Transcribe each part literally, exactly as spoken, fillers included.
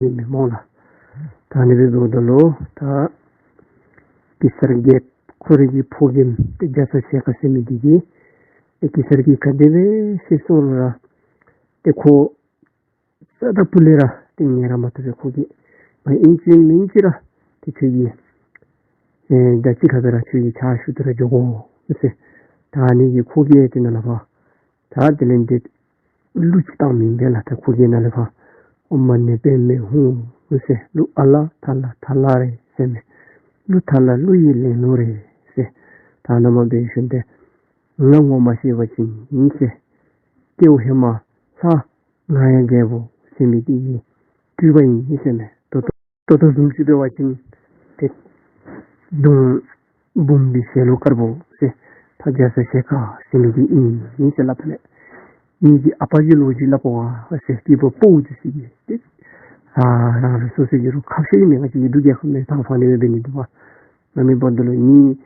ཨིན་མས་སྨོ་ལགས། ད་ཨ་ནི་སྦེ་འབདཝ་ད་ལུ་ད་གེ་སར་རྒྱལཔོ་ཁོ་རའི་གི་ཕོ་རྒནམ་ཏེ་རྒྱ་ཚ་ཞལ་དཀར་ཟེར་མི་འདི་གིས་ཏེ་གེ་སར་གྱིས་ག་དེ་སྦེ་ཤེས་སོང་རུང་ར་ཏེ་ཁོ་རྩ་དང་ཕུ་ལས་ར་ཏེ་ཉན་ར་མ་བཏུབ་པས། ཁོ་གིས་ང་ཨིན་ཅི་མིན་ཅི་ར་ཏེ་ཁྱོད་ཀྱིས་ཨེ་ད་ཅི་ག་སྦེ་ར་ཁྱོད་ཀྱིས་ཕྱག་ཞུ་སྟེ་ར་འགྱོ་དགོ་ཟེར། ད་ཨ་ནི་གིས་ཁོ་གིས་ཏེ་ནཱ་ལས་ཕར་ད་དེ་ལས་ཏེ་གླུ་ཅིག་བཏངམ་ཨིན་པས་ལགས། ད་ཁོ་གིས་ནཱ་ལས་ཕར་ཨོཾ་མ་ཎི་པདྨེ་ཧཱུྃ་ཟེར། གླུ་ཨ་ལ་ཐ་ལ་ཐ་ལ་རེད་ཟེར་མས། གླུ་ཐ་ལ་གླུ་ཡི་ལེན་ལུགས་རེད་ཟེར། ད་ནཱ་མར་འབད་ཞིནམ་ཏེ་ང་ངོ་མ་ཤེས་པ་ཅིན་ཨིན་ཟེར། སྐྱེ་བ་ཧེ་མ་ལྷ་ང་ཡང་རྒྱལ་པོ་ཟེར་མི་འདི་གི་སྤྲུལ་པ་ཨིན་ཟེར་མས། ད་ལྟོ་ད་ལྟོ་བཟུམ་ཅིག་འབད་བ་ཅིན་ཏེ་གདོང་འབུམ་པའི་ཞལ་ལུ་དཀར་པོ་ཟེར་ཕ་རྒྱ་ཚ་ཞལ་དཀར་ཟེར་མི་འདི་ཨིན་ཟེར་སླབ་མས། ངེ་གི་ཨ་པ་གི་ལོ་རྒྱུས་སླབ་པ་ཟེར་སྐྱེས་པ་ཕོ་འདི་ཚུ་གིས་ཏེ་ཨ་རང་རང་སོ་སོ་གི་རུང་ཁ་བཤད་ཨིན་མས། ང་བཅས་ཀྱི་འབྲུག་རྒྱལ་ཁབ་ནང་ད་ཕར་ནི་སྦེ་འབད་ནི་འདུག་པ། ང་མི་འབདཝ་ད་ལུ་ངེ་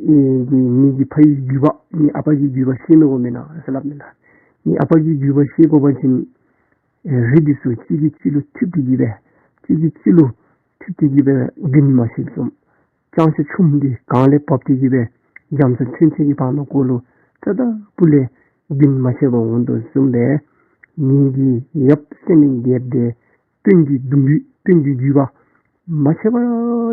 ཨེ་གི་ངེ་གི་ཕ་ཡི་རྒྱུད་པ་ངེ་ཨ་པ་གི་རྒྱུད་པ་ཤེས་མི་དགོ་མེན་ན་ཟེར་སླབ་མས་ལགས། ངེ་ཨ་པ་གི་རྒྱུད་པ་ཤེས་དགོ་པ་ཅིན་ཨེ་རི་འདི་ཚུ་གཅིག་གིས་གཅིག་ལུ་ཐུབ་སྟེ་གི་སྦེ་གཅིག་གིས་གཅིག་ལུ་ཐུབ་སྟེ་གི་སྦེ་རྒྱུན་མ་ཆད་བཟུམ། ལྕང་ཤ་ཆུམ་འདི་གངས་ལས་བབས་ཏེ་གི་སྦེ་རྒྱ་མཚོ་ཚུན་ཚོད་ཀྱི་བར་ན་ཀོ་ལུ་རྩ་དང་ཕུ་ལས་རྒྱུན་མ་ཆད་པར་འོང་དོ་བཟུམ་སྦེ་ངེ་གི་ཡབ་སེང་བློན་རྒྱལཔོ་འདི་དཔོན་གྱི་གདུང་རྒྱུད་དཔོན་གྱི་རྒྱུད་པ་མ་ཆད་པར་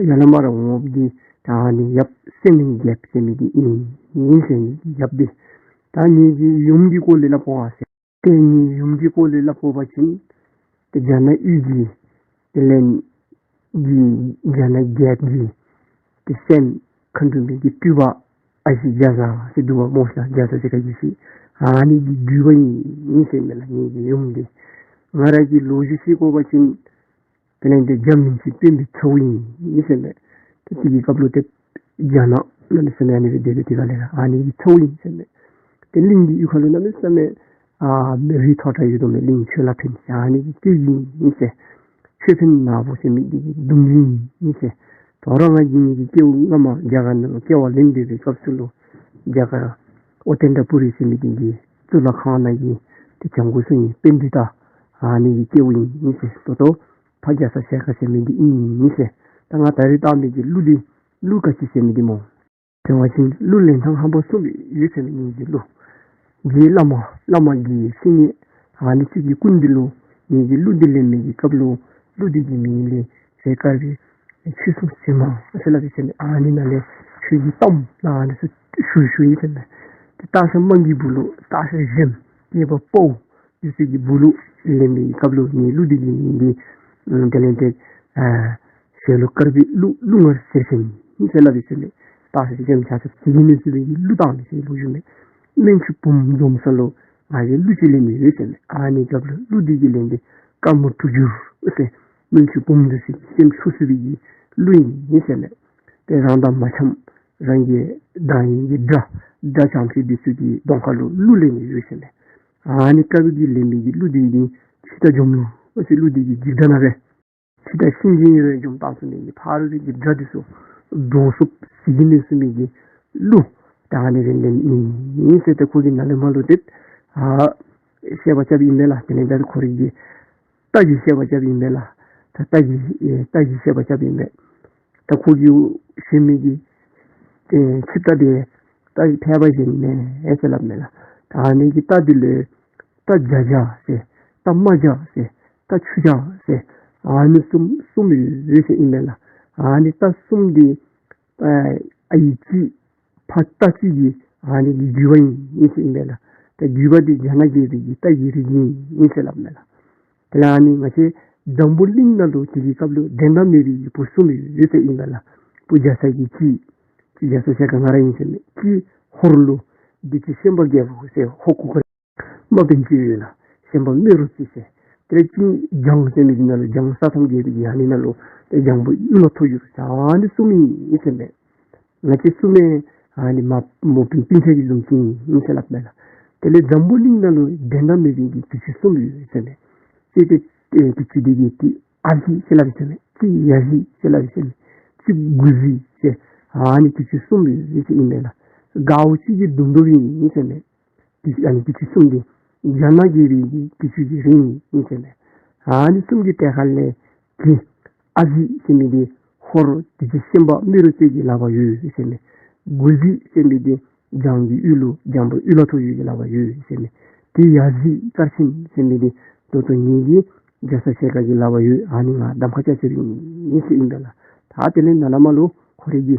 ཡར་ལས་མར་འོངམ་འདི་ད་ཨ་ནི་ཡབ་སེང་བློན་རྒྱལཔོ་ཟེར་མི་འདི་ཨིན་ཟེར་མི་ཡབ་འདི། ད་ངེ་གི་ཡུམ་གྱི་སྐོར་ལས་སླབ་པ་ཟེར། ཏེ་ངེ་གི་ཡུམ་གྱི་སྐོར་ལས་སླབ་དགོ་པ་ཅིན་ཏེ་རྒྱ་ནག་ཡུལ་གྱི་ཏེ་བློན་གྱི་རྒྱ་ནག་རྒྱལཔོ་གི་ཏེ་སྲསམོ་མཁའ་འགྲོ་མའི་གི་སྤྲུལ་པ་ཨ་ཞེ་རྒྱ་ཚ་ཟེར་འདུག་པ་སྨོ་ཤ། རྒྱ་ཚ་ཟེར་ག་གི་ཤི་ཨ་ནི་གི་རྒྱུད་པ་ཨིན་ཟེར་མས་ལགས། ངེ་གི་ཡུམ་འདི་ང་ར་གི་ལོ་རྒྱུས་ཤེས་དགོ་པ་ཅིན་དེ་ལས་ཏེ་རྒྱ་མིང་ཅིག་སྤེན་པའི་ཚ་བོ་ཨིན་ཟེར་མས། ཏེ་དེ་གི་སྐབས་ལུ་ཏེ་རྒྱ་ནག་ནང་ལས་ཟེར་མས། ཨ་ནི་སྦེ་དེ་སྦེ་དེ་ག་ལས་ར་ཨ་ནི་གི་ཚ་བོ་ཨིན་ཟེར་མས། ཏེ་གླིང་གི་ཡུལ་ཁ་ལུ་གནམ་མེད་ས་མེད་ཨ་མེ་རི་མཐོ་དྲགས་ཡོད་དོ་མས། གླིང་ཆོས་ལ་ཕན་ཟེར་ཨ་ནི་གི་སྐད་ཨིན་ཟེར། ཆོས་ཕན་ནག་པོ་ཟེར་མི་འདི་གི་གདུང་རྒྱུད་ཨིན་ཟེར། ད་རུང་ང་གིས་ངེ་གི་སྐྱེ་བ་སྔ་མ་རྒྱ་གར་ནང་ལུ་སྐྱེ་བ་ལེན་སྡོད་པའི་སྐབས་སུ་ལུ་རྒྱ་གར་ཨོ་ཏནྟ་པུ་རི་ཟེར་མི་འདི་གི་གཙུག་ལག་ཁང་ནང་གི་ཏེ་བྱང་ཁོག་སོང་ཡི་པཎྜི་ཏ་ཨ་ནི་གི་སྐྱེ་བ་ཨིན་ཟེར། ད་ལྟོ་ཕ་རྒྱ་ཚ་ཞལ་དཀར་ཟེར་མི་འདི་ཨིན་ཟེར། ད་ང་ད་རིས་བཏང་མི་གི་གླུ་འདི་གླུ་ག་ཅི་ཟེར་མི་འདི་སྨོ་ཟེར་བ་ཅིན་གླུ་ལེན་ཐངས་རྣམ་པ་གསུམ་ཡོད་ཟེར་མས། ངེ་གི་གླུ་རྗེ་བླ་མ་བླ་མ་དགེ་བཤེས་གཉེན་ཨ་ནི་ཚུ་གི་སྐུ་མདུན་ལུ་ངེ་གི་གླུ་འདི་ལེན་མི་གི་སྐབས་ལུ་གླུ་འདི་གི་མིང་ལས་ཟེར་དཀར་པོའི་ཆོས་སྲུང་ཟེར་མ་ཟེར་སླབ་ཨིན་ཟེར་མས། ཨ་ནི་ནང་ལས་ཆོས་ཀྱི་གཏམ་ཨ་ནི་ཚུ་ཞུ་ཞུཝ་ཨིན་ཟེར་མས། ཏེ་སྟག་ཤར་དམངས་ཀྱི་སྦུག་ལུ་སྟག་ཤར་གཞོནམ་སྐྱེས་པ་ཕོ་འདི་ཚུ་གི་སྦུག་ལུ་ལེན་མི་གི་སྐབས་ལུ་ངེ་གླུ་འདི་གི་མིང་འདི་ཨམ་དེ་ལས་ཏེ་ཨ་ཞལ་ལུ་དཀར་པོའི་གླུ་གླུ་ངར་ཟེར་ཟེར་ཨིན་ཟེར་སླབ་ཨིན་ཟེར་མས། སྟག་ཤར་གཞོནམ་ཆ་ཚང་ཟེར་གི་མི་ཚུ་གི་གླུ་བཏང་མི་ཟེར་ལོ་རྒྱུས་མས། སྨན་ཆུང་བུམོ་འཛོམས་ས་ལུ་ང་གིས་གླུ་ཅིག་ལེན་མི་ཡོད་ཟེར་མས། ཨ་ནི་སྐབས་ལུ་གླུ་འདི་གི་ལེན་འདི་དཀར་མོ་དྲུག་འགྱུར་ཟེར་སྨན་ཆུང་བུམོ་འདི་ཚུ་གི་སེམས་འཚུབ་ཚུབ་པའི་གི་གླུ་ཨིན་ཟེར་མས། ཏེ་རང་དང་མ་འཆམ་རང་གི་དང་ཡིན་གྱི་དགྲ་དགྲ་བྱམས་ཤིང་འདི་ཚུ་གི་གདོང་ཁ་ལུ་གླུ་ལེན་ནི་ཡོད་ཟེར་མས། ཨ་ནི་དཀར་པོ་གིས་ལེན་མི་གི་གླུ་འདི་གི་ཕྱི་ད་འཇོམས་ལུགས་ཟེར་གླུ་འདི་གི་འཇིག་སྒྲ་ནང་སྦེ་ཕྱི་ད་གཤིན་རྗེ་ཡི་རོ་འཇོམས་བཏང་ཚུགས་མི་གི་ཕ་རོལ་པོའི་གི་དགྲ་འདི་ཚུ་འདྲོག་ཚུགསཔ་ཟེར་གི་མི་ཚུགས་མི་གི་གླུ་ད་ཨ་ནི་སྦེ་ལེན་ནི་ཨིན་ཟེར། ཏེ་ཁོ་གིས་ནཱ་ལས་མར་ལུ་ཏེ་ཨ་བཤད་པ་རྐྱབ་ཨིན་པས་ལགས། དེ་ལས་ད་ཁོ་རའི་གི་རྟ་གི་བཤད་པ་རྐྱབ་ཨིན་པས་ལགས། ད་རྟ་གི་ཨེ་རྟ་གི་བཤད་པ་རྐྱབ་ཨིན་པས། ད་ཁོ་གིས་ཞོན་མི་གི་ཨེ་ཆིབས་རྟ་འདི་རྟ་ཕལ་པ་ཞིག་མེན་ཟེར་སླབ་མས་ལགས། ད་ཨ་ནི་གི་རྟ་འདི་ལུ་རྟ་རྒྱ་རྒྱ་ཟེར་རྟ་རྨ་རྒྱ་ཟེར་རྟ་ཆུ་རྒྱ་ཟེར་ཨ་ནི་གསུམ་གསུམ་ཡོད་ཟེར་ཨིན་མས་ལགས། ཨ་ནི་རྟ་གསུམ་འདི་ཨ་ཨའི་གཅིག་ཕ་རྟ་གཅིག་གི་ཨ་ནི་གི་རྒྱུད་པ་ཨིན་ཟེར་ཨིན་པས་ལགས། ད་རྒྱུད་པ་འདི་རྒྱ་ནག་རྒྱལ་པོའི་གི་རྟ་གི་རིགས་ཨིན་ཟེར་སླབ་མས་ལགས། དེ་ལས་ཨ་ནི་ང་བཅས་འཛམ་བུ་གླིང་ནང་ལུ་དེ་གི་སྐབས་ལུ་འགྲན་ཟླ་མེད་པའི་གི་བུ་གསུམ་ཡོད་ཟེར་ཨིན་པས་ལགས། བུ་རྒྱ་ཚ་གི་གཅིག་གཅིག་རྒྱ་ཚ་ཞལ་དཀར་ང་ར་ཨིན་ཟེར་མས། གཅིག་ཧོར་ལུ་བདེ་སྐྱིད་ཤན་པ་རྒྱལ་པོ་ཟེར་ཧོར་གུར་དཀར་དམག་དཔོན་ཅིག་ཡོད་ལགས། ཤན་པ་རྨེ་རུ་རྩེ་ཟེར། དེ་ལས་གཅིག་འཇང་ཟེར་མི་འདི་ནང་ལུ་འཇང་ས་ཐམ་རྒྱལ་པོའི་གི་ཨ་ནི་ནང་ལུ་ཏེ་འཇང་བུ་གཡུ་ལོ་ཐོག་འགྱུར་ཟེར་ཨ་ནི་གསུམ་ཨིན་ཟེར་མས། ང་བཅས་གསུམ་ཨ་ནི་མ་མོ་སྤུན་སྤུན་ཆ་གི་བཟུམ་ཅིག་ཨིན་ཟེར་སླབ་མས་ལགས། དེ་ལས་འཛམ་བུ་གླིང་ནང་ལུ་འགྲན་ཟླ་མེད་པའི་གི་དུས་ཆེན་གསུམ་ཡོད་ཟེར་མས། གཅིག་དེ་ཨེ་དུས་ཆེན་འདི་གི་ཏེ་ཨ་ཟི་ཟེར་སླབ་ཨིན་ཟེར་མས། གཅིག་ཡ་ཟི་ཟེར་སླབ་ཨིན་ཟེར་མས། གཅིག་གུ་ཟི་ཟེར་ཨ་ནི་དུས་ཆེན་གསུམ་ཡོད་ཟེར་ཨིན་མས་ལགས། དགའ་བོ་གཅིག་གི་བསྡོམས་བསྡོམས་ཨིན་ཟེར་མས། དུས་ཨ་ནི་དུས་ཆེན་གསུམ་འདི་རྒྱ་ནག་རྒྱལ་པོའི་གི་དུས་ཆེན་གྱི་རིང་ཨིན་ཟེར་མས། ཨ་ནི་གསུམ་གྱི་གྲས་ཁ་ལས་གི་ཨ་གཟིག་ཟེར་མི་འདི་ཧོར་དུས་ཀྱི་ཤན་པ་རྨེ་རུ་རྩེ་གི་ལག་པར་ཡོད་ཟེར་མས། དགུ་གཟིག་ཟེར་མི་འདི་འཇང་གི་ཡུལ་ལུ་འཇང་པོ་གཡུ་ལྷ་ཐོག་ཡོད་ཀྱི་ལག་པར་ཡོད་ཟེར་མས། དེ་ཡ་གཟིག་དཀར་ཆེན་ཟེར་མི་འདི་ད་ལྟོ་ངེ་གི་རྒྱ་ཚ་ཞལ་དཀར་གྱི་ལག་པར་ཡོད། ཨ་ནི་ང་གདམ་ཁ་རྐྱབ་རྐྱབ་ཨིན་ཟེར་ཨིན་པས་ལགས། ད་དེ་ལས་ནཱ་ལས་མར་ལུ་ཁོ་རའི་གི་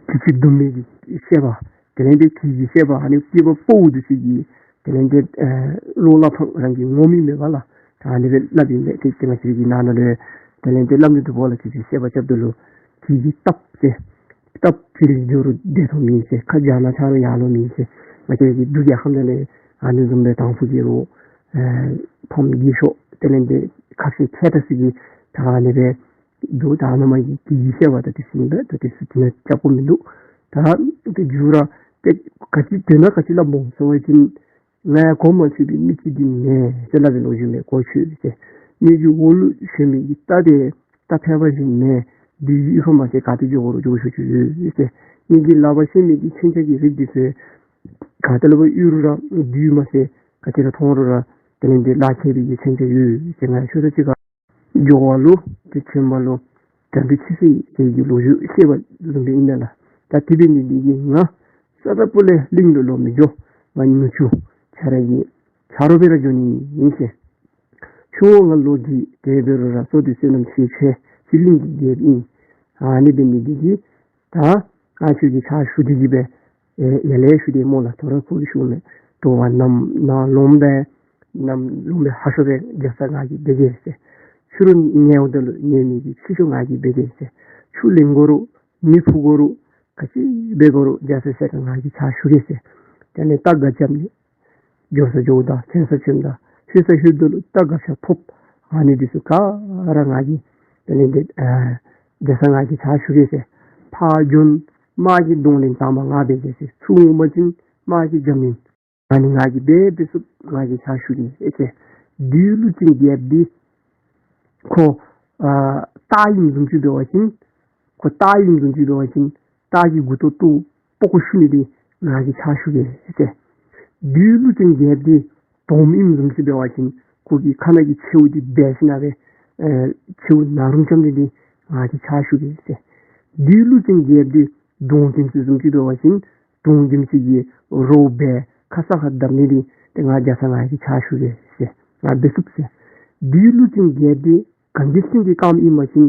གི་ཅིག་གདོང་མའི་གི་བཤད་པ། དེ་ལས་འདི་གི་གི་བཤད་པ་ཨ་ནི་སྐྱེས་པ་ཕོ་བོ་འདི་ཚུ་གི་དེ་ལས་འདི་ཨེ་བློ་སླབ་ཐངས་རང་གི་ངོམ་ཨིན་མས་པ་ལགས། ད་ཨ་ནི་སྦེ་སླབ་ཨིན་མས། དེ་དེ་ང་བཅས་ཀྱི་ནང་ན་ལས་དེ་ལས་འདི་སླབ་ནི་འདུག་པ་ལགས། གི་གི་བཤད་པ་རྐྱབ་ད་ལུ་གི་གི་སྟབས་ཟེར། སྟབས་ཕྱི་རུ་འགྱོ་རུང་བདེ་ཐོག་མེད་ཟེར། ཁ་རྒྱ་ནང་ཆ་རུང་ཡར་ལོང་མེད་ཟེར། ང་བཅས་ཀྱི་འབྲུག་རྒྱལ་ཁབ་ནང་ལས་ཨ་ནི་བཟུམ་སྦེ་དང་ཕུ་གི་རུང་ཨེ་ཕམ་རྒས་ཤོས་དེ་ལས་འདི་ཁ་བཤད་མཁས་དྲགས་ཚུ་གིས་ད་ཨ་ནི་སྦེ་འདུག། ད་ནཱ་མར་གྱི་གི་གི་བཤད་པ་ད་དེ་ཚུ་ཨིན་པས། ད་དེ་ཚུ་དེ་ནང་རྐྱབ་དགོཔ་མིན་འདུག། ད་དེ་མཇུག་ར་ཏེ་ག་ཅི་དོན་དག་ག་ཅི་སླབ་སྨོ་ཟེར་བ་ཅིན་ང་གོ་མ་ཆོད་པའི་མི་གཅིག་འདི་མེན་ཟེར་སླབ་པའི་ལོ་རྒྱུས་མས། གོ་ཆོད་ཟེར། ངེ་གི་འོག་ལུ་བཞོན་མི་གི་རྟ་དེ་རྟ་ཕལ་པ་ཅིག་མེན། བདུད་ཀྱི་གཡུས་ཁ་མ་ཚད་ག་ཏེ་འགྱོ་དགོ་རུང་འགྱོ་ཆོག་ཆོག་ཡོད་ཟེར། ངེ་གི་ལག་པར་བཤེད་མི་གི་མཚོན་ཆ་གི་རིགས་འདི་ཚུ་ག་ཏེ་ལུ་འབད་གཡུག་རུང་ར་བདུད་མ་ཚད་ག་ཏེ་ར་མཐོང་རུང་ར་དེ་ལས་འདི་ལག་ཁྱེར་བའི་གི་མཚོན་ཆ་ཡོད་ཟེར། ང་ཤོ་ད་ཅིག་ཁར་འགྱོ་བ་ལུ་དེ་བྱོནམ་ལུ་དགྲ་འདུལ་ཆོས་སྲིད་ཟེར་གྱི་ལོ་རྒྱུས་བཤད་པ་ལུ་འདི་ཨིན་ན་ལགས། ད་དེ་འབད་ནི་འདི་གིས་ང་ས་ད་པུ་ལས་གླིང་ལུ་ལོག་མི་འགྱོ། ང་ནུ་གཅུང་ཁྱོད་ར་གི་ཆ་རོགས་སྦེ་ར་འགྱོ་ནི་ཨིན་ཟེར། ཁྱོད་ང་ལོག་གི་དེ་འབད་རུང་ར་བསོད་སྡེ་བསོད་ནམས་ཆེ་ཆེ་ཅིག་གླིང་གི་རྒྱལཔོ་ཨིན། ཨ་ནི་འབད་ནི་འདི་གིས་ད་ང་ཁྱོད་ཀྱི་ཕྱག་ཞུ་སྟེ་གི་སྦེ་ཨེ་ཡར་ལས་ཞུ་སྟེ་སྨོ་ལགས། ད་རུང་ཁོ་གིས་ཞུཝ་མས། དྲོ་པ་ནམ་ནམ་ལོང་སྦེ་ནམ་ལོང་སྦེ་ཧ་ཤོས་སྦེ་རྒྱ་ཚ་ང་གིས་འབད་གེ་ཟེར། ཕྱི་རུ་ཉལཝ་ད་ལུ་ཉལ་མི་གི་ཕྱི་ཤོས་ང་གིས་འབད་གེ་ཟེར། ཆུ་ལེན་དགོ་རུང་མེ་ཕུ་དགོ་རུང་ག་ཅི་འབད་དགོ་རུང་རྒྱ་ཚ་ཞལ་དཀར་ང་གིས་ཕྱག་ཞུ་གེ་ཟེར། དེ་ལས་རྟ་སྒ་རྐྱབ་ནི་འགྱོ་ས་འགྱོཝ་ད་བྱོན་ས་བྱོནམ་ད་ལྷོད་ས་ལྷོདཔ་ད་ལུ་རྟ་སྒ་ཆས་ཕོགཔ། ཨ་ནི་འདི་ཚུ་ག་ར་ང་གིས་དེ་ལས་འདི་ཨ་རྒྱ་ཚ་ང་གིས་ཕྱག་ཞུ་གེ་ཟེར། ཕར་བྱོན་དམག་གི་གདོང་ལེན་དང་པ་ང་འབད་གེ་ཟེར། ཚུར་འོང་པ་ཅིན་དམག་གི་རྒྱབ་སྣོན་ཨ་ནི་ང་གིས་འབད་འབད་ཚུགས། ང་གིས་ཕྱག་ཞུ་གེ་ཟེར། བདུད་ཀླུ་བཙན་རྒྱལཔོ་འདི་ཁོ་ཨ་སྟག་ཨིནམ་བཟུམ་ཅིག་འབད་བ་ཅིན་ཁོ་སྟག་ཨིནམ་བཟུམ་ཅིག་འབད་བ་ཅིན་སྟག་གི་མགུ་ཏོ་ཏོ་པགས་ཀོ་བཤུ་ནི་འདི་ང་གིས་ཕྱག་ཞུ་གེ་ཟེར། བདུད་ཀླུ་བཙན་རྒྱལཔོ་འདི་དོམ་ཨིནམ་བཟུམ་ཅིག་འབད་བ་ཅིན་ཁོ་གི་ཁ་ནང་གི་མཆེཝ་འདི་འབལ་ཞིནམ་སྦེ་ཨེ་མཆེཝ་ནག་རུམ་རྐྱབ་ནི་འདི་ང་གིས་ཕྱག་ཞུ་གེ་ཟེར། བདུད་ཀླུ་བཙན་རྒྱལཔོ་འདི་གདོང་ཅན་ཅིག་བཟུམ་ཅིག་འབད་བ་ཅིན་གདོང་ཅན་ཅིག་གི་རྭཝ་སྦེ་ཁ་ས་ཁར་བརྡབ་ནི་འདི་ཏེ་ང་རྒྱ་ཚ་ང་གིས་ཕྱག་ཞུ་གེ་ཟེར། ང་འབད་ཚུགས་ཟེར། བདུད་ཀླུ་བཙན་རྒྱལཔོ་འདི་གངས་ཀྱི་སེང་གེ་དཀརམོ་ཨིན་པ་ཅིན་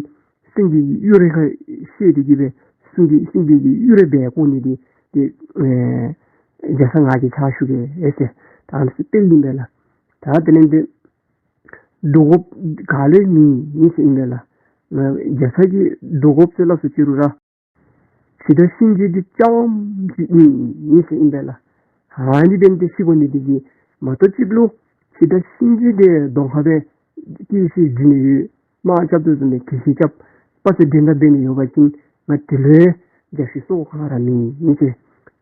སེང་གེ་གི་གཡུ་རལ་ཁར་ཤེད་དེ་གི་སྦེ་སེང་གེ་སེང་གེ་གི་གཡུ་རལ་སྦེ་བཀོག་ནི་འདི་ཏེ་ཨེ་རྒྱ་ཚ་ང་གིས་ཕྱག་ཞུ་གེ་ཟེར། ད་ཨ་ནི་ཚུ་དཔེ་ཨིན་པས་ལགས། ད་དེ་ལས་འདི་འདྲོག་དགོཔ་ག་ལས་མེད་ཟེར་ཨིན་པས་ལགས། ང་རྒྱ་ཚ་གིས་འདྲོག་དགོཔ་ཟེར་སླབ་སུ་ཅི་རུང་ར་འཆི་བདག་གཤིན་རྗེ་འདི་རྐྱངམ་ཅིག་ཨིན་ཟེར་ཨིན་པས་ལགས། ཨ་ནི་འབད་ནི་འདི་ཤི་དགོ་ནི་འདི་གིས་མ་གཏོགས་ཅིག་ལུ་འཆི་བདག་གཤིན་རྗེ་འདི་གདོང་ཁར་སྦེ་སྐྱེ་ཤི་འཛིན་ནི་ཡོད། དམག་རྐྱབ་དོ་བཟུམ་སྦེ་སྐྱེ་ཤི་རྐྱབ་པ་ཟེར་འགྲན་ཟླ་འབད་ནི་ཡོད་པ་ཅིན་ང་དེ་ལུ་རྒྱབ་ཤི་སོ་ག་ར་མེད་ཟེར།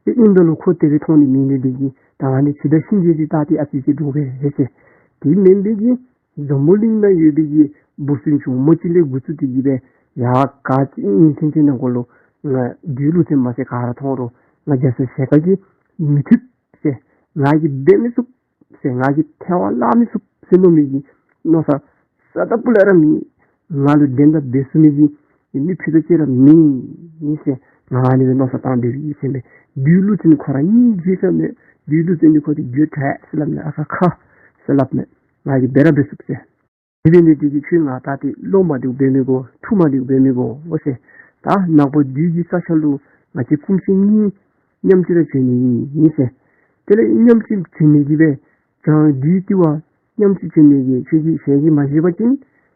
དེ་ཨིན་ད་ལུ་ཁོ་དེ་སྦེ་མཐོང་ནི་མེད་ནི་འདི་གིས་ད་ཨ་ནི་འཆི་བདག་གཤིན་རྗེ་འདི་ད་ཏེ་ཨ་ཙི་ཅིག་འདྲོག་པས་ཟེར། དེ་མེན་པའི་གི་འཛམ་བུ་གླིང་ནང་ཡོད་པའི་གི་འབུ་སྲིན་ཆུང་མ་གཅིག་ལས་འགོ་བཙུགས་ཏེ་གི་སྦེ་ཡར་ག་ཅི་ཨིན་ཟེར་ཅིག་ནང་འཁོད་ལུ་ང་བདུད་ཀླུ་བཙན་མ་ཚད་ག་ར་མཐོང་རུང་ང་རྒྱ་ཚ་ཞལ་དཀར་གྱིས་མི་ཐུབ་ཟེར། ང་གིས་འབད་མི་ཚུགས་ཟེར། ང་གིས་ཐལ་བར་བརླག་མི་ཚུགས་ཟེར་མནོ་མི་གི་མནོ་བསམ་ས་ད་པུ་ལས་ར་མེད། ང་ལུ་འགྲན་ཟླ་འབད་ཚུགས་མི་གི་མི་ཕུད་རྡོག་གཅིག་ར་མེད་ཟེར། ང་ཨ་ནི་སྦེ་མནོ་བསམ་བཏང་སྡོད་ཡི་ཟེར་མས། བདུད་ཀླུ་བཙན་ཁོ་ར་སྙིང་རྗེ་ས་མས། བདུད་ཀླུ་བཙན་འདི་ཁོ་འདི་རྒྱུ་དྲག་ཟེར་སླབ་མས། ཨ་ཁ་ཁ་ཟེར་སླབ་མས། ང་གིས་འབད་ར་འབད་ཚུགས་ཟེར། དེ་འབད་ནི་འདི་གིས་ཁྱོད་ང་ད་ཏེ་བློ་མ་བདེཝ་འབད་མི་དགོ། ཐུགས་མ་བདེཝ་འབད་མི་དགོ་འོ་ཟེར། ད་ནག་པོ་བདུད་ཀྱི་ས་ཆ་ལུ་ང་བཅས་སྐུ་མཆེད་གཉིས་མཉམ་གཅིག་ར་བྱོན་ནི་ཨིན་ཟེར། དེ་ལས་མཉམ་གཅིག་བྱོན་ནི་གི་སྦེ་བྱང་བདུད་ཏི་བ་མཉམ་གཅིག་བྱོན་ནི་གི་ཁྱོད་ཀྱིས་ཞལ་གྱིས་མ་བཞེས་པ་ཅིན་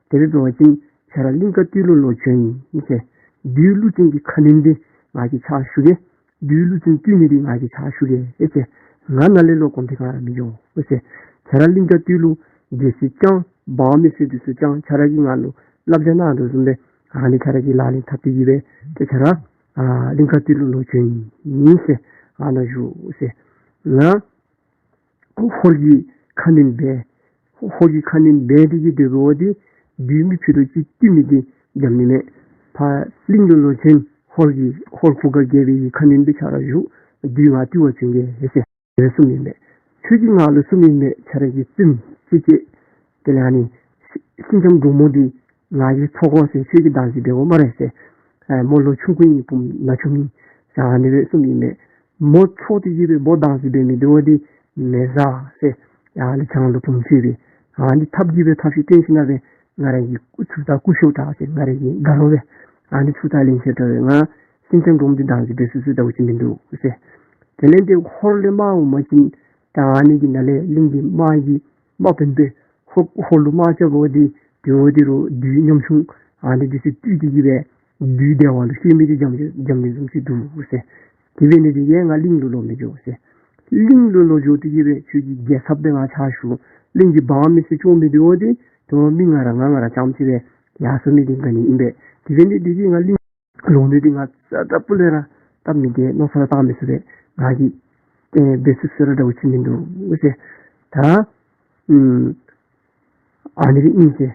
དེ་སྦེ་འབད་བ་ཅིན་ཁྱོད་ར་གླིང་དཀར་སྟོད་ལུ་ལོག་བྱོན་ཟེར། བདུད་ཀླུ་བཙན་གྱི་ཁ་གནོན་འདི་ང་གིས་ཕྱག་ཞུ་གེ། བདུད་ཀླུ་བཙན་བཏུལ་ནི་འདི་ང་གིས་ཕྱག་ཞུ་གེ་ཨེ་ཟེར། ང་ནཱ་ལས་ལོག་གོམ་འདྲིས་ག་ར་མི་འགྱོ་ཨེ་ཟེར། ཁྱོད་ར་གླིང་དཀར་སྟོད་ལུ་རྒྱལ་སྲིད་བསྐྱངས། འབངས་མི་སེར་འདི་ཚུ་བསྐྱངས། ཁྱོད་ར་གིས་ང་ལུ་བསླབ་བྱ་གནང་དོ་བཟུམ་སྦེ་ཨ་ནི་ཁྱོད་ར་གིས་ལག་ལེན་འཐབ་སྟེ་གི་སྦེ་ཏེ་ཁྱོད་ར་ཨ་གླིང་དཀར་སྟོད་ལུ་ལོག་བྱོན་ཨིན་ཟེར། ཨ་ནཱ་བཞུགས་ཟེར། ང་ཧོར་གྱི་ཁ་གནོན་འབད། ཧོར་གྱི་ཁ་གནོན་འབད་དེ་གི་སྡོད་པའི་འོག་འདི་བདུད་མི་ཕུད་རྡོག་གཅིག་བཏུལ་མི་འདི་འཇམ་ནི་མས། ཕར་གླིང་ལུ་ལོག་བྱོན། ཧོར་གྱི་ཧོར་གུར་དཀར་རྒྱལ་པོའི་ཁ་གནོན་འབད། ཁྱོད་ར་བཞུགས། བདུད་ང་བཏུལ་བར་བྱོན་གེ་ཨེ་ཟེར་གསུངམ་ཨིན་མས། ཁྱོད་ཀྱིས་ང་ལུ་གསུངམ་ཨིན་མས། ཁྱོད་ར་གིས་བཙུན་ཅིག་བཅས། དེ་ལས་ཨ་ནི་ སེང་ལྕམ་འབྲུག་མོ་འདི་ང་གིས་འཚོ་དགོ་ཟེར། ཁྱོད་ཀྱིས་བདག་འཛིན་འབད་དགོ་སྨ་རེ་ཟེར། ཨེ་མོ་ལོ་ཆུང་ཀུ་ཨིན། བུམོ་ན་ཆུང་ཨིན་ཟེར་ཨ་ནི་སྦེ་གསུངམ་ཨིན་མས། མོ་འཚོ་སྟེ་གི་སྦེ་མོ་བདག་འཛིན་འབད་མི་འདི་བ་འདི་མེན་ཟེར། ཡར་ལས་བྱང་ལུ་བུམོ་ཅིག་སྦེ་ཨ་ནི་ཐབས་ཀྱིས་སྦེ་ཐབས་ཤེས་བཏོན་ཞིནམ་ལས་ང་ར་གི་སྐུ་ཚུ་དང་སྐུ་ཤོག་དྲག་ཟེར། ང་ར་གི་དགའ་རོགས་སྦེ་ཨ་ནི་ཚུ་དང་ལེན་ཤེས་དྲག་སྦེ་ང་སེང་ལྕམ་འབྲུག་མོ་འདི་བདག་འཛིན་འབད་ཚུགས་ཚུགས་དྲག་ཅིག་མིན་འདུག་ཟེར། དེ་ལས་ཏེ་ཧོར་ལས་དམག་འོང་པ་ཅིན་ད་ཨ་ནི་གི་ནང་ལས་གླིང་གི་དམག་གི་དམག་དཔོན་སྦེ་ཧོ་ཧོར་ལུ་དམག་རྐྱབ་འོང་འདི་དེ་འོ་དེ་རུ་བདུད་ཉམ་ཆུང་ཨ་ནི་འདི་ཚུ་བཏུལ་ཏེ་གི་སྦེ་བདུད་བདེ་བ་ལུ་བཤེད་མི་འདི་འཇམ་འཇམ་ནི་བཟུམ་ཅིག་འདུག་ཟེར། དེ་འབད་ནི་འདི་གིས་ང་གླིང་ལུ་ལོག་མི་འགྱོ་ཟེར། གླིང་ལུ་ལོག་འགྱོ་སྟེ་གི་སྦེ་ཁྱོད་ཀྱི་རྒྱལ་ཚབ་སྦེ་ང་ཕྱག་ཞུ། གླིང་གི་འབངས་མི་སེར་སྐྱོང་མི་འདི་འོ་འདི་དོ་མི་ང་ར་ང་ང་ར་རྐྱངམ་ཅིག་སྦེ་ཡར་སོང་མི་འདི་ག་ནི་ཨིན་པས། དེ་འབད་ནི་འདི་གིས་ང་གླིང་ལོག་ནི་འདི་ང་རྩ་དང་སྤུ་ལས་ར་ད་མི་འདི་མནོ་བསམ་ར་བཏང་མི་ཚུགས་པས། ང་གིས་ཨེ་འབད་ཚུགས་ཚུགས་ར་དྲག་ཅིག་མིན་འདུག་ཟེར། ད་ཨུམ་ཨ་ནི་སྦེ་ཨིན་ཟེར།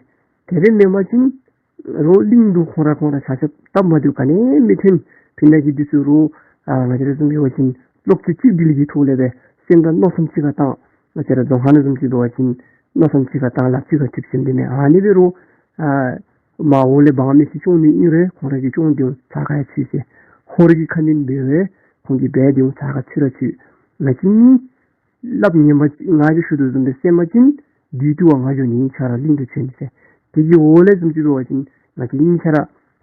དེ་སྦེ་མེན་པ་ཅིན་རོགས་གླིང་དུ་ཁོང་ར་ཁོང་ར་ཆ་ཁྱབ་སྟབས་མ་བདེཝ་ག་ནི་མི་ཐོན། སྤུན་ཟླ་གི་འདི་ཚུ་རོགས་ཨ་ང་བཅས་ར་བཟུམ་ཅིག་འབད་བ་ཅིན་བློ་རྩེ་གཅིག་སྒྲིལ་གྱི་ཐོག་ལས་སྦེ་སེམས་དང་མནོ་བསམ་གཅིག་ཁར་བཏང་། ང་བཅས་ར་རྫོང་ཁ་ནང་བཟུམ་ཅིག་འབད་བ་ཅིན་མནོ་བསམ་གཅིག་ཁར་བཏང་ལགཔ་གཅིག་ཁར་མཐུད་ཟེར་འདི་མས། ཨ་ནི་སྦེ་རོགས་ཨ་མར་འོག་ལས་འབངས་མི་སེར་སྐྱོང་ནི་ཨིན་རུང་ཁོང་ར་གིས་སྐྱོང་སྟེ་འོང་ཚ་ཁ་ཡང་ཚུད་ཟེར། ཧོར་གྱི་ཁ་གནོན་འབད་རུང་ཁོང་གིས་འབད་དེ་འོང་ཚ་ཁ་ཚུད་ར་ཚུད། ང་བཅས་གཉིས་སླབ་ཉན་པ་ཅིན་ང་གིས་ཞུ་དོ་བཟུམ་སྦེ་གསན་པ་ཅིན་བདུད་བཏུལ་བར་ང་འགྱོ་ནི་ཨིན། ཁྱོད་ར་གླིང་དུ་བྱོན་ཟེར། དེ་གི་འོག་ལས་བཟུམ་ཅིག་འབད་བ་ཅིན་ང་བཅས་གཉིས་ཆ་ར་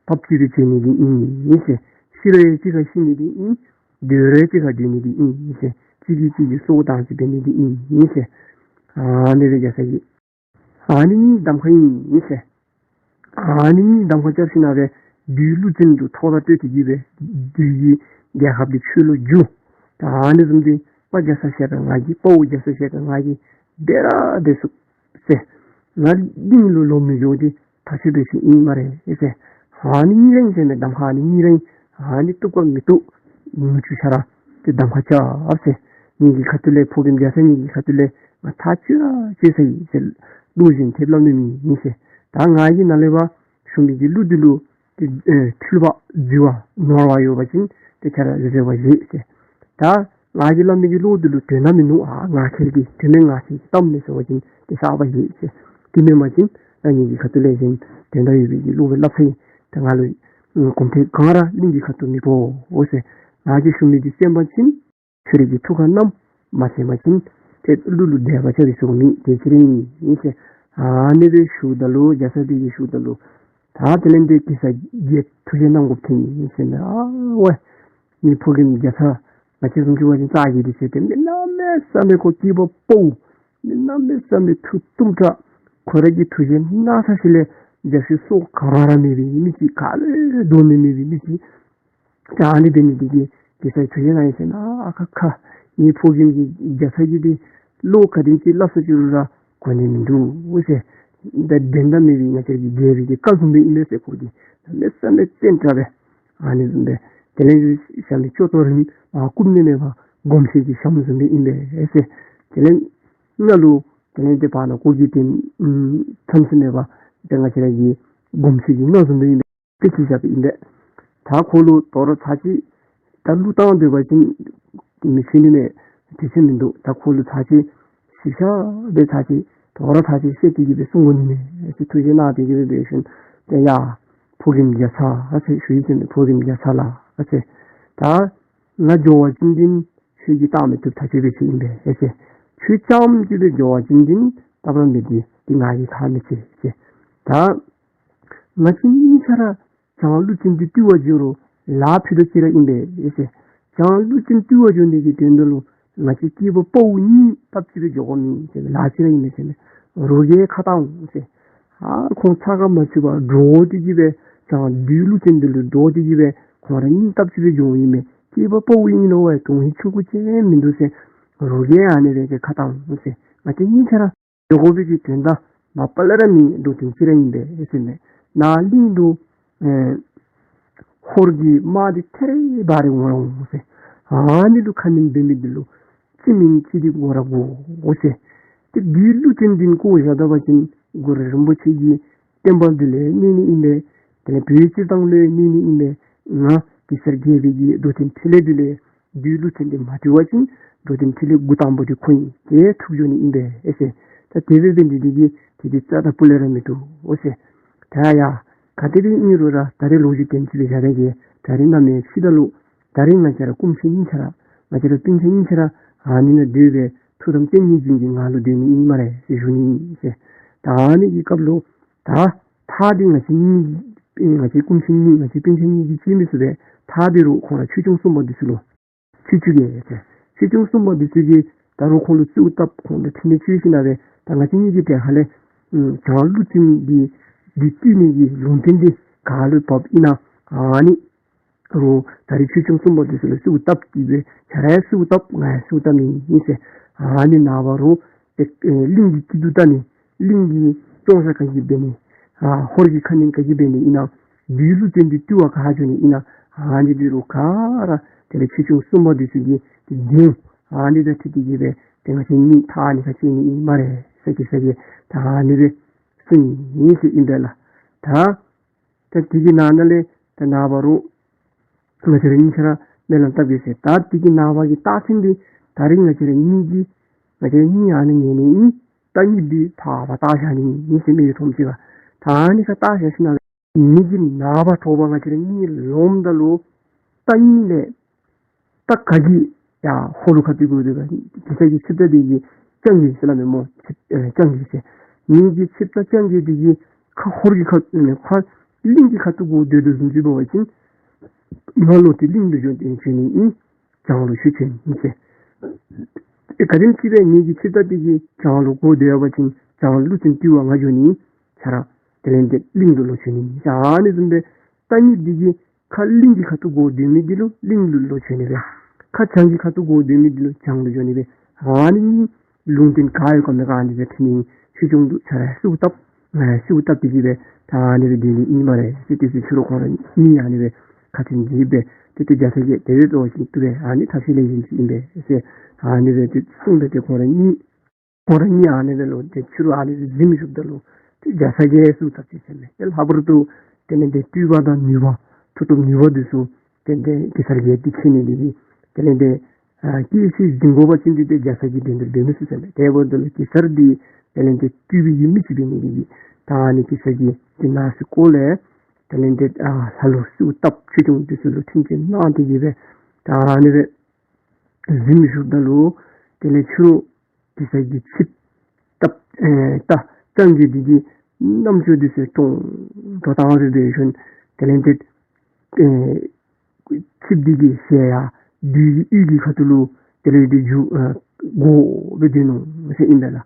ཕབ་སྟེ་སྦེ་བྱོན་ནི་འདི་ཨིན་ཟེར། ཤི་རུང་ཡང་གཅིག་ཁར་ཤི་ནི་འདི་ཨིན། སྡོད་རུང་ཡང་གཅིག་ཁར་སྡོད་ནི་འདི་ཨིན་ཟེར། གཅིག་གིས་གཅིག་གི་སྲོག་བདག་འཛིན་འབད་ནི་འདི་ཨིན་ཟེར། ཨ་ནི་སྦེ་རྒྱ་ཚ་གིས་ཨ་ནི་གཉིས་གདམ་ཁ་ཨིན་ཟེར། ཨ་ནི་གཉིས་གདམ་ཁ་རྐྱབ་ཞིནམ་ལས་བདུད་ཀླུ་བཙན་དུ་ཐོག་ལྟ་སྤྲོད་དེ་གི་སྦེ་བདུད་ཀྱི་རྒྱལ་ཁབ་འདི་ཆོས་ལུ་བསྒྱུར། ད་ཨ་ནི་བཟུམ་འདི་དཔའ་རྒྱ་ཚ་ཞལ་དཀར་ང་གིས་དཔའ་བོ་རྒྱ་ཚ་ཞལ་དཀར་ང་གིས་འབད་ར་འབད་ཚུགས་ཟེར། ང་གླིང་ལུ་ལོག་མི་འགྱོ་འདི་ཐག་ཆོད་པའི་ཅིག་ཨིན་སྨ་རེ་ཟེར། ཨ་ནི་གཉིས་ར་ཨིན་ཟེར་མས། གདམ་ཁ་ཨ་ནི་གཉིས་ར་ཨིན། ཨ་ནི་བཏུབ་ག་མི་བཏུབ་ངུ་ཆུ་ཆ་ར་ཏེ་གདམ་ཁ་རྐྱབ་ཟེར། ངེ་གི་ཁ་ཐུག་ལས་ཕོ་རྒནམ་རྒྱ་ཚ་ངེ་གི་ཁ་ཐུག་ལས་ང་ཐག་ཆོད་ར་ཆོད་ས་ཨིན་ཟེར། ལུང་བཞིན་ཐེབས་སླབ་ནི་མེད་ཟེར། ད་ང་གིས་ནཱ་ལས་ཕར་ཞུ་མི་གི་གླུ་འདི་ལུ་ཏེ་ཨེ་འཁྲུལ་པ་རྫུས་པ་ནོར་བ་ཡོད་པ་ཅིན་ཏེ་ཁྱོད་ར་བཟོད་པ་བཞེས་ཟེར། ད་ང་གིས་སླབ་མི་གི་བློ་འདི་ལུ་དོན་དག་མིན་ནུག། ཨ་ང་ཁེལ་གྱི་དོན་མེད་ང་ཁེལ་གྱི་གཏམ་མེན་ཟེར་བ་ཅིན་ཏེ་བསགས་པ་བཞེས་ཟེར། དེ་མེན་པ་ཅིན་ད་ངེ་གི་ཁ་ཐུག་ལས་གཞན་དོན་དག་ཡོད་པའི་གི་བློ་སྦེ་སླབ་ས་ཨིན། ད་ང་ལུ་གོམས་འདྲིས་གང་ར་གླིང་གི་ཁ་ཐུག་མི་ཕོག་ཟེར། ང་གིས་ཞུ་མི་འདི་གསན་པ་ཅིན་ཁྱོད་རའི་གི་ཐུགས་ཁར་བསྣམས། མ་གསན་པ་ཅིན་ཏེ་གླུ་ལུ་འགྲེལ་པ་རྐྱབ་པའི་ཚུལ་མེད། དེ་ཅིག་ར་ཨིན་ཟེར། ཨ་ནི་སྦེ་ཞུཝ་ད་ལུ་རྒྱ་ཚ་འདི་གིས་ཞུཝ་ད་ལུ་ད་དེ་ལས་ཏེ་གེ་སར་རྒྱལ་ཐུགས་རྗེ་གནང་དགོཔ་ཐོན་ཡི་ཟེར་མས། ཨ་ཝའི་ངེའི་ཕོ་རྒནམ་རྒྱ་ཚ་ང་བཅས་བཟུམ་ཅིག་འབད་བ་ཅིན་རྩ་རྒས་ཏེ་ཟེར་ཏེ་མི་གནམ་མེད་ས་མེད་ཁོ་སྐྱེས་པ་དཔའ་བོ། མི་གནམ་མེད་ས་མེད་ཐུགས་གཏུམ་དྲགས། ཁོ་ར་གིས་ཐུགས་རྗེ་གནང་ཚར་ཞིནམ་ལས་རྒྱབ་ཤུལ་སྲོག་ག་ར་མེད་པའི་མི་ཅིག་ག་ལུ་ཡང་གདོང་མི་མེད་པའི་མི་ཅིག། ད་ཨ་ནི་འབད་ནི་འདི་གིས་གེ་སར་ཐུགས་རྗེ་གནང་ཡི་ཟེར་མས། ཨ་ཁ་ཁ་ངེའི་ཕོ་རྒནམ་གི་རྒྱ་ཚ་གིས་འདི་བློ་ག་དེམ་ཅིག་སླབ་སོ་ཅི་རུང་ར་གོ་ནི་མིན་འདུག་ཟེར། ད་འགྲན་ཟླ་མེད་པའི་ང་བཅས་ཀྱི་རྒྱལ་པོའི་གི་བཀའ་བཟུམ་སྦེ་ཨིན་མས་ཟེར། ཁོ་གིས་གནམ་མེད་ས་མེད་བཙན་དྲགས་སྦེ་ཨ་ནི་བཟུམ་སྦེ། དེ་ལས་ཞབས་ནི་ཅོ་ཏོ་རིངམོ་ཨ་བཀུག་ནི་མེད་པར་སྒོམ་ཞིག་གི་ཞྭམོ་བཟུམ་སྦེ་ཨིན་པས་ཟེར། དེ་ལས་ང་ལུ་དེ་ལས་ཏེ་བར་ན་ཀོ་གི་ཏེ་ཨམ་ཐམས་ཅད་མེད་པར་ཏེ་ང་བཅས་ར་གི་སྒོམ་ཞིག་གི་རྔ་བཟུམ་སྦེ་ཨིན་པས། དེ་ཅིག་བཞག་པའི་ཨིན་པས། ད་ཁོ་ལུ་དོ་རུང་ཚར་གཅིག་ད་གླུ་བཏང་སྡོད་པ་ཅིན་མི་ཤེས་ནི་མས། དེ་ཅིག་མིན་འདུག། ད་ཁོ་ལུ་ཚར་གཅིག་ཞིབ་ཆ་སྦེ་ཚར་གཅིག་དོ་རུང་ཚར་གཅིག་བཤད་དེ་གི་སྦེ་གསུང་དགོ་ནི་མས་ཟེར་ཐུགས་རྗེ་གནང་སྟེ་གི་སྦེ་འབད་ཞིནམ་ཏེ་ཡ་ཕོ་རྒནམ་རྒྱ་ཚ་ཟེར་ཞུ་ཡི་ཟེར་མས། ཕོ་རྒནམ་རྒྱ་ཚ་ལགས་ཟེར། ད་ང་འགྱོ་བ་ཅིན་འདི་ཁྱོད་ཀྱིས་བཏང་མི་བཏུབ། ཐག་ཆོད་པའི་ཅིག་ཨིན་པས་ཟེར། ཁྱོད་རྐྱངམ་ཅིག་སྦེ་འགྱོ་བ་ཅིན་འདི་སྟབས་ར་མི་བདེ། འདི་ང་གིས་ཁ་མི་ཕྱེ་ཟེར། ད་ང་བཅས་གཉིས་ཆ་ར་བྱང་ཀླུ་བཙན་འདི་བཏུལ་བར་འགྱོ་རུང་ལཱ་ཕུད་རྡོག་ཅིག་ར་ཨིན་པས་ཟེར། བྱང་ཀླུ་བཙན་བཏུལ་བར་འགྱོ་ནི་གི་དོན་དག་ལུ་ང་བཅས་སྐྱེས་པ་དཔའ་བོ་གཉིས་སྟབས་གཅིག་སྦེ་འགྱོ་དགོ་མི་ཟེར། ལཱ་ཅིག་ར་ཨིན་མས་ཟེར་མས། རོགས་ཀྱིས་ཁ་བཏང་འོང་ཟེར། ཨ་ཁོང་ཚ་ཁ་མ་ཚུད་པར་འདྲོག་སྟེ་གི་སྦེ་བྱང་བདུད་ཀླུ་བཙན་འདི་ལུ་འདྲོག་སྟེ་གི་སྦེ་ཁོང་ར་གཉིས་སྟབས་གཅིག་སྦེ་འགྱོཝ་ཨིན་མས། སྐྱེས་པ་དཔའ་བོ་ཨིན་ནོ་ཝའི་དོན་ཧིང་ཆུང་ཀུ་ཅིག་མིན་འདུག་ཟེར། རོགས་ཀྱིས་ཨ་ནི་སྦེ་ཁ་བཏང་འོང་ཟེར། ང་བཅས་གཉིས་ཆ་ར་འགྱོ་དགོ་པའི་གི་དོན་དག་མ་པ་ལས་ར་མེད། འགྲོ་དོན་ཅིག་ར་ཨིན་པས་ཟེར་མས། ནཱ་གླིང་དུ་ཨེ་ཧོར་གྱི་དམག་འདི་ཐེ་རེ་བ་རེ་འོང་ར་འོང་ཟེར། ཨ་ནི་ལུ་ཁ་གནོན་འབད་མི་འདི་ལུ་ཅི་མིན་ཅི་འདི་དགོ་ར་དགོ་ཟེར། ཏེ་བདུད་ཀླུ་བཙན་འདི་བཀོ་བཞག་ད་པ་ཅིན་གུ་རུ་རིན་པོ་ཆེ་གི་བསྟན་པ་འདི་ལུ་གནོད་ནི་ཨིན་པས། དེ་ལས་བོད་སྤྱིར་བཏང་ལུ་གནོད་ནི་ཨིན་པས། ང་གེ་སར་རྒྱལ་པོའི་གི་འགྲོ་དོན་ཕྲིན་ལས་འདི་ལས་བདུད་ཀླུ་བཙན་འདི་མ་བཏུལ་བ་ཅིན་འགྲོ་དོན་ཕྲིན་ལས་འགོ་དང་པོ་འདི་ཁོ་ཨིན། ཏེ་ཐུག་འགྱོ་ནི་ཨིན་པས་ཟེར། ད་དེ་སྦེ་འབད་ནི་འདི་གིས་ དེ་འདི་རྩ་དང་སྤུ་ལས་ར་མི་བཏུབ་འོ་ཟེར། ད་ཡ་ག་དེ་སྦེ་ཨིན་རུང་ར་ད་རེས་ལོ་རྒྱུས་དེམ་ཅིག་སྦེ་བཞག་ད་གེ། ད་རེས་གནམ་མེད་ཕྱི་ད་ལུ་ད་རེས་ང་བཅས་ར་སྐུ་མཆེད་གཉིས་ཆ་ར་ང་བཅས་ར་སྤུན་ཆ་གཉིས་ཆ་ར་ཨ་ནི་ནང་སྡོད་སྦེ་ཐུགས་དམ་བཅའ་ནི་བཞིན་གྱི་ངང་ལུ་སྡོད་ནི་ཨིན་སྨ་རེ་ཟེར་ཞུ་ནི་ཨིན་ཟེར། ད་ཨ་ནི་གི་སྐབས་ལུ་ད་ཐག་འདི་ང་བཅས་གཉིས་ང་བཅས་སྐུ་མཆེད་གཉིས་ང་བཅས་སྤུན་ཆ་གཉིས་ཀྱིས་བཅད་མི་ཚུགས་པས། ཐག་འབད་རུང་ཁོང་ར་ཆོས་སྐྱོང་སྲུང་མ་འདི་ཚུ་ལུ་ཆོས་སྐྱོང་གི་ཟེར། ཆོས་སྐྱོང་སྲུང་མ་འདི་ཚུ་གིས་ད་རུང་ཁོང་ལུ་གསོལཝ་བཏབ། ཁོང་ལུ་ཕྲིན་ལས་བཅོལ་ཞིནམ་ལས་ད་ང་བཅས་གཉིས་ཀྱི་གྲལ་ཁ་ལས་ཨམ་བྱང་ཀླུ་བཙན་འདི་འདི་བཏུལ་ནི་གི་ལུང་བསྟན་འདི་ག་ལུ་བབ་ཨིན་ན་ཨ་ནི་རུང་ད་རེས་ཆོས་སྐྱོང་སྲུང་མ་འདི་ཚུ་ལུ་གསོལཝ་བཏབ་སྟེ་སྦེ་ཁྱེད་ར་གསོལཝ་བཏབ་ང་གསོལཝ་བཏབ་ནི་ཨིན་ཟེར། ཨ་ནི་ནངས་པ་རུང་ཏེ་ཨེ་གླིང་གི་སྐྱིད་སྡུག་བལྟ་ནི་གླིང་གི་སྐྱོང་བཞག་ག་གིས་འབད་ནི་ཨ་ཧོར་གྱི་ཁ་གནོན་ག་གིས་འབད་ནི་ཨིན་ན་བདུད་ཀླུ་བཙན་འདི་བཏུལ་བར་ག་འགྱོ་ནི་ཨིན་ན་ཨ་ནི་འབད་རུང་ག་ར་དེ་ལས་ཆོས་སྐྱོང་སྲུང་མ་འདི་ཚུ་གིས་ཏེ་འདི་ཨ་ནི་དང་འཁྲིལ་ཏེ་གིས་སྦེ་ཏེ་ང་བཅས་གཉིས་ཐག་ཨ་ནི་ཁར་བཅད་ནི་ཨིན་སྨ་རེ་ཟེར་གེ་ཟེར་གེ། ད་ཨ་ནི་སྦེ་གསུངས་ཡི་ཟེར་ཨིན་པས་ལགས། ད་ད་དེ་གི་ནང་ན་ལས་ད་ནངས་པ་རུང་ང་བཅས་ར་གཉིས་ཆ་ར་སྨོན་ལམ་བཏབ་གེ་ཟེར། ད་དེ་གི་ནངས་པ་གི་རྟགས་མཚན་འདི་ད་རིས་ང་བཅས་ར་གཉིས་ཀྱིས་ང་བཅས་ར་གཉིས་ཨ་ནི་ཉལ་ནི་ཨིན། རྟ་གཉིས་འདི་ཕར་ཕར་བཏགས་བཞག་ནི་ཨིན་ཟེར་མི་ཡུ་ཐོམ་ཅིག་ཁར། ད་ཨ་ནི་ཁར་བཏགས་བཞག་ཞིནམ་ལས་མི་གི་ནངས་པ་དྲོ་པ་ང་བཅས་ར་གཉིས་ལོངམ་ད་ལུ་རྟ་གཉིས་ལས་རྟ་ག་གིས་ཡར་ཧོར་ལུ་ཁ་གཏུགས་དགོ་དོ་ག། གེ་སར་གྱི་ཆིབས་རྟ་འདི་གིས་རྐྱང་གི་ཟེར་སླབ་མས་སྨོ། ཆིབས་ཨེ་རྐྱང་གི་ཟེར། ངེ་གི་ཆིབས་རྟ་རྐྱང་གི་འདི་གིས་ཁ་ཧོར་གྱི་ཁ་ཨེ་ཁ་གླིང་གི་ཁ་ཐུག་དགོ་སྡོད་དོ་བཟུམ་ཅིག་འབད་བ་ཅིན་ང་ལོག་སྟེ་གླིང་ལུ་འགྱོ་སྟེ་བྱོན་ནི་ཨིན། བྱང་ལུ་ཤོར་བྱོན་ནི་ཟེར། ཨེ་ག་དེམ་ཅིག་སྦེ་ངེ་གི་ཆིབས་རྟ་འདི་གིས་བྱང་ལུ་དགོ་སྡོད་པ་ཅིན་བྱང་ཀླུ་བཙན་བཏུལ་བར་ང་འགྱོ་ནི་ཨིན། ཁྱེད་ར་དེ་ལས་ཏེ་གླིང་དུ་ལོག་བྱོན་ནི་ཨིན་ཟེར། ཨ་ནི་བཟུམ་སྦེ་རྟ་གཉིས་འདི་གིས་ཁ་གླིང་གི་ཁ་ཐུག་དགོ་སྡོད་མི་འདི་ལུ་གླིང་ལུ་ལོག་བྱོན་ནི་སྦེ། ཁ་བྱང་གི་ཁ་ཐུག་དགོ་སྡོད་མི་འདི་ལུ་བྱང་ལུ་འགྱོ་ནི་སྦེ། ཨ་ནི་ལུང་བསྟན་ག་ཡོད་ག་མེད་ག་ཨ་ནི་སྦེ་ཕུལ་ནི་ཨིན། ཆོས་སྐྱོང་འདི་ཁྱེད་ར་གསོལཝ་བཏབ་ང་གསོལཝ་བཏབ་སྟེ་གིས་སྦེ་ད་ཨ་ནི་སྦེ་སྡོད་ནི་ཨིན་སྨ་རེ་ཟེར། དེ་ཚེ་ཕྱི་རུ་ཁོང་ར་གཉིས་ཨ་ནི་སྦེ་ཁ་འཕྲིན་བརྗེ་སྦེ་ཏེ་ཏེ་རྒྱ་ཚ་གིས་དེ་སྦེ་འབད་བ་ཅིན་བཏུབ་པས། ཨ་ནི་ཐབས་ཤེས་ལེགས་ཤོམ་ཅིག་ཨིན་པས་ཟེར། ཨ་ནི་སྦེ་ཏེ་གསུངས་སྦེ་ཏེ་ཁོང་ར་གཉིས་ཁོང་ར་གཉིས་ཨ་ནི་སྦེ་ལོག་སྟེ་ཕྱི་རུ་ཨ་ནི་སྦེ་གཟིམ་བཞུགསཔ་ད་ལུ་ཏེ་རྒྱ་ཚ་གིས་གསོལཝ་བཏབ་ཅི་ཟེར་མས། ཏེ་ལྷག་པར་དུ་དེ་ལས་ཏེ་སྤྲུལ་པ་དང་ནུས་པ་མཐུ་སྟོབས་ནུས་པ་འདི་ཚུ་ཏེ་ཏེ་གེ་སར་གྱིས་ཏེ་མཁྱེན་ནི་འདི་གིས་དེ་ལས་ཏེ་ཨ་སྐྱེ་ཤི་འཛིན་དགོ་པ་ཅིན་འདི་ཏེ་རྒྱ་ཚ་གིས་དོན་དུ་འབད་མི་ཚུགས་ཟེར་མས། དེ་འབདཝ་ད་ལུ་གེ་སར་འདི་དེ་ལས་ཏེ་སྤྲུལ་པའི་མི་ཅིག་འབད་ནི་འདི་གིས་ད་ཨ་ནི་གེ་སར་གྱིས་ཏེ་ནང་སེམས་ཁོག་ལས་དེ་ལས་ཏེ་ཨ་ལྷ་ལུ་གསོལཝ་བཏབ། ཆོས་སྐྱོང་འདི་ཚུ་ལུ་ཕྲིན་བཅོལ་གནང་སྟེ་གིས་སྦེ་ད་ཨ་ནི་སྦེ་གཟིམ་བཞུགསཔ་ད་ལུ་དེ་ལས་ཕྱི་རུ་གེ་སར་གྱི་ཆིབས་རྟ་ཨེ་རྟ་རྐྱང་རྒོད་འདི་གིས་རྣམ་ཅོ་འདི་ཚུ་ཀྲོང་ཀྲོང་བཏང་སྦེ་འབད་ཞིནམ་དེ་ལས་ཏེ་ཨེ་ཆིབས་འདི་གི་ཞལ་ཡར་བདུད་ཀྱི་ཡུལ་གྱི་ཁ་ཐུག་ལུ་དེ་ལས་ཏེ་འགྱོ་ཨེ་བསྒོར་སྦེ་སྡོད་ནུག་ཟེར་ཨིན་པས་ལགས།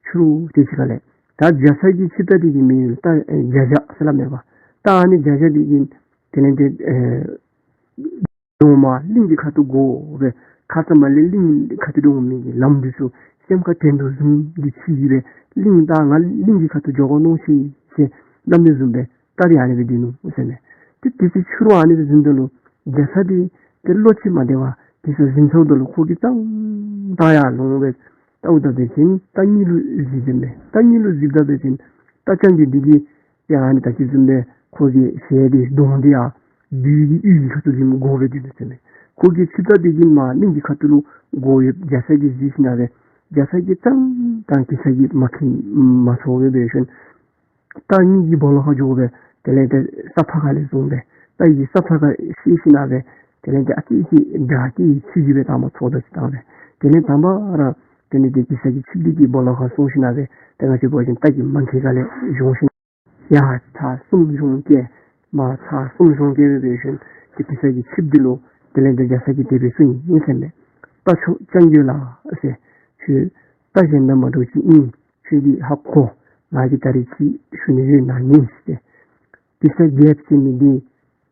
ཕྱི་རུ་དེ་ཅིག་ཁ་ལས་ད་རྒྱ་ཚ་གི་ཆིབས་རྟ་འདི་གི་མིང་ལུ་ད་ཨེ་རྒྱ་བྱ་ཟེར་སླབ་མས་པ། ད་ཨ་ནི་རྒྱ་བྱ་འདི་གིས་དེ་ལས་ཏེ་ཨེ་གདོང་མར་གླིང་གི་ཁ་ཐུག་བསྒོར་སྦེ་ཁ་ཙ་མ་ལས་གླིང་གི་ཁ་ཐུག་འགྱོ་མི་གི་ལམ་འདི་ཚུ་སེམས་ཁར་དྲན་དོ་བཟུམ་འདི་ཅིག་གིས་སྦེ་གླིང་ད་ང་གླིང་གི་ཁ་ཐུག་འགྱོ་དགོ་མནོ་ཅི་ཟེར་སླབ་མི་བཟུམ་སྦེ་ད་རིས་ཨ་ནི་སྦེ་སྡོད་ནུག་ཟེར་མས། ཏེ་དེ་ཚེ་ཕྱི་རུ་ཨ་ནི་སྦེ་གཟིམ་ད་ལུ་རྒྱ་ཚ་འདི་ཏེ་བློ་ཅིག་མ་བདེ་བར་དེ་ཚེ་གཟིམ་ཚརཝ་ད་ལུ་ཁོ་གིས་ཙང་ཙང་ཡར་ལོང་སྦེ་བལྟཝ་ད་འབད་བ་ཅིན་རྟ་གཉིས་ལུ་གཟིགས་ཟེར་མས། རྟ་གཉིས་ལུ་གཟིགསཔ་ད་འབད་བ་ཅིན་རྟ་རྐྱང་རྒོད་འདི་གིས་ཡང་ཨ་ནི་ད་ཅི་བཟུམ་སྦེ་ཁོ་གི་ཞལ་འདི་གདོང་འདི་ཡར་བདུད་ཀྱི་ཡུལ་གྱི་ཁ་ཐུག་གི་བསྒོར་སྦེ་སྡོད་ནུག་ཟེར་མས། ཁོ་གི་ཆིབས་རྟ་འདི་གིས་མར་གླིང་གི་ཁ་ཐུག་ལུ་བསྒོར་ཡོདཔ་རྒྱ་ཚ་གིས་གཟིགས་ཞིནམ་ལས་རྒྱ་ཚ་གིས་ཙང་ཙང་གེ་སར་གྱིས་མ་མཁྱེན་མ་ཚོར་བར་འབད་ཞིནམ་རྟ་གཉིས་ཀྱི་སྦོ་ལོགས་ཁར་འགྱོ་སྦེ་དེ་ལས་ཏེ་ས་ཕག་ཁ་ལས་བཟུང་སྦེ་རྟ་གི་ས་ཕག་ཁར་བཤེད་ཞིནམ་ལས་དེ་ལས་ཏེ་ཨ་ཙི་ཅིག་དགྲ་སྐད་ཚིག་གིས་སྦེ་དང་པ་ཚོགས་བརྡ་ཅིག་བཏང་སྦེ་དེ་ལས་དང་པ་ར་དེ་ལས་ཏེ་གེ་སར་གྱི་ཆིབས་འདི་གི་སྦོ་ལོགས་ཁར་སོང་ཞིནམ་ལས་ཏེ་ང་བཅས་འབད་བ་ཅིན་རྟ་གི་མ་མཁལ་ཁ་ལས་བཟུང་ཞིནམ་ཡར་ཚར་གསུམ་བཟུང་བཀལ་མར་ཚར་གསུམ་བཟུང་བཀལ་སྦེ་འབད་ཞིནམ་ཏེ་གེ་སར་གྱི་ཆིབས་འདི་ལུ་དེ་ལས་ཏེ་རྒྱ་ཚ་གིས་དེ་སྦེ་གསུངས་ཡི་ཟེར་མས། རྟ་མཆོག་རྐྱང་རྒོད་ལགས་ཟེར། ཁྱོད་རྟ་གཞན་དང་མ་འདྲཝ་ཅིག་ཨིན། ཁྱོད་ཀྱིས་ཧ་གོ། ང་གིས་ད་རིས་ཅིག་ཞུ་ནི་ཡོད་ན་ཉན་ཟེར། གེ་སར་རྒྱལཔོ་ཟེར་མི་འདི་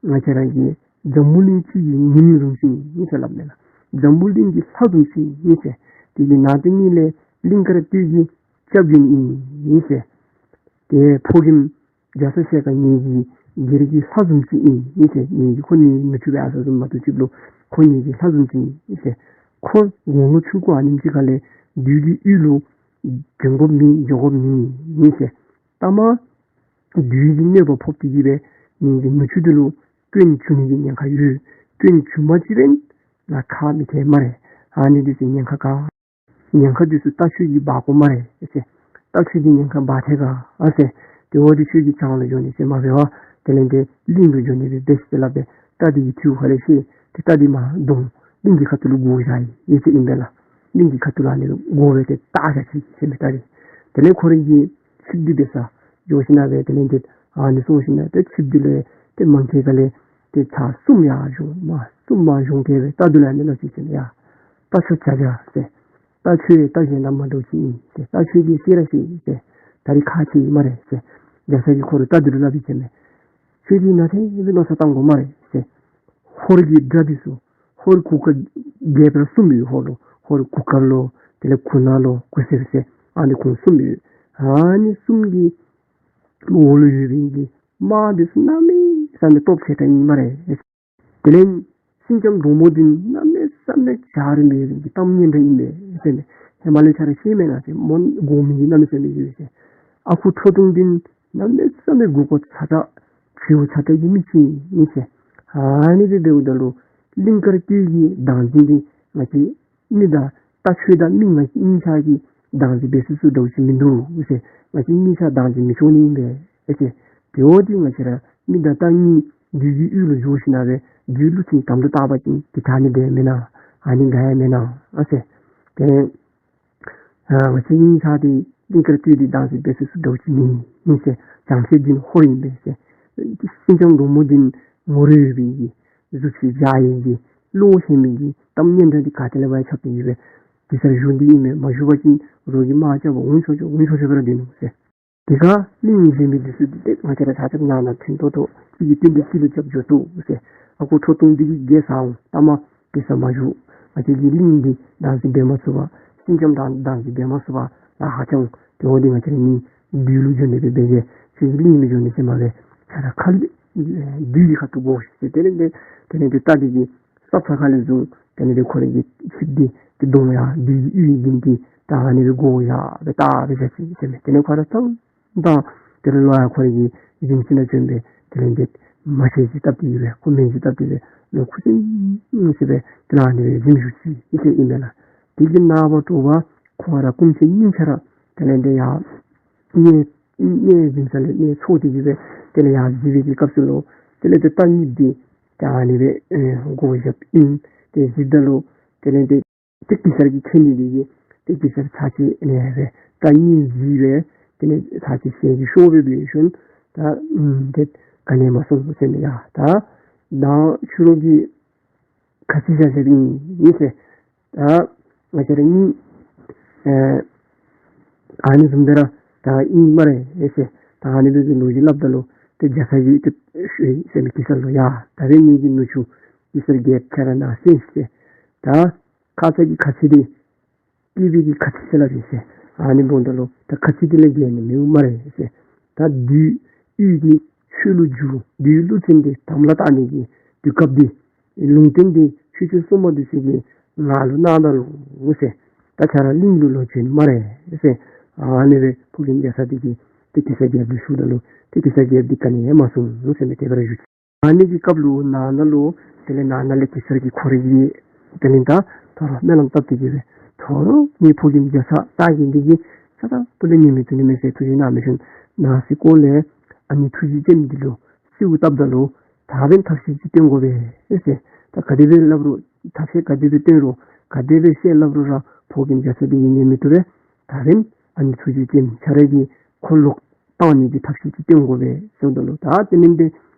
ང་བཅས་ར་གི་འཛམ་བུ་གླིང་སྤྱི་གི་ཉིམ་བཟུམ་ཅིག་ཨིན་ཟེར་སླབ་མས་ལགས། འཛམ་བུ་གླིང་གི་ལྷ་བཟུམ་ཅིག་ཨིན་ཟེར། དེ་གི་ནང་དེ་ཉིད་ལས་གླིང་དཀར་སྟོད་ཀྱི་སྐྱབས་རྗེ་ཨིན་ཟེར། ཏེ་ཕོ་རྒནམ་རྒྱ་ཚ་ཞལ་དཀར་ངེ་གི་སྒེར་གྱི་ལྷ་བཟུམ་ཅིག་ཨིན་ཟེར། ངེ་གི་ཁོ་ནི་ནུ་གཅུང་སྦེ་ཨ་ས་བཟུམ་མ་གཏོགས་ཅིག་ལུ་ཁོ་ངེ་གི་ལྷ་བཟུམ་ཅིག་ཨིན་ཟེར། ཁོ་དགུང་ལོ་ཆུང་ཀུ་ཨ་ནེམ་ཅིག་ཁ་ལས་བདུད་ཀྱི་ཡུལ་ལུ་འབྱོན་དགོཔ་མེད་འགྱོ་དགོཔ་མེད་ཨིན་ཟེར། ལྟ་མ་བདུད་ཀྱི་གནོད་པ་ཕོག་སྟེ་གིས་སྦེ་ངེ་གི་ནུ་གཅུང་འདི་ལུ་སྐྱོན་བྱུང་ནི་གི་ཉེན་ཁ་ཡོད། སྐྱོན་བྱུང་པ་ཅིན་ང་ཁ་མི་ཐལ་སྨ་རེ། ཨ་ནི་འདི་ཚུ་ཉེན་ཁ་ག་ཉེན་ཁ་འདི་ཚུ་རྟ་མཆོག་གིས་འབག་དགོ་སྨ་རེ་ཟེར། རྟ་ཁྱོད་འདི་ཉེན་ཁ་འབག་ཐལ་ག་ཨ་ཟེར། དེ་འོ་འདི་ཁྱོད་ཀྱིས་བྱང་ལུ་འགྱོ་ནི་ཟེར་མ་འབད་བར་དེ་ལས་འདི་གླིང་ལུ་འགྱོ་ནི་སྦེ་འབད་ཟེར་སླབ་སྦེ་རྟ་འདི་གི་ཐུ་ཁ་ལས་བཤེད་དེ་རྟ་འདི་མར་དོང་གླིང་གི་ཁ་ཐུག་ལུ་བསྒོར་བཞག་ཡི་ཟེར་ཨིན་པས་ལགས། གླིང་གི་ཁ་ཐུག་ལུ་ཨ་ནི་བསྒོར་སྦེ་ཏེ་བཏགས་བཞག་ཅི་ཟེར་མས་རྟ་འདི། དེ་ལས་ཁོ་རའི་གི་ཆིབས་འདི་འབད་སར་འགྱོ་ཞིན་ན་སྦེ་དེ་ལས་འདི་ཨ་ནི་སོང་ཞིན་ན་ཏེ་ཆིབས་འདི་ལས་ཏེ་མ་མཁལ་ཁ་ལས་ཏེ་ཚར་གསུམ་ཡར་ཞོན་མར་གསུམ་མར་ཞོན་སྐད་སྦེ་རྟ་འདི་ལུ་ཨ་ནི་སླབ་ཅི་ཟེར་མས། ཡ་རྟ་ཁྱོད་བྱ་བྱ་ཟེར། རྟ་ཁྱོད་རྟ་གཞན་དང་མ་འདྲཝ་ཅིག་ཨིན་ཟེར། རྟ་ཁྱོད་ཀྱིས་ཤེས་ར་ཤེས་ཟེར། ད་རིས་ཁག་ཆེ་ཡི་སྨ་རེ་ཟེར། རྒྱ་ཚ་གིས་ཁོ་ར་རྟ་འདི་ལུ་སླབ་ཡི་ཟེར་མས། ཁྱོད་ཀྱིས་ནཱ་ཏེ་སྦེ་མནོ་བསམ་བཏང་དགོ་སྨ་རེ་ཟེར། ཧོར་གྱི་དགྲ་འདི་ཚུ་ཧོར་གུར་དཀར་རྒྱལཔོ་གསུམ་ཡོད། ཧོར་ལུ་ཧོར་གུར་དཀར་ལོ་དེ་ལས་གུར་ནག་ལོ་གུར་སེར་ཟེར་ཨ་ནི་ཁོང་གསུམ་ཡོད། ཨ་ནི་གསུམ་གྱི་འོག་ལུ་ཡོད་པའི་གི་དམག་འདི་ཚུ་གནམ་མེད་ས་མེད་སྟོབས་ཆེ་དྲགས་ཨིན་སྨ་རེ། དེ་ལས་སེང་ལྕམ་འབྲུག་མོ་འདི་གནམ་མེད་ས་མེད་བྱ་རིམ་པའི་གི་གཏམ་སྙན་གྲགས་ཨིན་པས་ཟེར་མས། ཧེ་མ་ལས་ཁྱོད་ར་ཤེས་མེན་ན་ཟེར། མོ་དགོ་མི་གི་གནམ་མེད་ས་མེད་ཡོད་ཟེར། ཨ་ཁུ་ཁྲོ་ཐུང་འདི་གནམ་མེད་ས་མེད་མགུ་སྐོར་ཚ་དྲགས་བྱིའུ་ཚ་དྲགས་ཀྱི་མི་ཅིག་ཨིན་ཟེར། ཨ་ནི་སྦེ་འབདཝ་ད་ལུ་གླིང་དཀར་སྟོད་ཀྱི་བདག་འཛིན་འདི་ང་བཅས་མི་དང་རྟ་ཁྱོད་དང་མི་ང་བཅས་གཉིས་ཆ་གི་བདག་འཛིན་འབད་ཚུགས་ཚུགས་འདྲཝ་ཅིག་མིན་འདུག་ཟེར། ང་བཅས་གཉིས་ཆ་བདག་འཛིན་མི་ཆོག་ནི་ཨིན་པས་ཟེར། དེ་འོ་འདི་ང་བཅས་ར་མི་དང་རྟ་གཉིས་བདུད་ཀྱི་ཡུལ་ལུ་འགྱོ་ཞིན་ན་སྦེ་བདུད་ཀླུ་བཙན་དམ་ལུ་བཏགས་པ་ཅིན་འདི་དྲག་ནི་འདི་མེན་ན། ཨ་ནི་དགའ་ཡང་མེན་ན་ཨ་ཟེར། ཏེ་ཨ་ང་བཅས་གཉིས་ཆ་འདི་གླིང་དཀར་སྟོད་འདི་བདག་འཛིན་འབད་ཚུགས་ཚུགས་འདྲཝ་ཅིག་མེན་ཟེར། བྱང་ཤེས་འདི་ཧོར་ཨིན་པས་ཟེར། སེང་ལྕམ་འབྲུག་མོ་འདི་ངོ་རིས་ཡོད་པའི་གི་གཟུགས་ཅིག་འཇའ་ཡི་གི་བློ་ཧེ་མའི་གི་གཏམ་སྙན་གྲགས་འདི་ག་ཏེ་ལས་འབད་ཁྱབ་སྟེ་ཡོད་པས། གེ་སར་བཞུགས་འདི་ཨིན་མས། མ་བཞུགས་པ་ཅིན་རོགས་ཀྱིས་དམག་རྐྱབ་པར་འོང་ཆོག་ཆོག་འོང་ཆོག་ཆོག་སྦེ་ར་སྡོད་ནུག་ཟེར། དེ་ཁར་གླིང་གཞན་མི་འདི་ཚུ་འདི་ཏེ་ང་བཅས་ར་ཆ་ཁྱབ་ནང་ན་ཕན་ཏོག་ཏོ་གཅིག་གིས་གཅིག་ལུ་རྐྱབ་འགྱོ་དོ་ཟེར། ཨ་ཁུ་ཁྲོ་ཐུང་འདི་གིས་རྒྱལ་ས་འོང་། ལྟ་མ་གེ་སར་མ་བཞུགས། ང་བཅས་ཀྱིས་གླིང་འདི་བདག་འཛིན་འབད་མ་ཚུགས་པར་སེང་ལྕམ་དང་བདག་འཛིན་འབད་མ་ཚུགས་པར་ལཱ་ཁག་ཆེ་འོང་། དེ་འོ་འདི་ང་བཅས་ར་གཉིས་བདུད་ལུ་འགྱོ་ནི་སྦེ་འབད་གེ། ཁྱོད་ཀྱིས་གླིང་ལུ་འགྱོ་ནི་ཟེར་མ་འབད། ཆ་ར་ཁ་ལས་བདུད་ཀྱི་ཁ་ཐུག་བསྒོར་ཟེར། དེ་ལས་འདི་དེ་ལས་འདི་རྟ་འདི་གི་སྲབ་ཚ་ཁ་ལས་བཟུང་དེ་ལས་འདི་ཁོ་རའི་གི་ཆིབས་འདི་ཏེ་གདོང་ཡར་བདུད་ཀྱི་ཡུལ་གྱི་འདི་ད་ཨ་ནི་སྦེ་བསྒོར་ཡར་སྦེ་བཏགས་སྦེ་བཞག་ཅི་ཟེར་མས། དེ་ལས་ཁོ་ར་ཚང་དང་དེ་ལས་ལོག་ཡར་ཁོ་རའི་གི་གཟིམ་ཅུང་ནང་བྱོན་སྦེ་དེ་ལས་འདི་མ་ཤེས་ཅིག་བཏབ་སྟེ་ཡོད་པས། ཁུ་སྨན་ཅིག་བཏབ་སྟེ་ཡོད་པས། ལོག་ཁུ་སིམ་སིམ་སྦེ་དེ་ལས་ཨ་ནི་སྦེ་གཟིམ་བཞུགས་ཅི་ཨིན་ཟེར་ཨིན་མས་ལགས། དེ་གི་ནངས་པ་དྲོ་པ་ཁོང་ར་སྐུ་མཆེད་གཉིས་ཆ་ར་དེ་ལས་འདི་ཡར་གནས་གནས་གཟིམ་ས་ལས་གནས་འཚོལ་ཏེ་གི་སྦེ་དེ་ལས་ཡར་གཟིགས་པའི་གི་སྐབས་སུ་ལུ་དེ་ལས་འདི་རྟ་གཉིས་འདི་ད་ཨ་ནི་སྦེ་ཨེ་བསྒོར་བཞགཔ་ཨིན། ཏེ་གཟིགསཔ་ད་ལུ་དེ་ལས་འདི་ཏེ་གེ་སར་གྱིས་མཁྱེན་ནི་འདི་གིས་ཏེ་གེ་སར་ཚར་གཅིག་ཨ་ནི་སྦེ་རྟ་གཉིས་གཟིགས་སྦེ་དེ་ལས་ཚར་གཅིག་ཞལ་གྱིས་ཤོར་སྦེ་འབད་ཞིནམ་ད་ཨམ་ཏེ་ག་ནི་མ་གསུངས་ཟེར་མས། ཡ་ད་མདང་ཕྱི་རུ་གི་ཁ་ཚིག་བཞག་བཞགཔ་ཨིན་ཟེར། ད་ང་བཅས་ར་གཉིས་ཨེ་ཨ་ནི་བཟུམ་སྦེ་ར་ད་ཨིན་སྨ་རེ་ཟེར། ད་ཨ་ནི་སྦེ་གི་ལོ་རྒྱུས་སླབ་ད་ལུ་ཏེ་རྒྱ་ཚ་གིས་ཏེ་ཞུ་ཡི་ཟེར་མས་གེ་སར་ལུ། ཡ་ད་འབདན་ངེ་གི་ནུ་གཅུང་གེ་སར་རྒྱལཔོ་ཁྱོད་ར་ནཱ་གསན་ཟེར། ད་ཁ་ཙ་གི་ཁ་ཚིག་འདི་སྐྱེས་པའི་གི་ཁ་ཚིག་ཟེར་སླབ་ཨིན་ཟེར། ཨ་ནི་འབདཝ་ད་ལུ་ད་ཁ་ཚིག་འདི་ལས་འགལ་ནི་མེད་སྨ་རེ་ཟེར། ད་བདུད་ཡུལ་གྱི་ཆོས་ལུ་འགྱུར་བདུད་ཀླུ་བཙན་འདི་དམ་ལ་བཏགས་ནི་གི་དུས་སྐབས་འདི་ལུང་བསྟན་འདི་ཆོས་སྐྱོང་སྲུང་མ་འདི་ཚུ་གིས་ང་ལུ་གནང་ད་ལོ་ཟེར། ད་ཁྱོད་ར་གླིང་ལུ་ལོག་བྱོན་སྨ་རེ་ཟེར། ཨ་ནི་སྦེ་ཕོ་རྒནམ་རྒྱ་ཚ་འདི་གིས་ཏེ་གེ་སར་རྒྱལཔོ་ལུ་ཞུཝ་ད་ལུ་ཏེ་གེ་སར་རྒྱལཔོ་འདི་ག་ནི་ཡང་མ་གསུངས་ཟེར་མས། དེ་སྦེ་ར་བཞུགས་ཅི། ཨ་ནི་གི་སྐབས་ལུ་ནང་ན་ལུ་དེ་ལས་ནང་ན་ལས་གེ་སར་གྱི་ཁོ་རའི་གི་དེ་ལས་ད་ད་རུང་སྨོན་ལམ་བཏབ་སྟེ་གི་སྦེ་ད་རུང་ངེའི་ཕོ་རྒནམ་རྒྱ་ཚ་རྟ་རྒན་འདི་གིས་ས་ད་པུ་ལས་ཉན་མི་བཏུབ་ནི་མས་ཟེར་ཐུགས་བཞེད་གནང་མི་ཞིནམ་ནང་སེམས་ཁོག་ལས་ཨ་ནི་ཐུགས་རྗེ་ཅན་འདི་ལུ་གསོལཝ་བཏབ་ད་ལུ་ད་འབདན་ཐབས་ཤེས་ཅིག་སྟོན་དགོ་པས་ཟེར། ད་ག་དེ་སྦེ་སླབ་རུང་ཐབས་ཤེས་ག་དེ་སྦེ་སྟོན་རུང་ག་དེ་སྦེ་བཤད་སླབ་རུང་ར་ཕོ་རྒནམ་རྒྱ་ཚ་འདི་གིས་ཉན་མི་བཏུབ་པས། ད་འབདན་ཨ་ནི་ཐུགས་རྗེ་ཅན་ཁྱོད་ར་གིས་ཁོ་ལོག་བཏང་ནི་གི་ཐབས་ཤེས་ཅིག་སྟོན་དགོ་པས་ཟེརཝ་ད་ལུ་ད་དེ་ལས་འདི་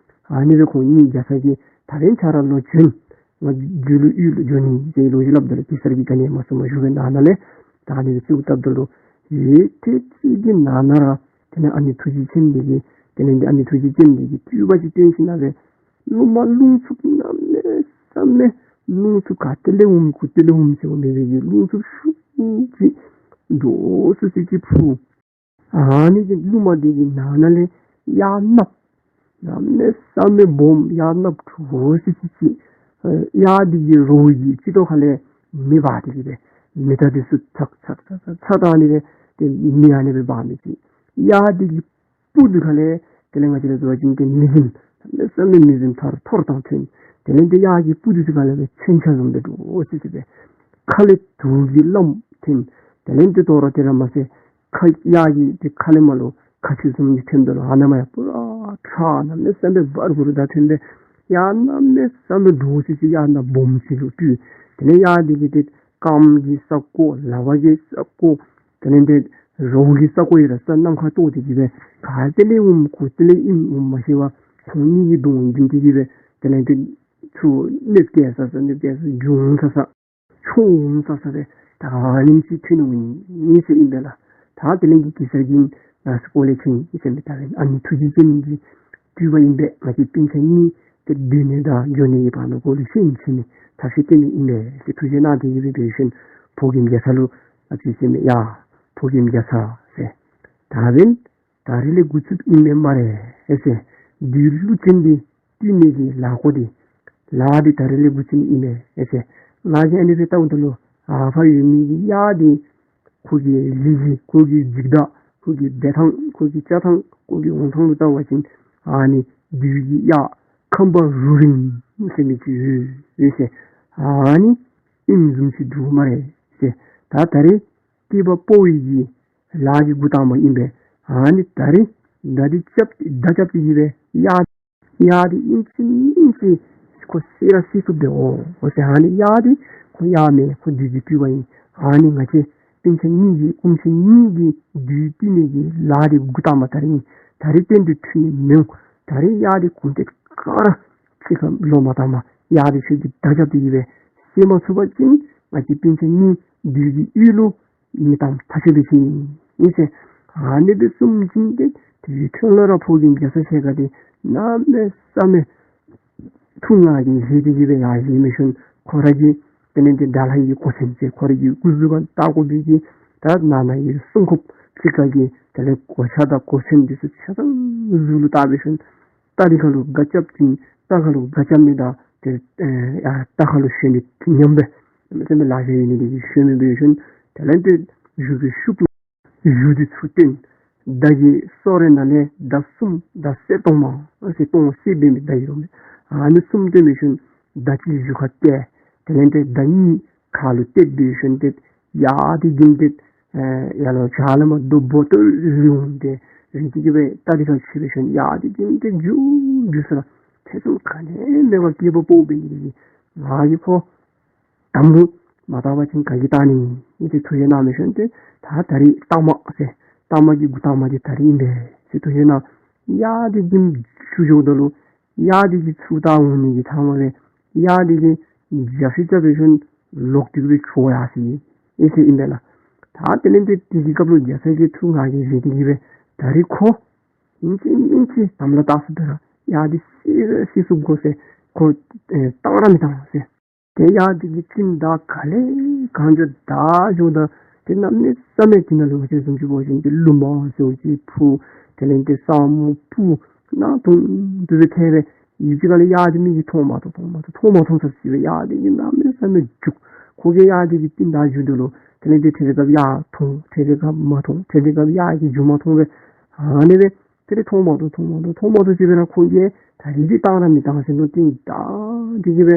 ཨ་ནི་སྦེ་ཁོང་གཉིས་རྒྱ་ཚ་གིས་ད་འབདན་ཁྱོད་ར་ལོག་བྱོན། ང་བདུད་ཀླུ་ཡུལ་ལུ་འགྱོ་ནི་ཟེར་ལོ་རྒྱུས་སླབ་ད་ལུ་གེ་སར་གྱིས་ག་ནི་ཡང་མ་གསུངས་པར་བཞུགས་པའི་ནང་ན་ལས་ད་ཨ་ནི་སྦེ་གསོལཝ་བཏབ་ད་ལུ་ཡུད་ཐེངས་གཅིག་གི་ནང་ན་ར་དེ་ལས་ཨ་ནི་ཐུགས་རྗེ་ཅན་འདི་གིས་དེ་ལས་འདི་ཨ་ནི་ཐུགས་རྗེ་ཅན་འདི་གིས་སྤྲུལ་པ་ཅིག་སྟོན་ཞིནམ་ལས་རླུང་མ་རླུང་འཚུབ་གནམ་མེད་ས་མེད་རླུང་འཚུབ་ག་ཏེ་ལས་འོང་ག་ཏེ་ལས་འོང་ཟེར་བ་མེད་པའི་གི་རླུང་འཚུབ་ཤུགས་ཀྱིས་འདྲོག་སི་སི་ཅིག་འཕུ། ཨ་ནི་གི་རླུང་མ་འདི་གི་ནང་ན་ལས་གཡག་གནགཔོ་གནམ་མེད་ས་མེད་སྦོམ་གཡག་གནགཔོ་འདྲོག་སི་སི་ཅིག་ཨེ་གཡག་འདི་གི་རྭཝ་གི་སྤྱི་ཏོག་ཁ་ལས་མེ་འབར་ཏེ་གི་སྦེ་མེ་སྟག་འདི་ཚུ་ཚག་ཚག་ཚག་ཚག་ཚག་ད་ཨ་ནི་སྦེ་ཏེ་མེ་ཨ་ནི་སྦེ་འབར་མི་ཅིག། གཡག་འདི་གི་སྤུ་འདི་ཁ་ལས་དེ་ལས་ང་བཅས་ར་བཟུམ་ཅིག་ཏེ་མེ་ཟིམ་གནམ་མེད་ས་མེད་མེ་ཟིམ་ཐོར་ཐོར་དང་ཐོན། དེ་ལས་ཏེ་གཡག་གི་སྤུ་འདི་ཚུ་ཁ་ལས་སྦེ་མཚོན་ཆ་བཟུམ་སྦེ་འདྲོག་སི་སི་སྦེ་ཁ་ལས་དུག་གི་རླངསམ་ཐོན། དེ་ལས་ཏེ་དོ་རུང་དེ་ར་མ་ཚད་ ཁ་གཡག་གི་དེ་ཁ་ལས་མར་ལུ་ཁ་ཆུ་བཟུམ་ཅིག་ཐོནམ་ད་ལུ་ཨ་ནཱ་མར་ཡང་པུ་ར་ཁྲག་གནམ་མེད་ས་མེད་འབར་འབུར་ད་ཐོན་སྦེ་གཡག་གནམ་མེད་ས་མེད་འདྲོག་སི་སི་གཡག་ནག་སྦོམ་ཅིག་ལུ་སྤྲུལ། དེ་ལས་གཡག་དེ་གིས་ཏེ་རྐངམ་གི་ས་གོ་ལག་པ་གི་ས་གོ་དེ་ལས་ཏེ་རོགས་ཀྱི་ས་གོ་ཡོད་ར་ས་ནམ་མཁར་གཏོར་ཏེ་གི་སྦེ་ག་ཏེ་ལས་འོངམ་གུ་ཏེ་ལས་ཨིནམ་འོངམ་མ་ཤེས་པར་ཁོང་གཉིས་ཀྱི་གདོང་འཛིང་སྟེ་གི་སྦེ་དེ་ལས་ཏེ་ཚུར་གནོདཔ་བཀལ་ས་ས་གནོདཔ་བཀལ་ས་རྒྱུག་འོང་ས་ས་ཆོ་འོང་ས་ས་སྦེ་ད་ཨ་ནེམ་ཅིག་ཐོན་འོང་ནི་ཟེར་ཨིན་པས་ལགས། ད་དེ་ལས་ཀྱི་གེ་སར་གྱིས་ང་བཅས་སྐོར་ལས་ཕྱིན་ཡི་ཟེར་མི་ད་ཨ་ནི་ཐུགས་རྗེ་ཅན་གྱི་སྤྲུལ་པ་ཨིན་པས། ང་བཅས་སྤུན་ཆ་གཉིས་ཏེ་སྡོད་ནི་དང་འགྱོ་ནི་གི་བར་ན་གོ་ལུ་ཤེས་ཡི་ཟེར་མི་ཐབས་ཤེས་སྟོན་ནི་ཨིན་པས་ཟེར་ཐུགས་རྗེ་གནང་སྟེ་གི་སྦེ་འབད་ཞིནམ་ཕོ་རྒནམ་རྒྱ་ཚ་ལུ་ཨ་ཙི་ཟེར་མི་ཡ་ཕོ་རྒནམ་རྒྱ་ཚ་ཟེར་ད་འབདན་ད་རིས་ལས་འགོ་བཙུགསཔ་ཨིན་མས་སྨ་རེ་ཨེ་ཟེར། བདུད་ཀླུ་བཙན་འདི་བཏུལ་ནི་གི་ལཱ་འགོ་འདི་ལཱ་འདི་ད་རིས་ལས་འགོ་བཙུགས་ནི་ཨིན་མས་ཨེ་ཟེར། ང་གིས་ཨ་ནི་སྦེ་བལྟཝ་ད་ལུ་ཨ་ཕར་ཡོད་མི་གི་གཡག་འདི་ཁོ་གི་ལུས་ཀྱི་ཁོ་གི་འཇིག་ལྟ་ཁོ་གི་སྡོད་ཐངས་ཁོ་གི་བཅའ་ཐངས་ཁོ་གི་འོང་ཐངས་ལུ་བལྟ་བ་ཅིན་ཨ་ནི་བདུད་ཀྱི་གཡག་ཁམ་པ་རུ་རིང་ཟེར་མི་ཅིག་ཡོད་ཟེར། ཨ་ནི་ཨིནམ་བཟུམ་ཅིག་འདུག་སྨ་རེ་ཟེར། ད་ད་རིས་སྐྱེས་པ་ཕོ་ཡི་གི་ལཱ་གི་འགོ་དང་པ་ཨིན་པས། ཨ་ནི་ད་རིས་མདའ་འདི་རྐྱབ་མདའ་རྐྱབ་སྟེ་གི་སྦེ་གཡག་གཡག་འདི་ཨིན་ཅི་མིན་ཅི་ཁོ་བསད་ར་བསད་ཚུགསཔ་འདི་འོང་ཟེར། ཨ་ནི་གཡག་འདི་ཁོ་གཡག་མེན་ཁོ་བདུད་ཀྱི་སྤྲུལ་པ་ཨིན། ཨ་ནི་ང་བཅས་སྤུན་ཆ་གཉིས་ཀྱིས་སྐུ་མཆེད་གཉིས་ཀྱིས་བདུད་བཏུལ་ནི་གི་ལཱ་འདི་འགོ་དང་པ་ད་རིས་ཨིན། ད་རིས་གཏན་དུ་འཁྲུལ་ནི་མི་འོང་། ད་རིས་གཡག་འདི་གུང་སྟེ་ག་ར་ཕྱི་ཁར་ལོག་མ་བཏང་པར་གཡག་འདི་ཁྱོད་ཀྱིས་མདའ་རྐྱབ་སྟེ་གི་སྦེ་བསད་མ་ཚུགས་པ་ཅིན་ང་བཅས་སྤུན་ཆ་གཉིས་བདུད་ཀྱི་གཡུལ་ལུ་མི་གཏང་ཐག་ཆོད་སྦེ་ཕྱིན་ཨིན་ཟེར། ཨ་ནི་སྦེ་གསུངམ་ཅིག་ཏེ་དེ་ཐོན་ལ་ར་ཕོ་རྒནམ་རྒྱ་ཚ་ཞལ་དཀར་འདི་གནམ་མེད་ས་མེད་ཐུགས་ངར་གྱིས་བཞེས་ཏེ་གི་སྦེ་ཡར་བཞེངས་མི་ཤུལ་ཁོ་ར་གི་དེ་ལས་ཏེ་དགྲ་ལྷ་ཡི་གོ་མཚོན་ཟེར་ཁོ་ར་གི་སྐུ་གཟུགས་ཁར་བཏགས་དགོ་པའི་གི་ད་ནང་ན་ཡི་སྲུང་སྐྱོབ་ཕྱི་ཁ་གི་དེ་ལས་གོ་ཆ་དང་གོ་མཚོན་འདི་ཚུ་ཆ་ཚང་གཟུགས་ལུ་བཏགས་པའི་ཤུལ་རྟ་འདི་ཁ་ལུ་སྒ་རྐྱབ་ཅིན་རྟ་ཁ་ལུ་སྒ་རྐྱབ་ནི་དང་ཏེ་ཨེ་ཡ་རྟ་ཁ་ལུ་ཞོན་ནི་མཉམ་སྦེ་མི་སེམས་ལ་ཞེན་ནི་འདི་གིས་ཞོན་མི་འབད་ཤུལ་དེ་ལས་ཏེ་གཞུ་གི་ཤུགས་གཞུ་འདི་ཚུར་བཏོན། མདའ་གི་སོ་རེ་ནང་ལས་མདའ་གསུམ་མདའ་གསེར་གཏོར་མ་ཟེར་གཏོར་མ་གསེར་འབད་མི་མདའ་ཨིན་རུང་མས། ཨ་ནི་གསུམ་བཏོན་མི་ཤུལ་མདའ་གཅིག་གཞུ་ཁར་གཏད། དེ་ལས་ཏེ་མདའ་གཉིས་ཁ་ལུ་གཏད་འབད་ཤུལ་ཏེ་གཡག་འདི་བསྒྱིམས་ཏེ་ཨེ་ཡར་ལུ་བྱག་ལས་མར་རྡོ་སྦོ་ཏོ་རིལ་འོང་སྟེ་རིལ་ཏེ་གི་སྦེ་རྟ་འདི་ཁར་ཆིབས་པའི་ཤུལ་གཡག་འདི་བསྒྱིམས་ཏེ་རྒྱུག་རྒྱུག་ས་ལ་ཐེ་ཚོམ་ག་ནི་མེད་པར་སྐྱེས་པ་ཕོ་འབད་ནི་འདི་གིས་ང་གིས་ཁོ་དམ་འབུ་མ་བཏགས་པ་ཅིན་ག་གིས་བཏགས་ནི་ཨིན་ཟེར་ཐུགས་བཞེད་གནང་མི་ཤུལ་ཏེ་ད་ད་རིས་གཏོར་མ་ཟེར་གཏོར་མ་གི་འགོ་དང་པ་འདི་ད་རིས་ཨིན་པས་ཟེར་ཐུགས་བཞེད་གནང་། གཡག་འདི་བསྒྱིམས་ཚུར་འགྱོཝ་ད་ལུ་གཡག་འདི་གིས་ཚུར་བལྟ་འོང་ནི་གི་མཐའ་མ་ལས་གཡག་འདི་གིས་རྒྱབ་ཤིག་རྐྱབ་པའི་ཤུལ་ལོག་སྟེ་གི་སྦེ་བྱོག་ཡར་སོ་ཡི་ཟེར་ཨིན་པས་ལགས། ད་དེ་ལས་ཏེ་དེ་གི་སྐབས་ལུ་རྒྱ་ཚ་གིས་ཐུགས་ངར་གྱིས་བཞེས་ཏེ་གི་སྦེ་ད་རིས་ཁོ་ཨིན་ཅི་མིན་ཅི་དམ་ལ་བཏགས་སོ་ད་ར་གཡག་འདི་བསད་བསད་ཚུགས་དགོ་ཟེར་ཁོ་ཨེ་བཏང་ར་མི་བཏང་ཟེར། ཏེ་གཡག་འདི་གི་སྤྱིན་བདའ་ག་ལས་གང་འགྱོ་བདའ་འགྱོཝ་ད་ཏེ་གནམ་མེད་ས་མེད་དེ་ནང་ལུ་ང་བཅས་བཟུམ་ཅིག་འབད་བ་ཅིན་ཏེ་རླུང་མ་སོགས་ཅིག་འཕུ། དེ་ལས་ཏེ་ས་སྨུག་འཕུ། གནག་དུང་དུ་སྦེ་ཐལ་སྦེ་ཡུདཔ་ཅིག་ཁ་ལས་གཡག་འདི་མི་གིས་མཐོང་མ་མཐོང་མཐོང་མ་མཐོང་མཐོང་མ་མཐོང་ས་ཅིག་སྦེ་གཡག་འདི་གིས་གནམ་མེད་ས་མེད་རྒྱུག། ཁོ་གིས་གཡག་འདི་གི་སྤྱིན་བདའ་འགྱོ་དོ་ལོ། དེ་ལས་ཏེ་ཐེངས་རེ་སྐབས་གཡག་མཐོང་ཐེངས་རེ་སྐབས་མ་མཐོང་ཐེངས་རེ་སྐབས་གཡག་གིས་རྒྱུག་མ་མཐོང་སྦེ་ཨ་ནི་སྦེ་དེ་ལས་མཐོང་མ་མཐོང་མཐོང་མ་མཐོང་མཐོང་མ་མཐོང་ཅིག་སྦེ་ར་ཁོ་གིས་ད་རིས་འདི་བཏང་ར་མི་བཏང་ཟེར་མནོ་སྟེ་བདའ་སྟེ་གི་སྦེ་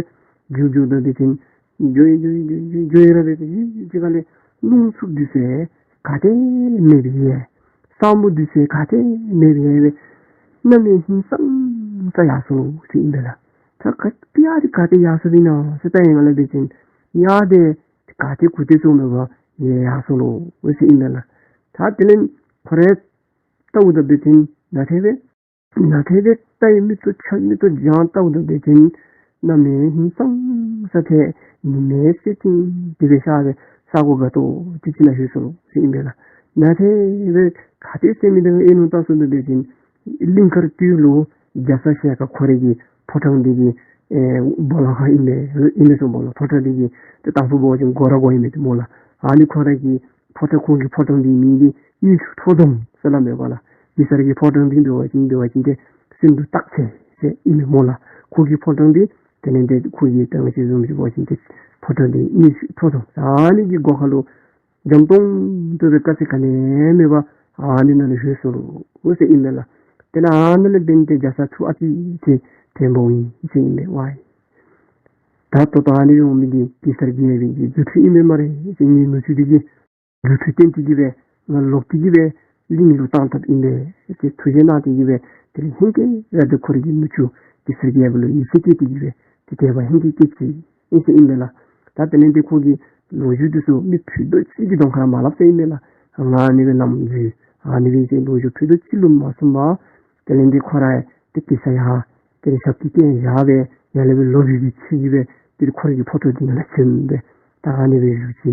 རྒྱུག་རྒྱུག་ད་འབད་བ་ཅིན་འགྱོ་ཡི་འགྱོ་ཡི་འགྱོ་ཡི་འགྱོ་ཡི་འགྱོ་ཡི་ར་འབད་དེ་ཡུདཔ་ཅིག་ཁ་ལས་རླུང་འཚུབ་འདི་ཚུ་ག་ཏེ་མེད་པའི་ཡལ། ས་སྨུག་འདི་ཚུ་ག་ཏེ་མེད་པའི་ཡལ་སྦེ་གནམ་མེད་ཧིང་སངས་ས་ཡར་སོ་ལོ་ཟེར་ཨིན་པས་ལགས། ད་ག་གཡག་འདི་ག་ཏེ་ཡར་སོ་ཡི་ན་ཟེར་བལྟ་ཡི་ག་ལས་འབད་བ་ཅིན་གཡག་འདི་ག་ཏེ་གུ་ཏེ་ཚུ་མེད་པར་ཡལ་ཡར་སོ་ལོ་ཟེར་ཨིན་པས་ལགས། ད་དེ་ལས་ཁོ་ར་བལྟཝ་ད་འབད་བ་ཅིན་ནཱ་ཏེ་སྦེ་ནཱ་ཏེ་སྦེ་ལྟ་ཡི་མིག་ཏོ་ཆ་མིག་ཏོ་གྱང་བལྟཝ་ད་འབད་བ་ཅིན་གནམ་མེད་ཧིང་སངས་ས་ཐལ། ཉི་མའི་ཟེར་ཐིང་ཐིང་སྦེ་ཤར་སྦེ་ས་གོ་དགའ་ཏོག་ཏོ་ཅིག་ནང་ལྷོད་སོ་ལོ་ཟེར་ཨིན་པས་ལགས། ནཱ་ཏེ་སྦེ་ག་ཏེ་ཟེར་མི་འདི་ཨེ་ནོ་བལྟ་སོ་ནུག་འབད་བ་ཅིན་གླིང་དཀར་སྟོད་ལུ་རྒྱ་ཚ་ཞལ་དཀར་ཁོ་རའི་གི་ཕོ་བྲང་འདི་གི་ཨེ་སྦོ་ལོགས་ཁར་ཨིན་པས། ཨིན་པས་སོ་སྦོ་ལོགས་ཕོ་བྲང་འདི་གི་ཏེ་དང་ཕུ་འབད་བ་ཅིན་སྒོ་ར་སྒོ་ཨིན་པས་ཏེ་སྨོ་ལགས། ཨ་ནི་ཁོ་ར་གི་ཕོ་བྲང་ཁོང་གི་ཕོ་བྲང་འདི་མིང་འདི་དངུལ་ཆུ་ཁྲོ་ཐུང་ཟེར་སླབ་མས་པ་ལགས། གེ་སར་གྱི་ཕོ་བྲང་འདི་འབད་བ་ཅིན་འབད་བ་ཅིན་ཏེ་སེང་ལྡེང་སྟག་རྩེ་ཟེར་ཨིན་མས་སྨོ་ལགས། ཁོ་གི་ཕོ་བྲང་འདི་དེ་ལས་ཏེ་ཁོ་གི་ཏེ་ང་བཅས་བཟུམ་ཅིག་འབད་བ་ཅིན་ཏེ་ཕོ་བྲང་འདི་དངུལ་ཆུ་ཁྲོ་ཐུང་ཟེར་ཨ་ནི་གི་སྒོ་ཁ་ལུ་འཇམ་ཏོང་ཏོ་སྦེ་དཀའ་ཚེགས་ག་ནི་མེད་པར་ཨ་ནི་ནང་ལུ་ལྷོད་སོ་ལོ་ཟེར་ཨིན་མས་ལགས། དེ་ལས་ཨ་ནཱ་ལས་འབད་ནི་དེ་རྒྱ་ཚ་ཐུགས་ཨ་ཙི་ཅིག་དྲན་པ་འོང་ཡི་ཟེར་ཨིན་མས་ཝའི། ད་ལྟོ་ད་ཨ་ནི་འོང་མི་འདི་གེ་སར་རྒྱལ་པོའི་གི་རྫུ་འཕྲུལ་ཨིན་མས་སྨ་རེ་ཟེར་ངེའི་ནུ་གཅུང་འདི་གིས་རྫུ་འཕྲུལ་བསྟན་ཏེ་གི་སྦེ་ ང་ལོག་སྟེ་གི་སྦེ་གླིང་ལུ་བཏང་བཏངམ་ཨིན་པས་ཟེར་ཐུགས་བཞེད་གནང་སྟེ་གི་སྦེ་དེ་ལས་ཧེང་སྐལ་ར་ཏེ་ཁོ་རའི་གི་ནུ་གཅུང་གེ་སར་རྒྱལ་པོ་ལུ་ཡིད་ཆེས་བསྐྱེད་དེ་གི་སྦེ་ཏེ་དད་པ་ཧེང་སྐལ་སྐྱེས་ཅི་ཨིན་ཟེར་ཨིན་པས་ལགས། ད་དེ་ལས་ཏེ་ཁོ་གིས་ལོ་རྒྱུས་འདི་ཚུ་མི་ཕུད་རྡོག་གཅིག་གི་གདོང་ཁར་མ་སླབ་ཟེར་ཨིན་པས་ལགས། ང་ཨ་ནི་སྦེ་ལམ་འཛོལ་ཨ་ནི་སྦེ་ཟེར་ལོ་རྒྱུས་ཕུད་རྡོག་གཅིག་ལུ་མ་གསུངས་པར་དེ་ལས་ཏེ་ཁོ་ར་ཏེ་གེ་སར་ཡར་དེ་ལས་ཞབས་ཀྱིས་བསྐྱལ་བཞག་སྦེ་ཡར་ལས་སྦེ་ལོག་པའི་གི་ཚུལ་གྱིས་སྦེ་དེ་ལས་ཁོ་རའི་གི་ཕོ་བྲང་འདི་ནང་ལུ་བྱོན་སྦེ་ད་ཨ་ནི་སྦེ་བཞུགས་ཅི་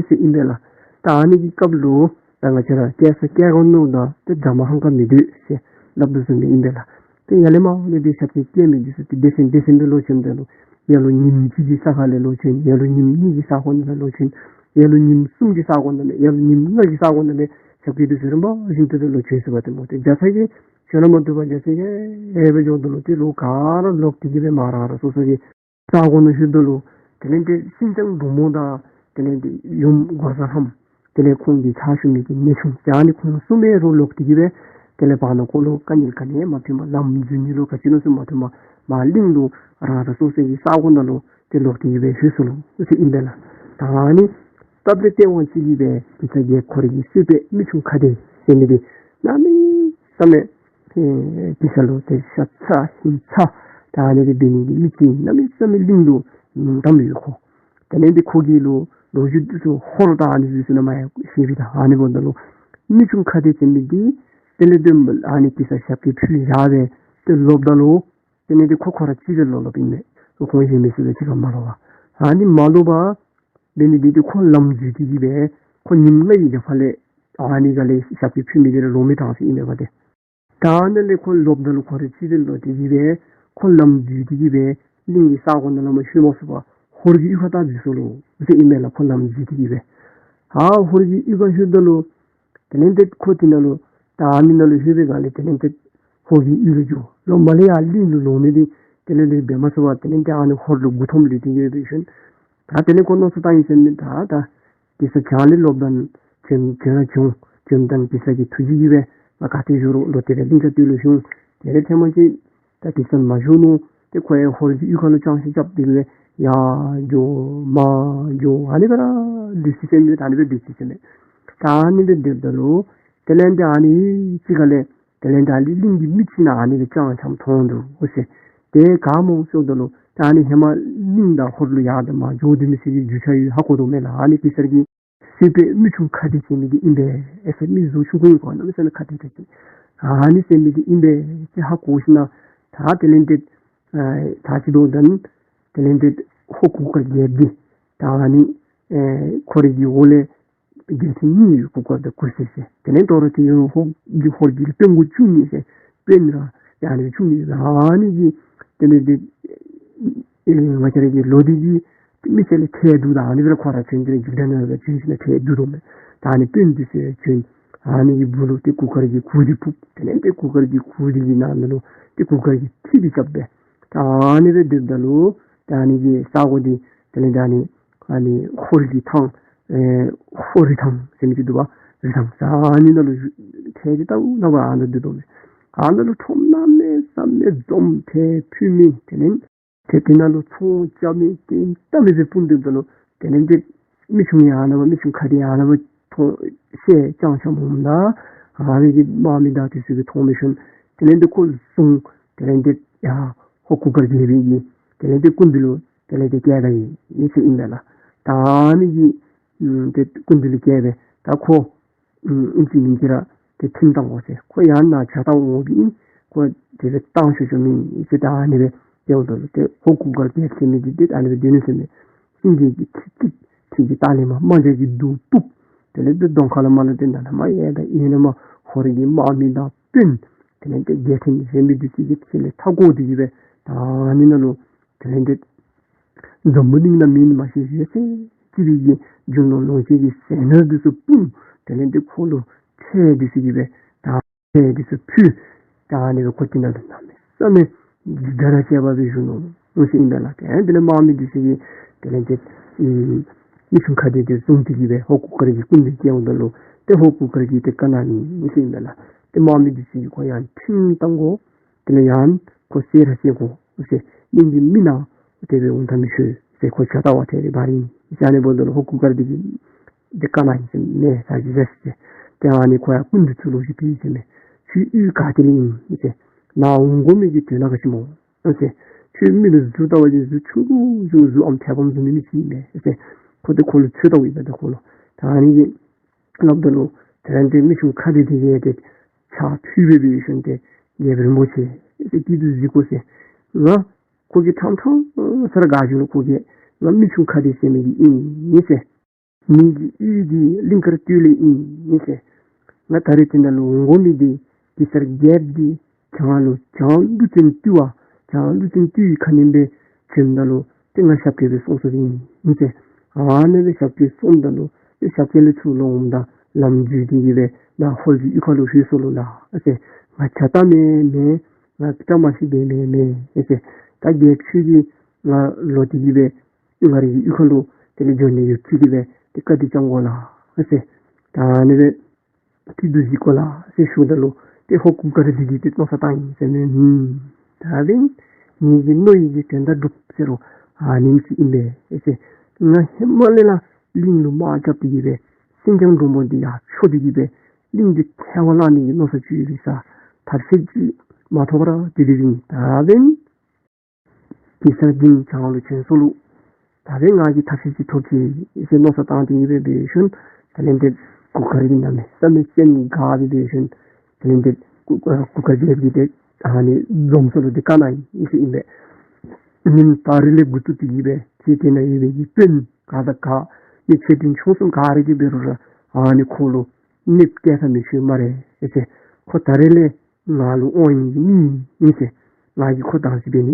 ཟེར་ཨིན་པས་ལགས། ད་ཨ་ནི་གི་སྐབས་ལུ་ད་ང་བཅས་ར་སྐྱེས་ས་སྐྱེ་སྒོ་ནོར་དང་ཏེ་དགྲ་མ་ཧང་ག་མི་སྡོད་ཟེར་སླབ་དོ་བཟུམ་སྦེ་ཨིན་པས་ལགས། ཏེ་ཡར་ལས་མར་ལས་ཏེ་ཞབས་ཀྱིས་བསྐྱལ་མི་འདི་ཚུ་ཏེ་སྡེ་ཚན་སྡེ་ཚན་སྦེ་ལོག་བྱོནམ་ད་ལུ་ཡར་ལུ་ཉིནམ་གཅིག་གི་ས་ཁ་ལས་ལོག་བྱོན། ཡར་ལུ་ཉིནམ་གཉིས་ཀྱི་ས་གོ་ནང་ལུ་ལོག་བྱོན། ཡར་ལུ་ཉིནམ་གསུམ་གྱི་ས་གོ་ནང་ལས་ཡར་ལུ་ཉིནམ་ལྔ་གི་ས་གོ་ནང་ལས་ཞབས་ཀྱི་འདི་ཚུ་རིམ་པ་བཞིན་དུ་ལོག་བྱོན་ཟེར་བ་ཏེ་སྨོ། ཏེ་རྒྱ་ཚ་གིས་བྱོན་ན་མ་བཏུབ་པར་རྒྱ་ཚ་གིས་ཨེ་སྦེ་འགྱོཝ་ད་ལུ་ཏེ་ལོག་ག་ར་ལོག་སྟེ་གི་སྦེ་མར་རང་རང་སོ་སོ་གི་ས་གོ་ནང་ལྷོདཔ་ད་ལུ་དེ་ལས་ཏེ་ཤིང་ལྕང་འབྲུག་མོ་དང་དེ་ལས་ཏེ་ཡུམ་འགོག་བཟའ་ལྷ་མོ་དེ་ལས་ཁོང་གི་ཕྱག་ཞུ་མི་གི་ནེ་ཆུང་ཨ་ནི་ཁོང་གསུམ་ཡང་རོགས་ལོག་སྟེ་གི་སྦེ་དེ་ལས་བར་ན་ཁོ་ལུ་དཀའ་ངལ་ག་ནི་ཡང་མ་ཐོན་པར་ལམ་འཛོལ་ནི་ལུ་ག་ཅི་ལུ་ཟེར་མ་ཐོན་པར་མར་གླིང་ལུ་རང་རང་སོ་སོ་གི་ས་གོ་ནང་ལུ་ཏེ་ལོག་སྟེ་གི་སྦེ་ལྷོད་སོ་ལོ་ཟེར་ཨིན་པས་ལགས། ད་ཨ་ནི་སྟབས་བདེ་སྟེས་དབང་ཅིག་གིས་སྦེ་གེ་སར་རྒྱལཔོ་ཁོ་རའི་གི་སྲིད་པའི་མི་ཆུང་ཁ་བདེ་ཟེར་མི་འདི་གནམ་མེད་ས་མེད་ཨེ་གེ་སར་ལུ་ཏེ་ཤ་ཚ་ཧིང་ཚ་ད་ཨ་ནི་སྦེ་འབད་ནི་གི་མི་ཅིག་གནམ་མེད་ས་མེད་གླིང་ལུ་མིང་གཏམ་ཡོད་ཁོ། དེ་ལས་ཏེ་ཁོ་གི་ལུ་ལོ་རྒྱུས་འདི་ཚུ་ཧོར་དང་ཨ་ནི་ཚུ་ནང་མར་ཡང་བཤད་པས། ད་ཨ་ནི་འབདཝ་ད་ལུ་མི་ཆུང་ཁ་བདེ་ཟེར་མི་འདི་དེ་ལས་ཏེ་ཨ་ནི་གེ་སར་ཞབས་ཀྱིས་ཕུལ་བཞག་སྦེ་ཏེ་ལོགཔ་ད་ལུ་དེ་ལས་ཏེ་ཁོ་ཁོ་ར་གཅིག་སྦེ་ལོག་ལོགཔ་ཨིན་མས། ཁོང་གཞན་མི་སུ་ལུ་གཅིག་ཁར་མ་ལོག་པར། ཨ་ནི་མ་ལོག་པར་འབད་ནི་འདི་ཏེ་ཁོ་ལམ་འཛོལ་ཏེ་གི་སྦེ་ཁོ་ཉིནམ་ལྔ་ཡི་རྒྱབ་ཁ་ལས་ཨ་ནི་ག་ལས་ཞབས་ཀྱིས་ཕུལ་མི་འདི་ར་ལོག་མི་བཏང་ཟེར་ཨིན་མས་པ་ཏེ། ད་ཨ་ནི་ལས་ཁོ་ལོགཔ་ད་ལུ་ཁོ་ར་གཅིག་སྦེ་ལོག་སྟེ་གི་སྦེ་ཁོ་ལམ་འཛོལ་ཏེ་གི་སྦེ་གླིང་གི་ས་གོ་ནང་ལུ་མར་ལྷོད་མ་ཚུགས་པར་ཧོར་གྱི་གཡུས་ཁར་ད་འཛུལ་སོ་ལོ་ཟེར་ཨིན་མས་ལགས། ཁོ་ལམ་འཛོལ་ཏེ་གི་སྦེ་ཨ་ཧོར་གྱི་གཡུས་ཁར་ལྷོདཔ་ད་ལུ་དེ་ལས་ཏེ་ཁོ་དེ་ནང་ལུ་ད་ཨ་ནི་ནང་ལུ་ལྷོད་པའི་སྒང་ལས་དེ་ལས་ཏེ་ཧོར་གྱི་གཡུས་ལུ་འགྱོ། ལོག་མར་ལས་ཡར་གླིང་ལུ་ལོག་ནི་འདི་དེ་ལས་ལས་འབད་མ་ཚུགས་པར་དེ་ལས་ཏེ་ཨ་ནི་ཧོར་ལུ་མགུ་འཐོམས་ལུས་ཏེ་གི་སྦེ་བྱོན། ད་དེ་ལས་ཁོ་མནོ་བསམ་བཏང་ཡི་ཟེར་མི་ད་ད་གེ་སར་བྱང་ལས་ལོགཔ་ད་བྱོན་བྱོན་ར་བྱོན། བྱོནམ་ད་གེ་སར་གྱི་ཐུགས་རྗེ་གིས་སྦེ་ང་ག་ཏེ་བཞུགས་རུང་ལོག་སྟེ་སྦེ་གླིང་ཁར་སྡོད་ལོ་ཞུ། དེ་ལས་ཐེངས་མ་ཅིག་ད་གེ་སར་མ་བཞུགས་ནུག། ཏེ་ཁོ་ཡང་ཧོར་གྱི་གཡུས་ཁ་ལུ་ཅང་ཤེས་རྐྱབ་སྟེ་གི་སྦེ་ཡར་འགྱོ་མར་འགྱོ་ཨ་ནི་སྦེ་ར་སྡོད་ཅི་ཟེར་མི་ད་ཨ་ནི་སྦེ་སྡོད་ཅི་ཟེར་མི། ད་ཨ་ནི་སྦེ་སྡོདཔ་ད་ལུ་དེ་ལས་ཏེ་ཨ་ནི་ཅིག་ཁ་ལས་དེ་ལས་ད་ཨ་ནི་གླིང་གི་མི་ཅིག་ནང་ཨ་ནི་སྦེ་ཅང་ཅང་མཐོང་འདུག་ཟེར། དེ་ག་སྨོ་ཟེརཝ་ད་ལུ་ད་ཨ་ནི་ཧེ་མ་གླིང་དང་ཧོར་ལུ་ཡར་དང་མར་འགྱོ་སྡོད་མི་ཚུ་གི་རྒྱུ་ཆ་ཡོད་ཧ་གོ་དོ་མས་ལགས། ཨ་ནི་གེ་སར་གྱི་སྲིད་པའི་མི་ཆུང་ཁ་བདེ་ཟེར་མི་འདི་ཨིན་པས་ཨེ་ཟེར། མི་གཟུགས་ཆུང་ཀུ་ཨིན་ཁོ་གནམ་མེད་ས་མེད་ཁ་བདེ་ཏོག་ཏོ་ཨ་ནི་ཟེར་མི་འདི་ཨིན་པས་ཟེར་ཧ་གོ་ཞིནམ་ད་དེ་ལས་ཏེ་ཨ་ད་ཅི་འབདཝ་ད་དེ་ལས་ཏེ་ཧོར་གུར་དཀར་རྒྱལཔོ་འདི་ད་ཨ་ནི་ཨེ་ཁོ་རའི་གི་འོག་ལས་རྒྱལ་ཕྲན་གཉིས་ཡོད། གུར་དཀར་དང་གུར་སེར་ཟེར། དེ་ལས་དོ་རུང་ཏེ་ཡང་ཧོར་གྱི་ཧོར་གྱི་དཔོན་གུར་བཅུ་གཉིས་ཟེར། དཔོན་ར་ཡང་ནི་བཅུ་གཉིས་ཨ་ནི་གི་དེ་ལས་ཏེ་ཨེ་ང་བཅས་ར་གི་ལོ་འདི་གི་མི་ཚེ་ལས་ཐལ་འདུག། ད་ཨ་ནི་སྦེ་ར་ཁོ་ར་བྱོན་ཏེ་རྒྱུག་དང་ནང་ལུ་བྱོན་ཞིནམ་ཐལ་འདུག་དོ་མས། ད་ཨ་ནི་དཔོན་འདི་ཚུ་བྱོན། ཨ་ནི་གི་སྦུག་ལུ་ཏེ་གུར་དཀར་གྱི་གུར་འདི་ཕུབ། དེ་ལས་ཏེ་གུར་དཀར་གྱི་གུར་འདི་གི་ནང་ན་ལུ་ཏེ་གུར་དཀར་གྱི་ཁྲི་འདི་རྐྱབ་སྦེ་ད་ཨ་ནི་སྦེ་སྡོདཔ་ད་ལུ་ད་ཨ་ནི་གི་ས་གོ་འདི་དེ་ལས་ད་ཨ་ནི་ཨ་ནི་ཧོར་གྱི་ཐང་ཨེ་ཧོར་རི་ཐང་ཟེར་མི་ཅིག་འདུག་པ། རི་ཐང་ཟེར་ཨ་ནི་ནང་ལུ་ཐལ་འདི་བཏབ་ནུག་པ། ཨ་ནཱ་སྡོད་དོ་མས། ཨ་ནཱ་ལུ་ཁྲོམ་གནམ་མེད་ས་མེད་འཛོམས། ཐལ་ཕུལ་མི་དེ་ལས་ཏེ་དེ་ནང་ལུ་ཚོང་རྐྱབ་མི་དེ་གཏམ་མི་སྦེ་སྤུངས་སྡོདཔ་ད་ལུ་དེ་ལས་ཏེ་མི་ཆུང་ཡང་ཨ་ནཱ་བ་མི་ཆུང་ཁ་བདེ་ཡང་ཨ་ནཱ་བ་མཐོང་ཤེས་ཅང་ཅང་འོངམ་ད་ཨ་ནི་གི་དམག་མི་དང་དེ་ཚུ་གིས་མཐོང་མི་ཤོང་། དེ་ལས་ཏེ་ཁོ་བཟུང་། དེ་ལས་ཏེ་ཡར་ཧོར་གུར་དཀར་རྒྱལ་པོའི་གི་དེ་ལས་ཏེ་སྐུ་མདུན་ལུ་དེ་ལས་ཏེ་བསྐྱལ་ད་ཡི་ཟེར་ཨིན་པས་ལགས། ད་ཨ་ནི་གི་ཨམ་ཏེ་སྐུ་མདུན་ལུ་བསྐྱལ་སྦེ་ད་ཁོ་ཨམ་ཨིན་ཅི་མིན་ཅི་ར་ཏེ་ཁྲིམས་བཏང་དགོ་ཟེར། ཁོ་ཡང་ནཱ་ཇ་བཏང་འོང་པའི་ཨིན། ཁོ་དེ་སྦེ་བཏང་ཤོག་ཤོག་མེན་ཟེར། ད་ཨ་ནི་སྦེ་ཏེ་འོངམ་ད་ལུ་ཏེ་ཧོར་གུར་དཀར་རྒྱལཔོ་ཟེར་མི་འདི་ཏེ་ཨ་ནི་སྦེ་སྡོད་ནུག་ཟེར་མས། སེང་གེ་གི་ཁྲི་གཅིག། ཁྲི་གི་ལྟག་ལས་མར་རྨ་བྱ་གི་གདུགས་ཕུབ། དེ་ལས་ཏེ་གདོང་ཁ་ལས་མར་ལུ་ཏེ་ནཱ་ལས་མར་གཡས་དང་གཡོན་ལས་མར་ཧོར་གྱི་དམག་མི་དང་དཔོན་དེ་ལས་ཏེ་རྒྱལ་ཕྲན་ཟེར་མི་འདི་ཚུ་གིས་ཁྲི་ལས་མཐའ་བསྐོར་ཏེ་གི་སྦེ་ད་ཨ་ནི་ནང་ལུ་དེ་ལས་ཏེ་འཛམ་བུ་གླིང་ནང་མེད་ནི་མ་ཤེས་ཡོད་ཚད་ཅིག་གི་རྒྱུ་ནོར་ལོངས་སྤྱོད་ཀྱི་ཟས་ནོར་འདི་ཚུ་སྤུངས། དེ་ལས་ཏེ་ཁོ་ལུ་ཁྲལ་འདི་ཚུ་གི་སྦེ་ད་ཁྲལ་འདི་ཚུ་ཕུལ། ད་ཨ་ནི་སྦེ་ཁོ་དེ་ནང་ལུ་གནམ་མེད་ས་མེད་འཇིགས་སྒྲ་ར་བྱས་པ་སྦེ་བཞུགས་ནུག་ཟེར་ཨིན་པས་ལགས། དེ་ལས་དམག་མི་འདི་ཚུ་གིས་དེ་ལས་ཏེ་ཨམ་མི་ཆུང་ཁ་བདེ་འདི་བཟུང་སྟེ་གི་སྦེ་ཧོར་གུར་དཀར་གྱི་སྐུ་མདུན་བསྐྱལ་འོངམ་ད་ལུ་ཏེ་ཧོར་གུར་དཀར་གྱིས་ཏེ་བཀའ་གནང་ནི་ཟེར་ཨིན་པས་ལགས། ཏེ་དམག་མི་འདི་ཚུ་གིས་ཁོ་ཡང་ཁྲིམས་བཏང་དགོ། དེ་ལས་ཡང་ཁོ་བསད་ར་བསད་དགོ་ཟེར། གླིང་གི་མི་ནང་དེ་སྦེ་འོང་ཐབས་མི་ཆོག་ཟེར། ཁོ་ཇ་བཏང་བ་ཐལ་རེ་བ་རེ་ཨིན་ཟེར། ཨ་ནི་འབདཝ་ད་ལུ་ཧོར་གུར་དཀར་འདི་གིས་འདི་བཀའ་གནང་ཡི་ཟེར་མས་ཟེར་གི་ཟེར་ཟེར། ཏེ་ཨ་ནི་ཁོ་ཡང་སྐུ་མདུན་ཚུ་ལུ་ཅིག་ཕུལ་ཡི་ཟེར་མས། ཁྱོད་གཡུས་ག་ཏེ་ལས་ཨིན་ཟེར། ནཱ་འོང་དགོ་མི་གི་དོན་དག་ག་ཅི་སྨོ་ཟེར། ཁྱོད་མི་ལུ་གཟུགས་བལྟ་བ་ཅིན་གཟུགས་ཆུང་ཀུ་བཟུམ་གཟུགས་ཨམ་ཐལ་བམ་བཟུམ་མའི་མི་ཅིག་ཨིན་མས་ཟེར། ཁོ་ཏེ་ཁོ་ལུ་ཚོད་བལྟཝ་ཨིན་པས། ཏེ་ཁོ་ལུ་ད་ཨ་ནི་གི་སླབ་ད་ལུ་དེ་ལས་ཏེ་མི་ཆུང་ཁ་བདེ་དེ་གིས་ཏེ་ཕྱག་ཕུལ་སྦེ་འབད་ཞིནམ་ཏེ་རྒྱལཔོ་རིན་པོ་ཆེ་ཟེར་ཏེ་འདི་གཟིགས་དགོ་ཟེར། ང་ཁོ་གིས་ཕྲང་ཕྲང་ས་ར་ག་ཞུ་ལོ། ཁོ་གིས་ང་མི་ཆུང་ཁ་བདེ་ཟེར་མི་འདི་ཨིན་ཟེར། ངེ་གི་གཡུས་འདི་གླིང་དཀར་སྟོད་ལས་ཨིན་ཟེར། ང་ད་རེས་དེ་ནང་ལུ་འོང་དགོ་མི་འདི་གེ་སར་རྒྱལཔོ་འདི་བྱང་ལུ་བྱང་ཀླུ་བཙན་སྟོད་པ་བྱང་ཀླུ་བཙན་སྟོད་ཀྱི་ཁ་གནོན་སྦེ་བྱོནམ་ད་ལུ་ཏེ་ང་ཞབས་སྐྱེལ་སྦེ་སོང་སོངམ་ཨིན་ཟེར། ཨ་ནི་སྦེ་ཞབས་སྐྱེལ་སོངམ་ད་ལུ་ཏེ་ཞབས་སྐྱེལ་ལས་ཚུར་ལོག་འོངམ་ད་ལམ་འཛོལ་ཏེ་གིས་སྦེ་ནཱ་ཧོར་གྱི་གཡུས་ཁ་ལུ་ལྷོད་སོ་ལོ་ལགས་ཟེར། ང་ཇ་བཏང་མི་མེད། ང་བཀྲ་མ་ཤིས་པའི་མི་མེད་ཟེར། ད་རྒྱལཔོ་ཁྱོད་ཀྱིས་ང་ལོག་སྟེ་གིས་སྦེ་ང་རའི་གཡུས་ཁ་ལུ་དེ་ལས་འགྱོ་ནི་ཡོད་ཅི་གིས་སྦེ་ཏེ་བཀའ་དྲིན་བསྐྱང་དགོ་ལགས་ཟེར། ད་ཨ་ནི་སྦེ་ཏེ་འདི་གཟིགས་དགོ་ལགས་ཟེར་ཞུཝ་ད་ལུ་ཏེ་ཧོར་གུར་དཀར་འདི་གིས་ཏེ་མནོ་བསམ་བཏང་ཡི་ཟེར་མས། ཧུམ། ད་འབདན་ངེ་གི་མནོ་ཡི་གི་དོན་དག་འགྲུབ་ཟེར་རུང་ཨ་ནེམ་ཅིག་ཨིན་པས་ཟེར། ང་ཧེ་མ་ལས་ར་གླིང་ལུ་དམག་རྐྱབ་སྟེ་གིས་སྦེ་སེང་ལྕམ་འབྲུག་མོ་འདི་ཡར་འཕྱོག་སྟེ་གིས་སྦེ་གླིང་འདི་ཐལ་བར་བརླག་ནི་གི་མནོ་བསམ་ཅིག་ཡོད་པའི་ས་ཐབས་ཤེས་ཅིག་མ་ཐོབ་པར་དེ་སྦེ་ཨིན། ད་འབདན་གེ་སར་འདི་བྱང་ལུ་བྱོན་སོ་ལོ། ད་འབདན་ང་གིས་ཐབས་ཤེས་ཅིག་ཐོབ་ཅི་ཟེར་མནོ་བསམ་བཏང་སྟེ་གིས་སྦེ་འབད་ཞིནམ་དེ་ལས་ཏེ་གུར་དཀར་འདི་གནམ་མེད་ས་མེད་སེམས་དགའ་སྦེ་འབད་ཞིནམ་དེ་ལས་ཏེ་གུར་གུར་དཀར་རྒྱལཔོ་གིས་ཏེ་ཨ་ནི་འཛོམས་སོ་ལོ་ཏེ་བཀའ་གནང་ཡི་ཟེར་ཨིན་པས། ཉིནམ་ད་རིས་ལས་འགོ་བཙུགས་ཏེ་གིས་སྦེ་ཁྱེད་དེ་ནང་ཡོད་པའི་གི་དཔོན་ག་དང་ག་མི་ཆེ་འབྲིང་ཆུང་གསུམ་ག་ར་གིས་འབད་རུང་ར་ཨ་ནི་ཁོ་ལུ་གནོདཔ་བཀལ་ས་མི་ཤོར་སྨ་རེ་ཟེར། ཁོ་ད་རིས་ལས་ང་ལུ་དབང་ཡོད་མི་ཨིན་ཟེར། ང་གིས་ཁོ་བདག་འཛིན་འབད་ནི་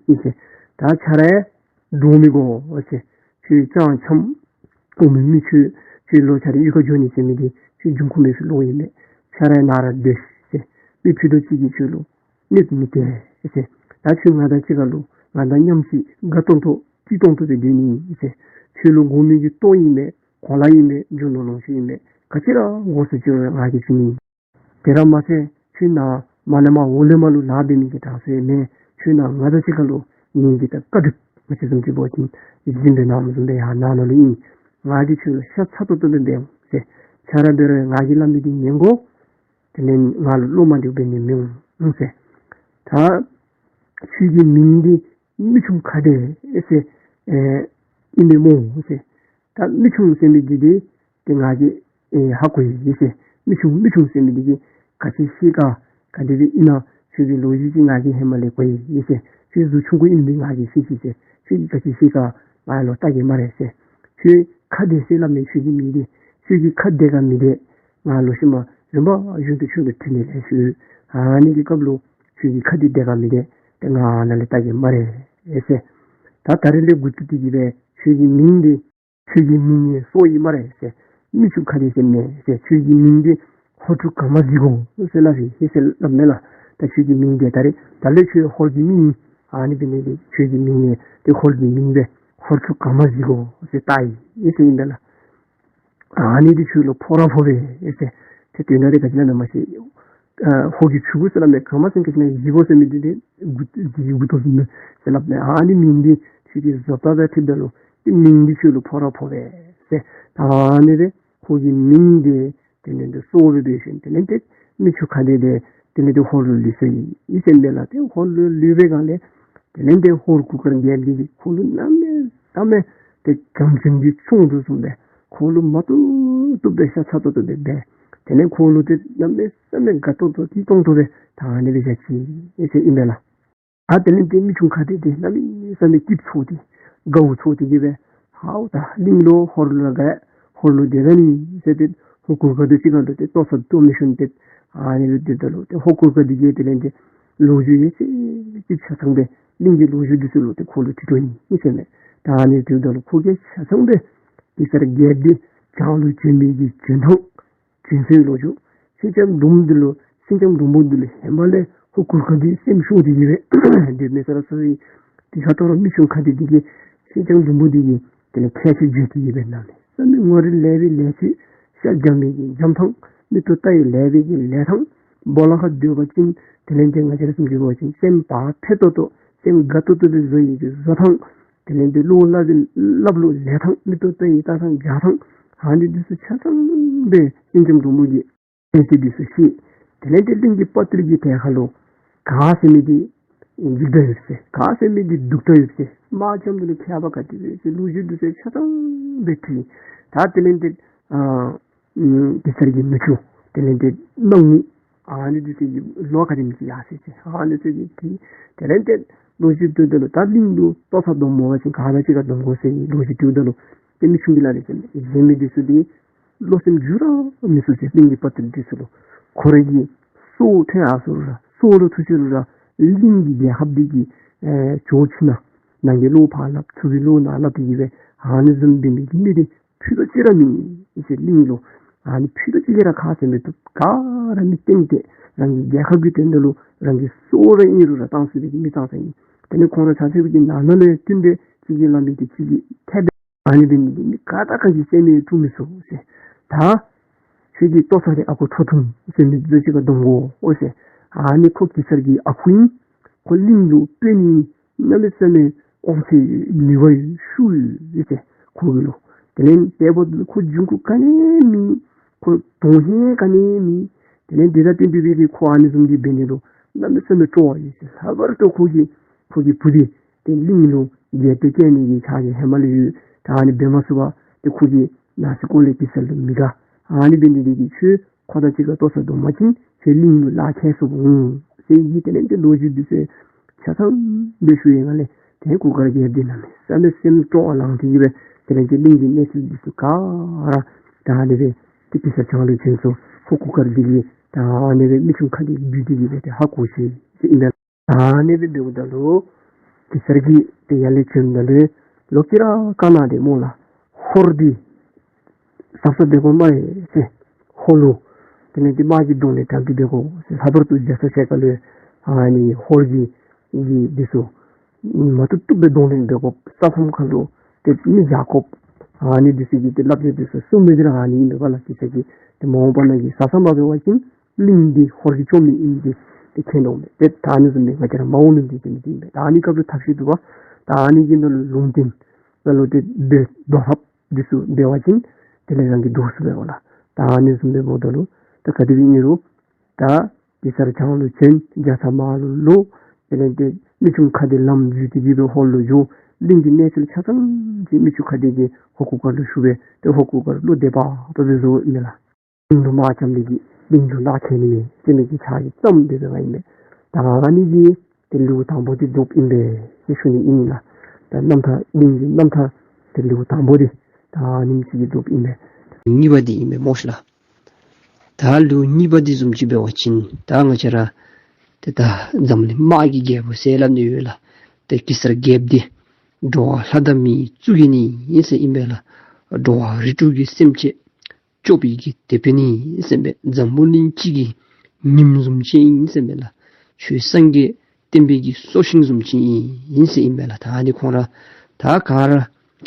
ཨིན་ཟེར། ད་ཁྱོད་ར་འདྲོག་མི་དགོ་ཟེར། ཁྱོད་སྤྱང་འཁྱམས་འོང་མི་མི་ཁྱོད་ཁྱོད་ལོག་ཁྱོད་རའི་གཡུས་ཁར་འགྱོ་ནི་ཟེར་མི་འདི་ཁྱོད་འབྱུང་ཁུངས་མེད་པའི་བློ་ཨིན་མས། ཁྱོད་ར་ནཱ་ར་སྡོད་ཟེར། མི་ཕུད་རྡོག་གཅིག་གིས་ཁྱོད་ལུ་གནོདཔ་མི་སྟེར་ཟེར། ད་ཁྱོད་ང་དང་གཅིག་ཁར་ལུ་ང་དང་མཉམ་གཅིག་དགའ་ཏོག་ཏོ་སྐྱིད་ཏོང་ཏོ་སྦེ་སྡོད་ནི་ཨིན་ཟེར། ཁྱོད་ལུ་དགོ་མི་གི་ལྟོ་ཨིན་མས། གོ་ལ་ཨིན་མས། རྒྱུ་ནོར་ལོངས་སྤྱོད་ཨིན་མས། ག་ཅི་ར་དགོ་ཟེར་ཁྱོད་ང་གིས་བྱིན་ནི། དེ་ར་མ་ཚད་ཁྱོད་ནཱ་མ་ནཱ་མར་འོག་ལས་མར་ལུ་ལཱ་འབད་མི་གི་གྲངས་སུ་ཡང་མེད། ཁྱོད་ནཱ་ང་དང་གཅིག་ཁར་ལུ་ངེ་གི་ད་བཀའ་སྒྲུབ་ང་བཅས་བཟུམ་ཅིག་འབད་བ་ཅིན་སྦྱིན་པའི་ནང་བཟུམ་སྦེ་ཡར་ནང་ན་ལུ་ཨིན། ང་གིས་ཁྱོད་ལུ་ཤ་ཚ་ཏོག་ཏོ་སྦེ་འབད་འོང་ཟེར། ཁྱོད་ར་འབད་རུང་ང་གིས་སླབ་མི་འདི་ཉན་དགོ། དེ་ལས་ང་ལུ་བློ་མ་བདེཝ་འབད་ནི་མི་འོང་ཟེར། ད་ཁྱོད་ཀྱི་མིང་འདི་མི་ཆུང་ཁ་བདེ་ཟེར་ཨེ་ཨིན་མས་སྨོ་ཟེར། ད་མི་ཆུང་ཟེར་མི་འདི་འདི་ཏེ་ང་གིས་ཨེ་ཧ་གོ་ཡི་ཟེར། མི་ཆུང་མི་ཆུང་ཟེར་མི་འདི་གིས་ག་ཅི་ཤེས་ག་ག་དེ་སྦེ་ཨིན་ན་ཁྱོད་ཀྱི་ལོ་རྒྱུས་ཅིག་ང་གིས་ཧེ་མ་ལས་གོ་ཡི་ཟེར། ཁྱོད་གཟུགས་ཆུང་ཀུ་ཨིན་མི་ང་གིས་ཤེས་ཅི་ཟེར། ཁྱོད་ཀྱིས་ག་ཅི་ཤེས་ག་ང་ལུ་བལྟ་གེ་སྨ་རེ་ཟེར། ཁྱོད་ཁ་བདེ་ཟེར་སླབ་མས། ཁྱོད་ཀྱི་མིང་འདི་ཁྱོད་ཀྱི་ཁ་བདེ་ག་མི་བདེ་ང་ལུ་ཤུལ་མ་རིམ་པ་བཞིན་དུ་ཁྱོད་ལུ་དྲི་ནི་ལེགས་ཤོམ། ཨ་ནི་གི་སྐབས་ལུ་ཁྱོད་ཀྱི་ཁ་འདི་བདེ་ག་མི་བདེ་ཏེ་ང་ནཱ་ལས་བལྟ་གེ་སྨ་རེ་ཟེར། ད་ད་རིས་ལས་འགོ་བཙུགས་ཏེ་གིས་སྦེ་ཁྱོད་ཀྱི་མིང་འདི་ཁྱོད་ཀྱི་མིང་ཡང་སོར་ཡི་སྨ་རེ་ཟེར། མི་ཆུང་ཁ་བདེ་ཟེར་མས་ཟེར། ཁྱོད་ཀྱི་མིང་འདི་ཧོར་ཕྲུག་ག་མ་གཟིག་གོ་ཟེར་སླབ་ཡི་ཟེར་སླབ་མས་ལགས། ད་ཁྱོད་ཀྱི་མིང་འདི་ད་རིས་ད་ལས་ཁྱོད་ཧོར་གྱི་མི་ཨིན། ཨ་ནི་འབད་ནི་འདི་ཁྱོད་ཀྱི་མིང་ཡང་ཏེ་ཧོར་གྱི་མིང་སྦེ་ཧོར་ཕྲུག་ག་མ་གཟིག་གོ་ཟེར་བཏགས་ཡི་ཟེར་ཨིན་པས་ལགས། ཨ་ནི་འདི་ཁྱོད་ལུ་ཕོག་ར་ཕོག་པས་ཟེར། ཏེ་དོན་དག་འདི་ག་ཅི་ཨིན་ན་མ་ཤེས། ཨ་ཧོར་གྱི་ཕྲུ་གུ་ཟེར་སླབ་མས། ག་མ་ཟེར་ག་ཅི་ཨིན་ན་གཟིག་གོ་ཟེར་མི་འདི་ཏེ་མགུ་མགུ་ཏོ་བཟུམ་མས་ཟེར་སླབ་མས། ཨ་ནི་མིང་འདི་ཁྱོད་ཀྱི་བཟོ་ལྟ་དང་འཁྲིལཝ་ད་ལུ་ཏེ་མིང་འདི་ཁྱོད་ལུ་ཕོག་ར་ཕོག་པས་ཟེར། ཨ་ནི་སྦེ་ཁོ་གི་མིང་འདི་དེ་ལས་ཏེ་སོར་སྦེ་འབད་ཞིནམ་དེ་ལས་ཏེ་མི་ཆུང་ཁ་བདེ་འདི་དེ་ལས་ཏེ་ཧོར་ལུ་ལུས་སོ་ཡི་ཟེར་མས་ལགས། ཏེ་ཧོར་ལུ་ལུས་པའི་སྒང་ལས་དེ་ལས་ཏེ་ཧོར་གུར་དཀར་རྒྱལཔོ་འདི་གིས་ཁོ་ལུ་གནམ་མེད་ས་མེད་ཏེ་བྱམས་སེམས་ཀྱིས་ཆུང་དུ་བཟུང་སྦེ་ཁོ་ལུ་མ་བཏུབ་བཏུབ་སྦེ་ཤ་ཚ་ཏོག་ཏོ་སྦེ་འབད། དེ་ལས་ཁོ་ལུ་ཏེ་གནམ་མེད་ས་མེད་དགའ་ཏོག་ཏོ་སྐྱིད་ཏོང་ཏོ་སྦེ་ད་ཨ་ནི་སྦེ་བཞག་ཅི་ཟེར་ཨིན་པས་ལགས། ཨ་དེ་ལས་ཏེ་མི་ཆུང་ཁ་བདེ་འདི་གནམ་མེད་ས་མེད་སྐྱིད་ཚོར་ཏེ་དགའཝ་ཚོར་ཏེ་གིས་སྦེ་ཧའོ་ད་གླིང་ལུ་ཧོར་ལུ་དགའ་ཧོར་ལུ་བདེ་ད་ནི་ཟེར་ཏེ་ཧོར་གུར་དཀར་འདི་གཅིག་ཁར་ལུ་ཏེ་ལྟོ་ཚང་ལྟོ་མི་ཤོང་སྟེ་ཨ་ནི་ལུ་སྡོདཔ་ད་ལུ་ཏེ་ཧོར་གུར་དཀར་འདི་གིས་དེ་ལས་ཏེ་ལོ་རྒྱུས་ཡོད་ཚད་ཅིག་ཆ་ཚང་སྦེ་གླིང་གི་ལོ་རྒྱུས་འདི་ཚུ་ལུ་ཏེ་ཁོ་ལུ་དྲི་དོ་ཨིན་ཟེར་མས། ད་ཨ་ནི་དྲིཝ་ད་ལུ་ཁོ་གིས་ཆ་ཚང་སྦེ་གེ་སར་རྒྱལཔོ་འདི་བྱང་ལུ་བྱོན་མི་གི་བྱོན་ཐངས་བྱོན་སའི་ལོ་རྒྱུས། སེང་ལྕམ་འབྲུག་མོ་འདི་ལུ་སེང་ལྕམ་འབྲུག་མོ་འདི་ལུ་ཧེ་མ་ལས་ཧོར་གུར་དཀར་འདི་སེམས་ཤོར་ཏེ་གིས་སྦེ་སྡོད་མི་ས་ར་ས་ར་ཨིན། དེ་ཁར་ད་རུང་མི་ཆུང་ཁ་བདེ་འདི་གིས་སེང་ལྕམ་འབྲུག་མོ་འདི་གི་དེ་ལས་ཁྱད་ཆོས་བརྗོད་དེ་གིས་སྦེ་གནང་ནུག། ས་མི་ངོ་རིས་ལེགས་པའི་ལེགས་ཆོས། ཤ་འཇམ་པའི་གི་འཇམ་ཐངས། མིག་ཏོ་ལྟ་ཡི་ལེགས་པའི་གི་ལེགས་ཐངས། སྦོ་ལོགས་ཁར་སྡོད་པ་ཅིན་དེ་ལས་ཏེ་ང་བཅས་ར་བཟུམ་ཅིག་འབད་བ་ཅིན་སེམས་བག་ཕེབས་ཏོག་ཏོ་སེམས་དགའ་ཏོག་ཏོ་སྦེ་བཟོ་ཡི་གི་བཟོ་ཐངས། དེ་ལས་ཏེ་བློ་སླབ་པའི་སླབ་ལུགས་ལེགས་ཐངས། མིག་ཏོ་ལྟ་ཡི་ལྟ་ཐངས་འཇའ་ཐངས། ཨ་ནི་འདི་ཚུ་ཆ་ཚང་སྦེ་སེང་ལྕམ་འབྲུག་མོ་གིས་ཨེ་དེ་འདི་ཚུ་ཤེས། དེ་ལས་ཏེ་གླིང་གི་དཔའ་རྟུལ་གྱི་གྲལ་ཁ་ལུ་ག་ཟེར་མི་འདི་འཇིགས་སྐྲག་ཡོད་ཟེར། ག་ཟེར་མི་འདི་སྡུག་དྲགས་ཡོད་ཟེར། དམག་རྐྱབ་ནི་ལུ་མཁས་པ་ག་དེ་སྦེ་ཟེར་ལོ་རྒྱུས་འདི་ཚུ་ཆ་ཚང་སྦེ་དྲིས། ད་དེ་ལས་ཏེ་ཨ་ཨམ་གེ་སར་གྱི་ནུ་གཅུང་དེ་ལས་ཏེ་སྣང་ངུ་ཨ་ནི་འདི་ཚུ་གིས་ལོ་ག་དེམ་ཅིག་ཡར་སོ་ཡི་ཟེར། ཨ་ནི་ཚུ་གིས་དྲིས། དེ་ལས་ཏེ་ལོ་རྒྱུས་དྲིཝ་ད་ལུ་ད་གླིང་ལུ་ལྟོ་ཚང་སྡོམ་མ་པ་ཅིན་ག་དང་གཅིག་ཁར་སྡོམ་དགོ་ཟེར་ལོ་རྒྱུས་དྲིཝ་ད་ལུ་ཏེ་མི་ཆུང་གིས་སླབ་ཡི་ཟེར། གཞན་མི་འདི་ཚུ་འདི་བློ་སེམས་འགྱུར་ར་མི་ཚུགས་ཟེར། གླིང་གི་དཔའ་རྟུལ་འདི་ཚུ་ལུ་ཁོ་ར་གི་སྲོག་ཐོན་ཡར་སོ་རུང་ར་སྲོག་ལུ་ཐུག་ཅི་རུང་ར་གླིང་གི་རྒྱལ་ཁབ་འདི་གི་ཨེ་ཕྱོགས་ཕྱི་ནང་ནང་གི་བློ་ཕར་སླབ་ཚུར་གྱི་བློ་ནཱ་སླབ་སྟེ་གིས་སྦེ་ཨ་ནི་བཟུམ་འབད་མི་གི་མི་འདི་ཕུད་རྡོག་གཅིག་ར་མེད་ཟེར། གླིང་ལུ་ཨ་ནི་ཕུད་རྡོག་གཅིག་ར་ཁ་ཟེར་མི་བཏུབ། ག་ར་མི་སྟེང་སྟེ་རང་གི་རྒྱལ་ཁབ་ཀྱི་དོན་དག་ལུ་རང་གི་སྲོག་ར་ཨིན་རུང་ར་བཏང་ཚུགས་པའི་གི་མི་ཙང་ཙང་ཨིན། དེ་ལས་ཁོང་ར་ཆ་ཁྱབ་ཀྱི་ནང་ན་ལུ་ཡང་བསྟུན་ཏེ་གཅིག་གིས་སླབ་མི་འདི་གཅིག་གིས་ཐེབས་སྦེ་ཨ་ནི་འབད་ནི་འདི་མི་ག་དང་ག་གིས་སེམས་ཡང་དཀྲུག་མི་ཚུགས་ཟེར། ད་ཁྱོད་ཀྱི་ལྟོ་ཚང་གི་ཨ་ཁུ་ཁྲོ་ཐུང་ཟེར་མི་འདི་ཚུ་གཅིག་ཁར་སྡོམ་དགོ་འོང་ཟེར། ཨ་ནི་ཁོ་གེ་སར་གྱི་ཨ་ཁུ་ཨིན། ཁོ་གླིང་ལུ་དཔོན་ཨིན། གནམ་མེད་ས་མེད་དབང་ཚད་ཡོད། ནུས་པ་ཡོད། ཤུགས་ཡོད་ཟེར་ཁོ་གི་ལུ། དེ་ལས་དེ་འབདཝ་ད་ཁོ་འབྱུང་ཁུངས་ག་ནི་མེད། ཁོ་དོན་ཧིང་ག་ནི་མེད། དེ་ལས་དེ་དང་བསྟུན་ཏེ་སྦེ་ཏེ་ཁོ་ཨ་ནི་བཟུམ་ཅིག་འབད་ནི་ལུ་གནམ་མེད་ས་མེད་སྤྲོ་བ་ཡོད་ཟེར། ལྷག་པར་དུ་ཁོ་གི་ཁོ་གི་བུ་འདི་ཏེ་གླིང་ལུ་རྒྱལ་པོ་བཀལ་ནི་གི་ཕྱག་རྗེས་ཧེ་མ་ལས་ཡོད། ད་ཨ་ནི་འབད་མ་ཚུགས་པར་ཏེ་ཁོ་གིས་ནང་སེམས་ཁོག་ལས་གེ་སར་ལུ་མི་དགའ། ཨ་ནི་འབད་ནི་འདི་གིས་ཁྱོད་ཁོ་དང་གཅིག་ཁར་ལྟོ་ཚང་སྡོམ་པ་ཅིན་ཁྱོད་གླིང་ལུ་ལག་ཁྱེར་སོང་འོང་ཟེར་གྱི། དེ་ལས་ཏེ་ལོ་རྒྱུས་འདི་ཚུ་ཆ་ཚང་སྦེ་ཞུ་བའི་སྒང་ལས་ཏེ་གུར་དཀར་རྒྱལཔོ་འདི་གནམ་མེད་ས་མེད་སེམས་སྤྲོ་བ་ལངས་ཏེ་གིས་སྦེ་དེ་ལས་ཏེ་གླིང་གི་གནས་ཚུལ་འདི་ཚུ་ག་ར་ད་ཨ་ནི་སྦེ་ཏེ་གེ་སར་བྱང་ལུ་བྱོན་སོང་། ཁོ་གུར་དཀར་འདི་གིས་ད་ཨ་ནི་སྦེ་མི་ཆུང་ཁ་བདེ་བརྒྱུད་དེ་གིས་སྦེ་ཏེ་ཧ་གོ་ཅི་ཟེར་ཨིན་པས། ཨ་ནི་སྦེ་འབདཝ་ད་ལུ་གེ་སར་གྱིས་ཏེ་ཡར་ལས་བྱོནམ་ད་ལུ་ལོག་སྟེ་ར་བཀའ་གནང་སྟེ་སྨོ་ལགས། ཧོར་འདི་གཟབ་གཟབ་འབད་དགོ་སྨ་རེ་ཟེར། ཧོར་ལུ་དེ་ལས་ཏེ་དམག་གི་གདོང་ལེན་དམ་སྦེ་འབད་དགོ་ཟེར། ལྷག་པར་དུ་རྒྱ་ཚ་ཞལ་དཀར་ལུ་ཨ་ནི་ཧོར་གྱི་གི་འདི་ཚུ་མ་བཏུབ་བཏུབ་སྦེ་གདོང་ལེན་འབད་དགོ། ས་མཚམས་ཁ་ལུ་ཏེ་མི་བཞག་དགོ། ཨ་ནི་འདི་ཚུ་གི་ཏེ་བསླབ་བྱ་འདི་ཚུ་གསུངས་མི་འདི་ར་ཨ་ནི་ཨིན་པས་ལགས། གེ་སར་གྱིས་ཏེ་མ་འོངས་པ་ནང་གི་གཟབ་གཟབ་མ་འབད་བ་ཅིན་གླིང་འདི་ཧོར་གྱིས་བཅོམ་ནི་ཨིན་ཏེ་ཏེ་མཁྱེན་དོ་མས། ཏེ་ད་ཨ་ནི་བཟུམ་སྦེ་ང་བཅས་ར་མ་འོངས་ལུང་བསྟན་ཅིག་ཨིན་པས། ད་ཨ་ནི་སྐབས་ལུ་ཐབས་ཤེས་འདུག་པ། ད་ཨ་ནི་གི་ནང་ལུ་ལུང་བསྟན་ནང་ལུ་ཏེ་འབད་དོ་ཧབ་འདི་ཚུ་འབད་བ་ཅིན་དེ་ལས་རང་གིས་འདྲོག་ཚུགས་པས་སྨོ་ལགས། ད་ཨ་ནི་བཟུམ་སྦེ་འབདཝ་ད་ལུ་ད་ག་དེ་སྦེ་ཨིན་རུང་ད་གེ་སར་བྱང་ལུ་བྱོན། རྒྱ་ཚ་དམག་ལུ་ལོག། དེ་ལས་ཏེ་མི་ཆུང་ཁ་བདེ་ལམ་བརྒྱུད་དེ་གིས་སྦེ་ཧོར་ལུ་འགྱོ། གླིང་གི་གནས་ཚུལ་ཆ་ཚང་ཅིག་མི་ཆུང་ཁ་བདེ་གིས་ཧོར་གུར་དཀར་ལུ་ཞུ་སྦེ་ཏེ་ཧོར་གུར་དཀར་བློ་བདེ་བག་ཕེབས་སྦེ་བཟོ་ཡི་ལགས། གླིང་ལུ་དམག་རྐྱབ་ནི་གི་གླིང་ལུ་ལག་ཁྱེར་ནི་མེད་ཟེར་མི་གི་ཕྱག་རྗེས་བརྩམས་ཏེ་སྦེ་ཨིན་པས། ད་ཨ་ནི་གིས་ཏེ་ལེའུ་དང་པོ་འདི་རྫོགསཔ་ཨིན་པས་ཟེར་ཞུ་ནི་ཨིན་ལགས། ད་རྣམ་ཐར་གླིང་གི་རྣམ་ཐར་ཏེ་ལེའུ་དང་པོ་འདི་ད་ཨ་ནེམ་ཅིག་གིས་རྫོགསཔ་ཨིན་པས། གཉིས་པ་འདི་ཨིན་པས་སྨོ་ཤིག་ལགས། ད་ལེའུ་གཉིས་པ་འདི་བཟུམ་ཅིག་འབད་བ་ཅིན་ད་ང་བཅས་ར་ཏེ་ད་འཛམ་གླིང་དམག་གི་རྒྱལ་པོ་ཟེར་སླབ་ནི་ཡོད་ལགས། ཏེ་གེ་སར་རྒྱལཔོ་འདི་འགྲོ་བ་ལྷ་དང་མིའི་གཙུག་རྒྱན་ཨིན་ཟེར་ཨིན་པས་ལགས། འགྲོ་བ་རིགས་དྲུག་གི་སེམས་ཅན་སྐྱོབ་པའི་གི་དེད་དཔོན་ཨིན་ཟེར་ཨིན་པས། འཛམ་བུ་གླིང་སྤྱི་གི་ཉིམ་བཟུམ་ཅིག་ཨིན་ཟེར་ཨིན་པས་ལགས། ཆོས་སངས་རྒྱས་བསྟན་པའི་གི་སྲོག་ཤིང་བཟུམ་ཅིག་ཨིན་ཟེར་ཨིན་པས་ལགས། ད་ཨ་ནི་ཁོང་ར་ད་ག་ར་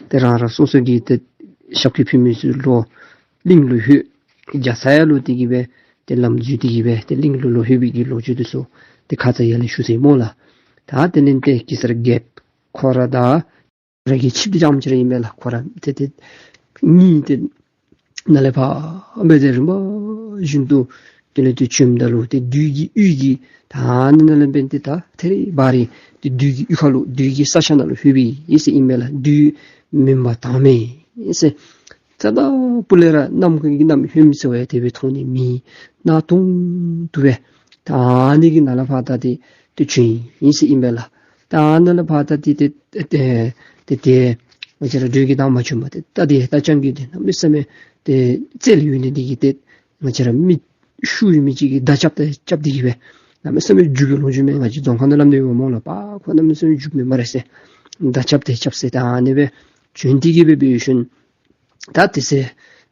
ཏེ་རང་རང་སོ་སོ་གི་ཏེ་ཞབས་སྐྱེལ་ཕུལ་མི་ཚུ་ལོག་གླིང་ལུ་ལྷོད། རྒྱ་ཚ་ཡར་ལོག་སྟེ་གིས་སྦེ་ཏེ་ལམ་འཛོལ་ཏེ་གིས་སྦེ་ཏེ་གླིང་ལུ་ལོག་ལྷོད་པའི་གི་ལོ་རྒྱུས་འདི་ཚུ་ཏེ་ཁ་ཙ་ཡར་ལས་ཞུ་ཚར་ཡི་སྨོ་ལགས། ད་དེ་ལས་ཏེ་གེ་སར་རྒྱལཔོ་ཁོ་ར་ད་ར་གི་ཆིབས་འདི་རྐྱངམ་ཅིག་ར་ཨིན་མས་ལགས། ཁོ་ར་ཏེ་ཏེ་གཉིས་ཏེ་ནཱ་ལས་ཕར་སྦེ་ཏེ་རིམ་པ་བཞིན་དུ་དེ་ལས་ཏེ་བྱོནམ་ད་ལུ་ཏེ་བདུད་ཀྱི་ཡུལ་གྱི་ད་ཨ་ནི་ནང་ལས་འབད་ནི་ཏེ་ད་ཐད་རི་བ་རི་ཏེ་བདུད་ཀྱི་ཡུལ་ཁ་ལུ་བདུད་ཀྱི་ས་ཆ་ནང་ལུ་ལྷོད་པའི་ཨིན་ཟེར་ཨིན་མས་ལགས། བདུད་མུན་པ་དྭངས་མེད་ཨིན་ཟེར། ད་ད་སྤུ་ལས་ར་གནམ་གྱི་གནམ་ལྷོད་མི་ཚུ་ཡང་དེ་སྦེ་མཐོང་ནི་མེད། གནག་དུང་དུ་སྦེ་ད་ཨ་ནི་གི་ནང་ལས་ཕར་ད་ཏེ་ཏེ་བྱོན་ཡི་ཟེར་ཨིན་པས་ལགས། ད་ཨ་ནཱ་ལས་ཕར་ད་ཏེ་ཏེ་ཏེ་ཏེ་ཏེ་ང་བཅས་ར་འགྲོས་ཀྱིས་ད་མ་བྱོན་པར་ཏེ་ད་ཏེ་ད་རྐྱང་གི་ཏེ་གནམ་མེད་ས་མེད་ཏེ་རྩལ་ཡོད་ནི་འདི་གིས་ཏེ་ང་བཅས་ར་མི་ཤུགས་ཡོད་མི་ཅིག་གིས་མདའ་རྐྱབ་སྟེ་རྐྱབ་སྟེ་གིས་སྦེ་གནམ་མེད་ས་མེད་རྒྱུག་པའི་ལོ་རྒྱུས་མས། ང་བཅས་རྫོང་ཁ་ནང་སླབ་ནི་ཡོད་སྨོ་ལགས། པ་ཁོ་གནམ་མེད་ས་མེད་རྒྱུག་མི་སྨ་རེ་ཟེར། མདའ་རྐྱབ་སྟེ་རྐྱབ་ཟེར། ད་ཨ་ནི་སྦེ་བྱོན་ཏེ་གིས་སྦེ་འབད་ཞིནམ་ད་དེ་ཚེ་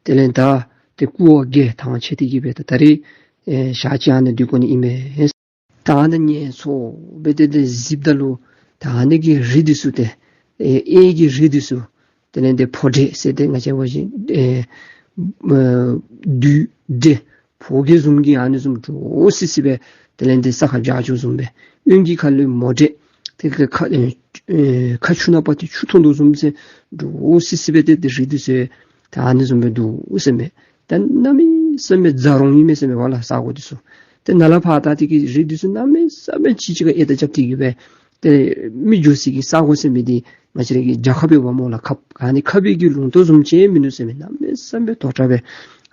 དེ་ལས་ད་ཏེ་སྐུ་འོ་བརྒྱལ་ཐང་ཆད་དེ་གིས་སྦེ་ད་ད་རེས་ཨེ་ཞག་གཅིག་ཨ་ནི་སྡོད་དགོ་ནི་ཨིན་མས། ད་ཨ་ནི་ངལ་འཚོ་སྦེ་ཏེ་ཏེ་གཟིགསཔ་ད་ལུ་ད་ཨ་ནི་གི་རི་འདི་ཚུ་ཏེ་ཨེ་གཡས་ཀྱི་རི་འདི་ཚུ་དེ་ལས་ཏེ་ཕོ་འདྲེ་ཟེར་ཏེ་ང་བཅས་འབད་བ་ཅིན་ཨེ་ཨེ་བདུད་འདྲེ་ཕོ་རྒྱས་བཟུམ་གྱི་ཨ་ནི་བཟུམ་འདྲོག་སི་སི་སྦེ་དེ་ལས་ཏེ་ས་ཁར་རྒྱ་ཅོ་བཟུམ་སྦེ། གཡོན་གྱི་ཁ་ལུ་མོ་འདྲེ་ཏེ་ཁ་ཁ་ཨེ་ཨེ་ཁ་ཆུ་ནང་པ་ཏེ་ཆུ་འཐུང་དོ་བཟུམ་ཟེར་འདྲོག་སི་སི་སྦེ་ཏེ་ཏེ་རི་འདི་ཚུ་ ད་ཨ་ནི་བཟུམ་སྦེ་འདུག་ཟེར་མས། ད་གནམ་མེད་ས་མེད་རྫ་རོང་ཨིན་མས་ཟེར་མས་པ་ལགས་ས་གོ་འདི་ཚུ། ཏེ་ནཱ་ལས་ཕར་ད་དེ་གི་རི་འདི་ཚུ་གནམ་མེད་ས་མེད་ཅིག་ཅིག་ཁར་ཨེ་ད་རྐྱབ་སྟེ་གི་སྦེ་ཏེ་མི་འགྱོ་སའི་གི་ས་གོ་ཟེར་མི་འདི་ང་བཅས་ར་གི་རྒྱལ་ཁབ་སྦེ་འབདཝ་སྨོ་ལགས། ཁབ་ཨ་ནི་ཁབ་ཀྱི་ལུང་ཏོག་བཟུམ་ཅིག་མིན་འདུག་ཟེར་མས། གནམ་མེད་ས་མེད་དོག་དྲགས་སྦེ་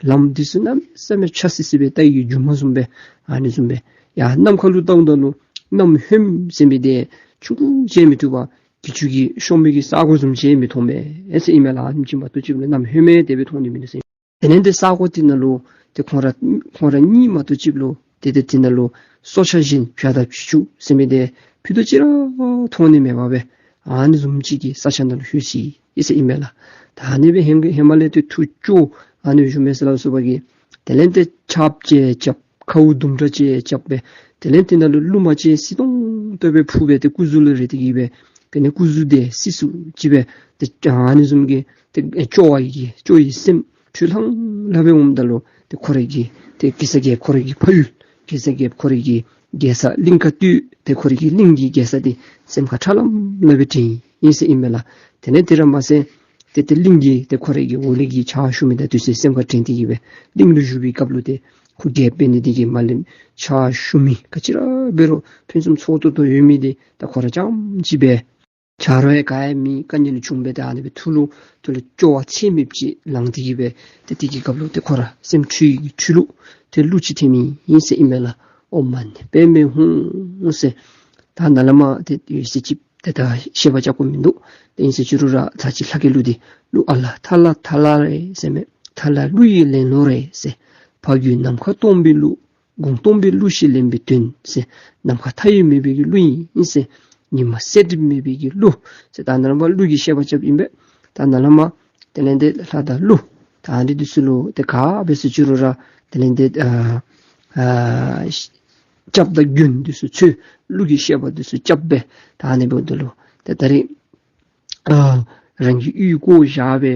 ལམ་འདི་ཚུ་གནམ་མེད་ས་མེད་ཆགས་སི་སི་སྦེ་རྟ་གི་རྒྱུག་མ་བཟུམ་སྦེ་ཨ་ནི་བཟུམ་སྦེ། ཡར་ནམ་མཁའ་ལུ་བལྟཝ་ད་ལུ་གནམ་ཧོནམ་ཟེར་མི་འདི་ཆུང་ཀུ་ཅིག་མི་ཐུབ་པར་གྱི་ཅུང་གི་ཤོང་མི་གི་ས་གོ་བཟུམ་ཅིག་མི་མཐོང་མས་ཟེར་ཨིན་མས་ལགས། ཨ་ནེམ་ཅིག་མ་གཏོགས་ཅིག་ལུ་གནམ་ཧོནམ་སྦེ་དེ་སྦེ་མཐོང་ནི་མིན་འདུག་ཟེར། དེ་ལས་ཏེ་ས་གོ་དེ་ནང་ལུ་ཏེ་ཁོང་ར་ཁོང་ར་གཉིས་མ་གཏོགས་ཅིག་ལུ་ཏེ་ཏེ་དེ་ནང་ལུ་སྲོག་ཆགས་གཞན་བྱ་དང་བྱི་ཅུང་ཟེར་མི་འདི་ཕུད་རྡོག་ཅིག་ར་མཐོང་ནི་མེད་པར་སྦེ་ཨ་ནི་བཟུམ་ཅིག་གི་ས་ཆ་ནང་ལུ་ལྷོད་ཅི་ཟེར་ཨིན་མས་ལགས། ད་ཨ་ནི་སྦེ་ཧེ་ཧེ་མ་ལས་ཏེ་ཐུགས་སྐྱོ་ཨ་ནི་བཞུགས་མས་ཟེར་སླབ་སོང་པ་གི། དེ་ལས་ཏེ་ཆརཔ་ཅིག་རྐྱབ། ཁཝ་དུམ་གྲ་ཅིག་རྐྱབ་སྦེ་དེ་ལས་དེ་ནང་ལུ་རླུང་མ་ཅིག་བསིལ་ཏོང་ཏོ་སྦེ་ཕུ་སྦེ་ཏེ་སྐུ་གཟུགས་ལུ་རེག་སྟེ་གི་སྦེ་དེ་ལས་སྐུ་གཟུགས་འདི་བསིལ་སུ་ཅིག་སྦེ་ཏེ་ཨ་ནི་བཟུམ་གྱི་ཏེ་སྐྱོ་བ་གི་སྐྱོ་བའི་སེམས་འཁྲུལ་ལྷང་ལྷང་སྦེ་འོངམ་ད་ལུ་ཏེ་ཁོ་རའི་གི་ཏེ་གེ་སར་རྒྱལཔོ་ཁོ་རའི་གི་ཕ་ཡུལ་གེ་སར་རྒྱལཔོ་ཁོ་རའི་གི་རྒྱལ་ས་གླིང་དཀར་སྟོད་ཏེ་ཁོ་རའི་གི་གླིང་གི་རྒྱལ་ས་འདི་སེམས་ཁར་ཁྲ་ལམ་ལམ་སྦེ་དྲན་ཡི་ཟེར་ཨིན་མས་ལགས། དེ་ལས་དེ་ར་མ་ཚད་ཏེ་ཏེ་གླིང་གི་ཏེ་ཁོ་རའི་གི་འོག་ལས་ཀྱི་ཕྱག་ཞུ་མི་དང་དེ་ཚུ་སེམས་ཁར་དྲན་ཏེ་གི་སྦེ་གླིང་ལུ་བཞུགས་པའི་སྐབས་ལུ་ཏེ་ཁོ་རྒྱལཔོ་འབད་ནི་དེ་གིས་མ་ལེན། ཕྱག་ཞུ་མི་ག་ཅི་ར་འབད་རུང་ཕུན་སུམ་ཚོགས་ཏོག་ཏོ་ཡོད་མི་འདི་ད་ཁོ་ར་རྐྱངམ་ཅིག་སྦེ་ཆ་རོགས་ཡང་ག་ཡང་མེད། དཀའ་ངལ་བྱུང་སྦེ་ད་ཨ་ནི་སྦེ་ཐུགས་ལུ་ཐུགས་ལུ་སྐྱོ་བ་ཚད་མེདཔ་ཅིག་ལངས་ཏེ་གི་སྦེ་ཏེ་དེ་གི་སྐབས་ལུ་ཏེ་ཁོ་ར་སེམས་འཁྲུལ་གྱི་འཁྲུལ་ལུ་ཏེ་གླུ་ཅིག་འཐེན་མི་ཨིན་ཟེར་ཨིན་མས་ལགས། ཨོཾ་མ་ཎི་པདྨེ་ཧཱུྃ་ཟེར། ད་ནཱ་ལས་མར་ཏེ་ཡོད་ཚད་ཅིག་ཏེ་ད་བཤད་པ་རྐྱབ་དགོཔ་མིན་འདུག། ཏེ་ཨིན་ཟེར་ཅི་རུང་ར་ད་ཅི་ལྷག་གི་གླུ་འདི་གླུ་ཨ་ལ་ཐ་ལ་ཐ་ལ་རེད་ཟེར་མས། ཐ་ལ་གླུ་ཡི་ལེན་ལུགས་རེད་ཟེར། ཕ་རྒྱུད་ནམ་མཁའ་སྟོང་པའི་གླུ། དགུང་སྟོང་པའི་གླུ་ཞིག་ལེན་པའི་དོན་ཟེར། ནམ་མཁའ་མཐའ་ཡས་མེད་པའི་གི་གླུ་ཨིན་ཟེར། ཉི་མ་གསལ་འགྲིབ་མེད་པའི་གི་གླུ་ཟེར། ད་ནཱ་ལས་མར་གླུ་གི་བཤད་པ་རྐྱབ་ཨིན་པས། ད་ནཱ་ལས་མར་དེ་ལས་ཏེ་ལྷ་དང་ཀླུ་ད་ཨ་ནི་འདི་ཚུ་ལུ་ཏེ་ག་འབད་ཟེར་ཅི་རུང་ར་དེ་ལས་ཏེ་ཨ་ཨ་སྐྱབས་དང་མགོན་འདི་ཚུ་འཚོལ། གླུ་གི་བཤད་པ་འདི་ཚུ་རྐྱབ་སྦེ་ད་ཨ་ནི་འབདཝ་ད་ལུ་ཏེ་ད་རེས་ཨ་རང་གི་གཡུས་བཀོ་བཞག་སྦེ་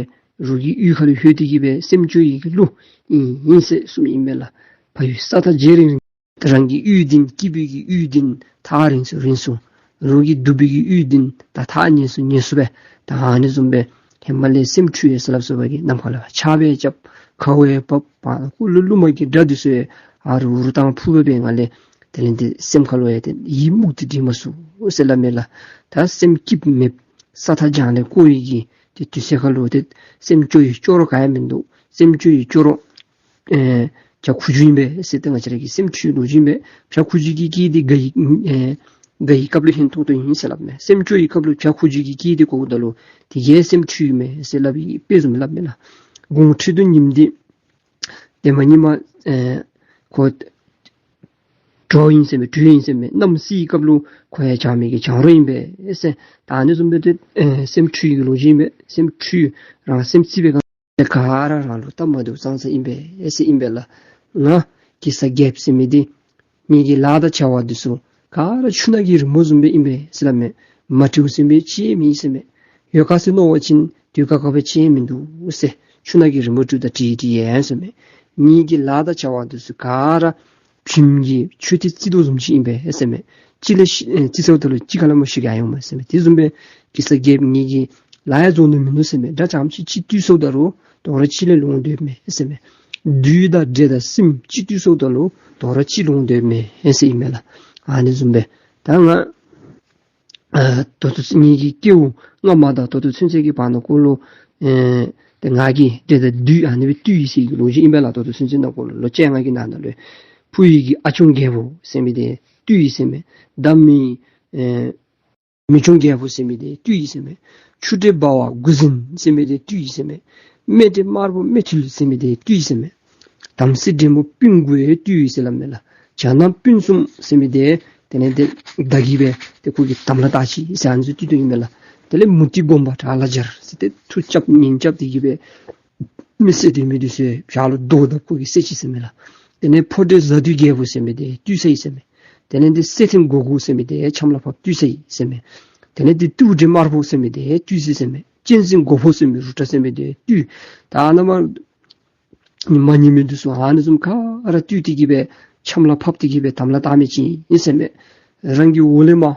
རོགས་ཀྱི་གཡུས་ཁ་ལུ་ལྷོད་དེ་གི་སྦེ་སེམས་སྐྱོ་ཡི་གི་གླུ་ཨིན་ཨིན་ཟེར་གསུངམ་ཨིན་མས་ལགས། ཕ་ཡུལ་ས་མཐའ་རྗེ་རིང་རིང་། རང་གི་གཡུས་འདི་སྐྱིད་པའི་གི་གཡུས་འདི་ཐག་རིང་སུ་རིང་སུ། རོགས་ཀྱི་སྡུག་པའི་གི་གཡུས་འདི་ད་ཐག་ཉེ་སུ་ཉེ་སུ་སྦེ། ད་ཨ་ནི་བཟུམ་སྦེ་ཧེ་མ་ལས་སེམས་འཁྲུལ་ཡི་ཟེར་སླབ་སོང་པ་གི། ནམ་མཁའ་ལུ་ཆརཔ་ཡང་རྐྱབ། ཁཝ་ཡང་འབབ། བར་ན་ཀུ་ལུ་རླུང་མ་གི་སྒྲ་འདི་ཚུ་ཡང་ཨ་རུ་རུ་བཏང་ཕུ་བ་སྦེ་ང་ལས་དེ་ལས་ཏེ་སེམས་ཁ་ལུ་ཡང་ཏེ་ཡིད་མུག་སྟེ་སྡོད་མ་ཚུགས་ཟེར་སླབ་མས་ལགས། ད་སེམས་སྐྱིདཔ་མེདཔ་ས་མཐའ་རྒྱང་ལས་བཀོ་ཡི་གི་ཏེ་དུས་ཚོད་ཁ་ལུ་ཏེ་སེམས་སྐྱོ་ཡི་སྐྱོ་རོགས་ག་ཡང་མིན་འདུག། སེམས་སྐྱོ་ཡི་སྐྱོ་རོགས་ཨེ་བྱ་ཁུ་བྱུག་ཨིན་པས་ཟེར། ཏེ་ང་བཅས་ར་གི་སེམས་འཁྲུལ་ལོ་རྒྱུས་ཨིན་པས། བྱ་ཁུ་བྱུག་གི་སྐད་འདི་དགའ་ཡི་ཨེ་དགའ་ཡི་སྐབས་ལུ་ཧན་ཏོང་ཏོ་ཨིན་ཟེར་སླབ་མས། སེམས་སྐྱོ་ཡི་སྐབས་ལུ་བྱ་ཁུ་བྱུག་གི་སྐད་འདི་གོཝ་ད་ལུ་དེ་གིས་སེམས་འཁྲུལ་ཡི་མས་ཟེར་སླབ་ཡི་དཔེ་བཟུམ་སླབ་མས་ལགས། དགུང་ཁྲི་གདུགས་ཉིམ་འདི་ཏེ་མ་ཉི་མ་ཨེ་ཁོ་གྲོགས་ཨིན་ཟེར་མས། གྲོགས་ཨིན་ཟེར་མས། གནམ་སྲིད་སྐབས་ལུ་ཁོ་ཡང་བྱང་མི་གི་བྱང་རོགས་ཨིན་པས་ཟེར། ད་ཨ་ནི་བཟུམ་སྦེ་ཏེ་ཨེ་སེམས་འཁྲུལ་གྱི་ལོ་རྒྱུས་ཨིན་པས། སེམས་འཁྲུལ་རང་སེམས་རྩིས་པའི་སྒང་ཏེ་ག་ར་རང་ལུ་སྟབས་མ་བདེཝ་ཙང་ཙ་ཨིན་པས་ཟེར་ཨིན་པས་ལགས། ང་གེ་སར་རྒྱལཔོ་ཟེར་མི་འདི་ངེ་གི་ལཱ་དང་བྱ་བ་འདི་ཚུ་ག་ར་ཆུ་ནང་གི་རི་མོ་བཟུམ་སྦེ་ཨིན་པས་ཟེར་སླབ་མས། མ་འགྲིགཔ་ཟེར་མི་ཅིག་མེད་ཟེར་མས། ཡོད་ག་ཟེར་མནོ་བ་ཅིན་དུས་སྐབས་ཁར་སྦེ་ཅིག་མིན་འདུག་ཟེར། ཆུ་ནང་གི་རི་མོ་འདྲཝ་དང་འདྲ་འདྲ་ཡོད་ཟེར་མས། ངེ་གི་ལཱ་དང་བྱ་བ་འདི་ཚུ་ག་ར་བྱེམ་གྱི་མཆོད་རྟེན་རྩིག་དོ་བཟུམ་ཅིག་ཨིན་པས་ཟེར་མས། ཅིག་ལས་ཤི་ཨེ་རྩིག་ཚརཝ་ད་ལུ་ཅིག་ཁ་ལས་མར་ཤི་ག་ཡང་འོང་མས་ཟེར་མས། དེ་བཟུམ་སྦེ་གེ་སར་རྒྱལཔོ་ངེ་གི་ལཱ་ཡང་རྫོགས་ནི་མིན་འདུག་ཟེར་མས། དགྲ་རྐྱངམ་ཅིག་གཅིག་བཏུལ་སོངམ་ད་ལུ་དོ་རུང་གཅིག་ལས་ལོང་སྡོདཔ་མས་ཟེར་མས། བདུད་དང་འདྲེ་དང་སྲིནམ་གཅིག་བཏུལ་སོངམ་ད་ལུ་དོ་རུང་གཅིག་ལོང་སྡོདཔ་མས་ཟེར་ཨིན་མས་ལགས། ཨ་ནི་བཟུམ་སྦེ་ད་ང་ཨ་ད་ལྟོ་ངེ་གི་སྐྱེ་བ་སྔ་མ་དང་ད་ལྟོ་ཚུན་ཚོད་ཀྱི་བར་ན་ཀོ་ལུ་ཨེ་ཏེ་ང་གིས་འདྲེ་དང་བདུད་ཨ་ནི་སྦེ་བཏུལ་ཡི་ཟེར་གྱི་ལོ་རྒྱུས་ཨིན་པས་ལགས། ད་ལྟོ་ཚུན་ཚོད་ནང་ཀོ་ལུ་ལོ་བཅོ་ལྔ་གི་ནང་ན་ལུ་ཕུ་ཡི་གི་ཨ་ཆུང་རྒྱལ་པོ་ཟེར་མི་འདི་བཏུལ་ཡི་ཟེར་མས། ད་མི་ཨེ་མི་ཆུང་རྒྱལ་པོ་ཟེར་མི་འདི་བཏུལ་ཡི་ཟེར་མས། ཆུ་འདྲེ་འབར་བ་དགུ་ཟིན་ཟེར་མི་འདི་བཏུལ་ཡི་ཟེར་མས། སྨད་འདྲེ་དམར་པོ་སྨད་ཐིལ་ཟེར་མི་འདི་བཏུལ་ཡི་ཟེར་མས། དམ་སྲི་འདྲེ་མོ་སྤུན་དགུ་ཡང་བཏུལ་ཡི་ཟེར་སླབ་མས་ལགས། བྱ་ནག་སྤུན་གསུམ་ཟེར་མི་འདི་དེ་ལས་ཏེ་བདའ་གི་སྦེ་ཏེ་ཁོ་གི་དམ་ལ་བཏགས་ཅི་ཟེར་ཨ་ནི་ཚུ་བཏུལ་དོ་ཨིན་མས་ལགས། དེ་ལས་མུ་སྟེགས་སྒོམ་པ་བྲག་ལ་སྦྱར་ཟེར་ཏེ་མཐུ་རྐྱབ་ངན་རྐྱབ་སྟེ་གི་སྦེ་མི་བསད་དེ་མི་འདི་ཚུ་བྱག་ལུ་རྡོ་བརྡབ་ཁོ་གིས་བསད་ཅི་ཟེར་མས་ལགས། དེ་ལས་ཕོ་འདྲེ་གཟའ་བདུད་རྒྱལ་པོ་ཟེར་མི་འདི་བཏུལ་ཚར་ཡི་ཟེར་མས། དེ་ལས་ཏེ་སེ་ཐན་མགོ་དགུ་ཟེར་མི་འདི་ཆམ་ལ་ཕབ་བཏུལ་ཚར་ཡི་ཟེར་མས། དེ་ལས་ཏེ་སྟོབས་འདྲེ་དམར་པོ་ཟེར་མི་འདི་བཏུལ་ཚར་ཡི་ཟེར་མས། གཅན་གཟན་མགོ་ཕོ་ཟེར་མི་རུ་ཏྲ་ཟེར་མི་འདི་བཏུལ། ད་ཨ་ནཱ་མར་མ་ཉི་མའི་འདི་ཚུ་ཨ་ནི་བཟུམ་ག་ར་བཏུལ་ཏེ་གི་སྦེ་ཆམ་ལ་ཕབ་སྟེ་གི་སྦེ་དམ་ལ་བཏགས་མི་ཅིག་ཨིན་ཟེར་མས། རང་གི་འོག་ལས་མར་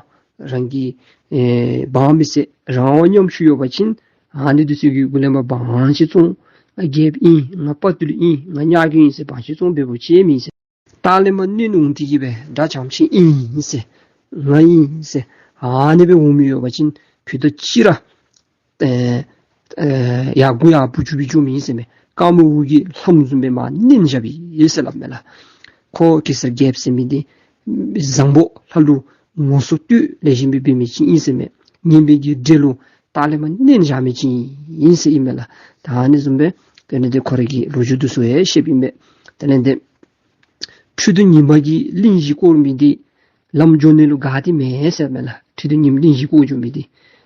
རང་གི་ཨེ་འབངས་མི་སེར་རང་དབང་ཉམ་ཆུང་ཡོད་པ་ཅིན་ཨ་ནི་འདི་ཚུ་གི་འོག་ལས་མར་འབངས་ཅིག་བཙོང་ ང་རྒྱལཔོ་ཨིན། ང་དཔའ་རྟུལ་ཨིན། ང་ཉག་གི་ཨིན་ཟེར་བང་ཆེན་བཙོང་འབད་འབདཝ་ཅིག་མེན་ཟེར། ལྟག་ལས་མར་མནན་འོང་སྟེ་གི་སྦེ་དགྲ་བྱམས་ཆེན་ཨིན་ཟེར། ང་ཨིན་ཟེར། ཨ་ནི་སྦེ་འོང་མི་ཡོད་པ་ཅིན་ཕུད་རྡོག་གཅིག་ར་ཨེ་ཨེ་ཡར་མགུ་ཡར་འབུར་བཅུག་སྦེ་འགྱོ་མི་ཨིན་ཟེར་མས། དཀར་མོ་འུར་གྱི་ལྷམ་བཟུམ་སྦེ་མར་མནན་བཞགཔ་ཨིན་ཟེར་སླབ་མས་ལགས། ཁོ་གེ་སར་རྒྱལཔོ་ཟེར་མི་འདི་བཟང་པོ་ལྷ་ལུ་ངོ་སོ་བསྟོད་ལེགས་ཤོམ་སྦེ་འབད་མི་ཅིག་ཨིན་ཟེར་མས། ངན་པའི་གི་འདྲེ་ལུ་ལྟག་ལས་མར་མནན་བཞག་མི་ཅིག་ཨིན་ཟེར་ཨིན་མས་ལགས། ད་ཨ་ནི་བཟུམ་སྦེ་དེ་ལས་ཏེ་ཁོ་རའི་གི་ལོ་རྒྱུས་འདི་ཚུ་ཡང་བཤདཔ་ཨིན་མས། དེ་ལས་ཏེ་ཁྲི་གདུགས་ཉི་མ་གི་གླིང་བཞི་བསྐོར་མི་འདི་ལམ་འགྱོ་ནི་ལུ་དགའ་སྟེ་མེན་ཟེར་མས་ལགས། ཁྲི་གདུགས་ཉི་མ་གླིང་བཞི་བསྐོར་འགྱོ་མི་འདི་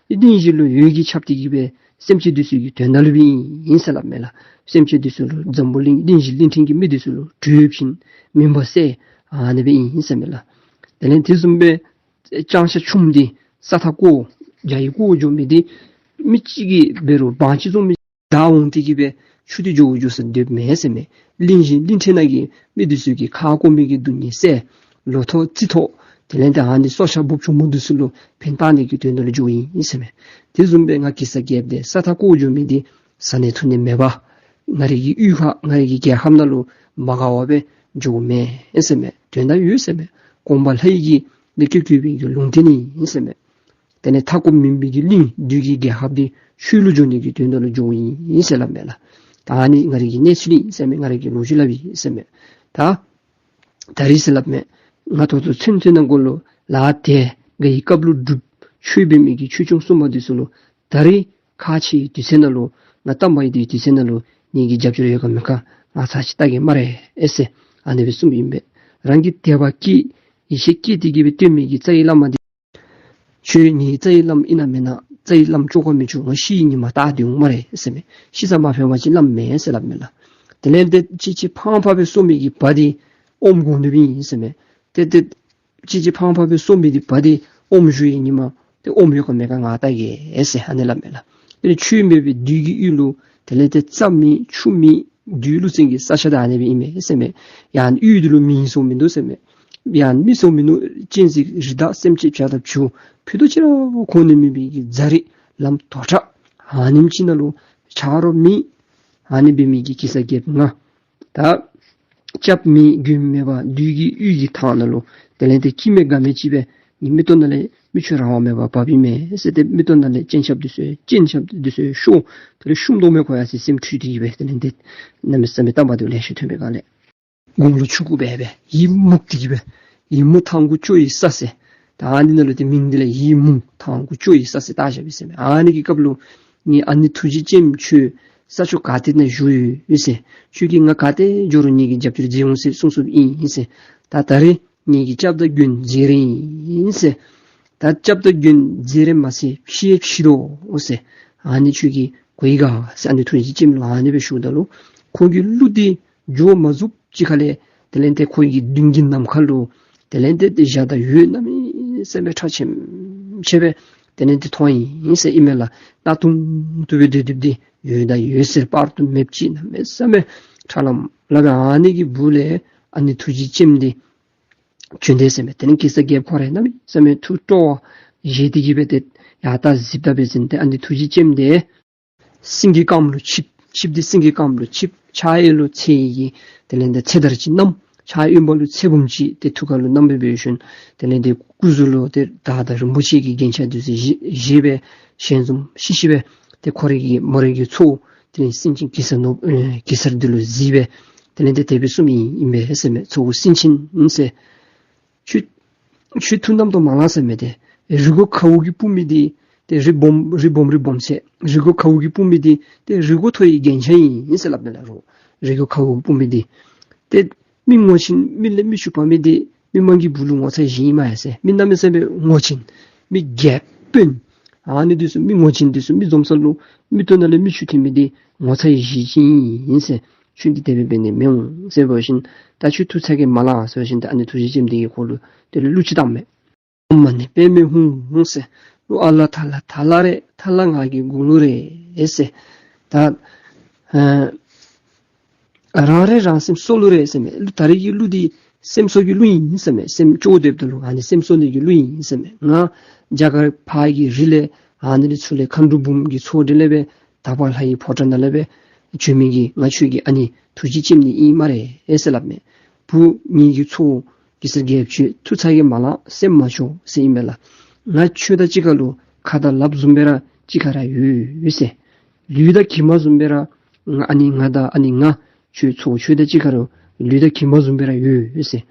གླིང་བཞི་ལུ་འོད་ཀྱིས་ཁྱབ་སྟེ་གི་སྦེ་སེམས་ཅན་འདི་ཚུ་གི་དོན་དག་ལུ་སྦེ་ཨིན་ཟེར་སླབ་མས་ལགས། སེམས་ཅན་འདི་ཚུ་ལུ་འཛམ་བུ་གླིང་གླིང་བཞི་གླིང་ཕྲན་གྱི་མི་འདི་ཚུ་ལུ་འགྲོ་བ་ཅིན་མུན་པ་སེལ་ཨ་ནི་སྦེ་ཨིན་ཟེར་མས་ལགས། དེ་ལས་དེ་བཟུམ་སྦེ་ལྕང་ཤ་ཕྱུགམ་འདི་ས་མཐའ་བསྐོར་རྒྱ་ཡི་བསྐོར་འགྱོ་མི་འདི་མི་གཅིག་གིས་འབད་རུང་བང་ཆེན་བཙོང་མི་བདའ་འོང་སྟེ་གི་སྦེ་ཆུ་འདི་འགྱོ་འགྱོ་ས་སྡོདཔ་མེན་ཟེར་མས། གླིང་བཞི་གླིང་ཕྲན་ནང་གི་མི་འདི་ཚུ་གི་ཁ་སྐོམ་མི་གི་སྡུག་བསྔལ་སེལ། ལོ་ཐོག་རྩི་ཐོག་དེ་ལས་ཏེ་ཨ་ནི་སྲོག་ཆགས་འབུབ་ཆུང་མོ་འདི་ཚུ་ལུ་ཕན་བཏགས་ནི་གི་དོན་དག་ལུ་འགྱོཝ་ཨིན་ཟེར་མས། དེ་བཟུམ་སྦེ་ང་གེ་སར་རྒྱལཔོ་འདི་ས་མཐའ་བསྐོར་འགྱོ་མི་འདི་བཟའ་ནི་འཐུང་ནི་མེད་པར་ང་རའི་གི་གཡུས་ཁར་ང་རའི་གི་རྒྱལ་ཁབ་ནང་ལུ་མ་དགའ་བར་སྦེ་འགྱོཝ་མེན་ཟེར་མས། དོན་དག་ཡོད་ཟེར་མས། གོང་མ་ལྷ་ཡི་གི་ལས་ཀྱི་བཀོད་པའི་གི་ལུང་བསྟན་ཨིན་ཟེར་མས། དེ་ལས་མཐའ་འཁོབ་མུན་པའི་གི་གླིང་བདུད་ཀྱི་རྒྱལ་ཁབ་འདི་ཆོས་ལུ་འགྱུར་ནི་གི་དོན་དག་ལུ་འགྱོཝ་ཨིན་ཟེར་སླབ་མས་ལགས། ད་ཨ་ནི་ང་རའི་གི་གནས་ཚུལ་ཨིན་ཟེར་མས། ང་རའི་གི་ལོ་རྒྱུས་སླབ་ཨིན་ཟེར་མས། ད་ད་རིས་ཟེར་སླབ་མས། ང་ད་ལྟོ་ཚུན་ཚོད་ནང་འཁོད་ལུ་ལ་དེ་ག་ཡི་སྐབས་ལུ་སྒྲུབ་ཆོས་འབད་མི་གི་ཆོས་སྐྱོང་སྲུང་མ་འདི་ཚུ་ལུ་ད་རིས་ཁ་ཕྱེ་དུས་ཚོད་ནང་ལུ་ང་དམ་པ་ཡི་དུས་དུས་ཚོད་ནང་ལུ་ངེ་གི་རྒྱབ་སྐྱོར་ཡོད་ག་མེད་ག་ང་ཚར་ཅིག་བལྟ་གེ་སྨ་རེ་ཨེ་ཟེར་ཨ་ནི་སྦེ་གསུངམ་ཨིན་པས། རང་གི་དད་པ་བསྐྱེད་ཡིད་ཆེས་བསྐྱེད་དེ་གི་སྦེ་བསྟེན་མི་གི་རྩ་བའི་བླ་མ་འདི་ཁྱོད་ངེའི་རྩ་བའི་བླམ་ཨིན་ན་མེན་ན། རྩ་བའི་བླམ་བཅོ་ག་མི་བཅུག། ང་ཤི་བའི་ཉི་མ་བལྟ་སྡོད་འོང་སྨ་རེ་ཟེར་མས། ཤི་ས་མ་ཕན་པ་ཅིན་བླམ་མེན་ཟེར་སླབ་མས་ལགས། དེ་ལས་ཏེ་གཅེས་གཅེས་ཕངས་ཕངས་སྦེ་གསོ་མི་གི་བ་འདི་ཨོམ་འགོ་ནི་སྦེ་ཨིན་ཟེར་མས། ཏེ་ཏེ་གཅེས་གཅེས་ཕངས་ཕངས་སྦེ་གསོ་མི་འདི་བ་འདི་ཨོམ་བཞོ་བའི་ཉི་མ་ཏེ་ཨོམ་ཡོད་ག་མེད་ག་ང་བལྟ་གེ་ཟེར་ཨ་ནི་སླབ་མས་ལགས། དེ་ལས་ཆོས་མེད་པའི་བདུད་ཀྱི་ཡུལ་ལུ་དེ་ལས་ཏེ་རྩྭ་མེད་ཆུ་མེད་བདུད་ཀླུ་བཙན་གྱི་ས་ཆ་ད་ཨ་ནི་སྦེ་ཨིན་མས་ཟེར་མས། ཡང་ཡུལ་འདི་ལུ་མི་ཡིན་སོང་མིན་འདུག་ཟེར་མས། ཡང་མི་སོང་མིན་འདུག། གཅན་གཟན་རི་དྭགས་སེམས་ཅན་བྱ་དང་བྱིའུ་ཕུད་རྡོག་གཅིག་ར་འཁོར་ནི་མེད་པའི་གི་རྫ་རི་ལམ་དོག་དྲགས་ཨ་ནེམ་ཅིག་ནང་ལུ་ཆ་རོགས་མེད། ཨ་ནི་འབད་མི་གི་གེ་སར་རྒྱལཔོ་ང་ད་སྐྱབས་མེད་མགོན་མེད་པར་བདུད་ཀྱི་ཡུལ་གྱི་ཐང་ནང་ལུ་དེ་ལས་ཏེ་སྐྱིད་མེད་དགའ་མེད་ཅིག་སྦེ་ངེའི་མིག་ཏོ་ནང་ལས་མིག་ཆུ་རང་དབང་མེད་པར་འབབ་ཨིན་མས་ཟེར། ཏེ་མིག་ཏོ་ནང་ལས་སྤྱན་ཆབ་འདི་ཚུ་སྤྱན་ཆབ་འདི་ཚུ་ཤོར། དེ་ལས་ཤུམ་དོང་མེ་ཁོ་ཡར་སི་སེམས་འཁྲུལ་ཏེ་གི་སྦེ་དེ་ལས་ཏེ་གནམ་མེད་ས་མེད་དམ་པ་འདི་ལེགས་ཤོམ་ཐོན་པའི་སྒང་ལས་དགུང་ལོ་ཆུང་ཀུ་སྦེ་སྦེ་ཡི་མུག་སྟེ་གི་སྦེ་ཡི་མུག་ཐང་གུ་ཅོ་ཡི་ས་ཟེར། ད་ཨ་ནི་ནང་ལུ་ཏེ་མིང་འདི་ལས་ཡི་མུག་ཐང་གུ་ཅོ་ཡི་ས་ཟེར་བཏགས་བཞག་པས་ཟེར་མས། ཨ་ནི་གི་སྐབས་ལུ་ངེའི་ཨ་ནེ་ཐུགས་རྗེ་ཅནམ་ཁྱོད་ས་ཕྱོགས་ག་ཏེ་ནང་བཞུགས་ཡོད་ཟེར། ཁྱོད་ཀྱིས་ང་ག་ཏེ་འགྱོ་རུང་ངེ་གི་རྒྱབ་སྐྱོར་མཛད་འོང་ཟེར་གསུངས་གསུངསམ་ཨིན་ཟེར། ད་ད་རིས་ངེ་གི་སྐྱབས་དང་མགོན་མཛད་རན་ཨིན་ཟེར། ད་སྐྱབས་དང་མགོན་མཛད་རན་མ་ཚད་ཕྱི་ཡང་ཕྱི་དོ་ཟེར། ཨ་ནི་ཁྱོད་ཀྱིས་གོ་ཡི་ག་ཟེར་ཨ་ནེ་ཐུགས་རྗེ་ཅནམ་ལུ་ཨ་ནི་སྦེ་ཞུཝ་ད་ལུ་ཁོ་གི་གླུ་འདི་མཇུག་མ་རྫོགས་ཅིག་ཁ་ལས་དེ་ལས་ཏེ་ཁོ་གི་མདུན་གྱི་ནམ་མཁའ་ལུ་དེ་ལས་ཏེ་འཇའ་དང་འོད་གནམ་མེད་ས་མེད་ཁྲ་ཆེམ་ཆེ་སྦེ་དེ་ལས་ཏེ་མཐོང་ཡི་ཟེར་ཨིན་མས་ལགས། གནག་དུང་དུ་སྦེ་སྡོད་སྡོདཔ་འདི་འོད་དང་འོད་ཟེར་དཔག་ཏུ་མེདཔ་ཅིག་གནམ་མེད་ས་མེད་ཁྲ་ལམ་ལམ་སྦེ་ཨ་ནི་གི་སྦུག་ལས་ཨ་ནེ་ཐུགས་རྗེ་ཅནམ་འདི་བྱོན་དེས་ཟེར་མས། དེ་ལས་གེ་སར་རྒྱལཔོ་ཁོ་ར་གནམ་མེད་ས་མེད་ཐུགས་སྤྲོ་བ་བཞེས་ཏེ་གི་སྦེ་ཏེ་ཡར་ལྟ་གཟིགས་ལྟ་འབད་ཞིནམ་ཏེ་ཨ་ནེ་ཐུགས་རྗེ་ཅནམ་འདི་སེང་གེ་དཀརམོ་ལུ་ཆིབས། ཆིབས་འདི་སེང་གེ་དཀརམོ་ལུ་ཆིབས། ཕྱག་གཡས་ལུ་ཚེ་ཡི་གི་དེ་ལས་ཏེ་ཚེ་དར་ཅིག་བསྣམས། ཕྱག་གཡོན་པ་ལུ་ཚེ་བུམ་ཅིག་ཏེ་ཐུགས་ཁ་ལུ་བསྣམས་སྦེ་འབད་ཞིནམ་དེ་ལས་ཏེ་སྐུ་གཟུགས་ལུ་ཏེ་དར་དང་རིན་པོ་ཆེ་གི་རྒྱན་ཆ་འདི་ཚུ་བཞེས་བཞེས་སྦེ་ཞལ་འཛུམ་ཤིག་ཤིག་སྦེ་ཏེ་ཁོ་རའི་གི་མོ་རའི་གི་ཚ་བོ་དེ་ལས་སེང་ཆེན་གེ་སར་ནོར་ཨེ་གེ་སར་འདི་ལུ་གཟིགས་སྦེ་དེ་ལས་ཏེ་དེ་སྦེ་གསུངམ་ཨིན་ཨིན་པས་ཟེར་མས། ཚ་བོ་སེང་ཆེན་ཟེར། ཁྱོད་ཁྱོད་ཐུགས་རྣམ་རྟོག་མ་ལང་ཟེར་མས། ཏེ་རི་མགོ་ཁཝ་གིས་སྤུབ་མི་འདི་ཏེ་རི་སྦོམ་རི་སྦོམ་རི་སྦོམ་ཟེར། རི་མགོ་ཁཝ་གིས་སྤུབ་མི་འདི་ཏེ་རི་མགོ་མཐོ་བའི་རྒྱན་ཆ་ཨིན་ཟེར་སླབ་མས་ལགས། རི་མགོ་ཁཝ་གིས་སྤུབ་མི་འདི་ཏེ་མི་ངོ་ཆེན་མི་ལས་མི་ཕྱུག་པ་མི་འདི་མི་མང་གི་སྦུག་ལུ་ངོ་ཚ་བཞེས་ཨིན་མས་ཟེར། མི་གནམ་མེད་ས་མེད་ངོ་ཆེན་མི་རྒྱལ་དཔོན་ཨ་ནི་འདི་ཚུ་མི་ངོ་ཆེན་འདི་ཚུ་མི་འཛོམས་ས་ལུ་མིག་ཏོ་ནང་ལས་མིག་ཆུ་འཐོན་མི་འདི་ངོ་ཚ་བཞེས་ཅིག་ཨིན་ཟེར། ཁྱོད་འདི་དེ་སྦེ་འབད་ནི་མི་འོང་ཟེར་འབད་ཞིནམ་ད་ཁྱོད་ཐུགས་ཚ་གྱང་མ་ལང་ཟེར་ཞིནམ་ད་ཨ་ནེ་ཐུགས་རྗེ་ཅནམ་འདི་གིས་ཁོ་ལུ་དེ་ལས་གླུ་ཅིག་བཏང་མས། ཨོཾ་མ་ཎི་པདྨེ་ཧཱུྃ་ཟེར། གླུ་ཨ་ལ་ཐ་ལ་ཐ་ལ་རེད། ཐ་ལ་ང་གི་དགུང་ལོ་རེད་ཟེར། ད་ཨ་རང་རེད་རང་སེམས་གསོ་གླུ་རེད་ཟེར་མས། ད་རེས་ཀྱི་གླུ་འདི་སེམས་གསོ་གི་གླུ་ཨིན་ཟེར་མས། སེམས་སྐྱོ་སྡོདཔ་ད་ལུ་ཨ་ནི་སེམས་གསོ་ནི་གི་གླུ་ཨིན་ཟེར་མས། ང་རྒྱ་གར་ཕར་གྱི་རི་ལས་ཨ་ནི་ལས་ཚུར་ལས་མཁའ་འགྲོ་འབུམ་གྱི་ཚོགས་འདི་ལས་སྦེ་དག་པ་ལྷ་ཡི་ཕོ་བྲང་ནང་ལས་སྦེ་ བྱོན་མི་གི་ང་ཁྱོད་ཀྱི་ཨ་ནི་ཐུགས་རྗེ་ཅན་ནི་ཨིན་སྨ་རེ་ཟེར་སླབ་མས། བུ་ངེ་གི་ཚའོ་གེ་སར་རྒྱལཔོ་ཁྱོད་ཐུགས་ཚ་གྱང་མ་ལང་། སེམས་མ་སྐྱོ་ཟེར་ཨིན་མས་ལགས། ང་ཁྱོད་དང་གཅིག་ཁར་ལུ་ཁ་དང་ལགཔ་བཟུམ་སྦེ་ར་གཅིག་ཁར་ར་ཡོད་ཟེར། ལུས་དང་གྱིབ་མ་བཟུམ་སྦེ་ར་ང་ཨ་ནི་ང་དང་ཨ་ནི་ང་ཁྱོད་ཚའོ་ཁྱོད་དང་གཅིག་ཁར་ལུ་ལུས་དང་གྱིབ་མ་བཟུམ་སྦེ་ར་ཡོད་ཟེར།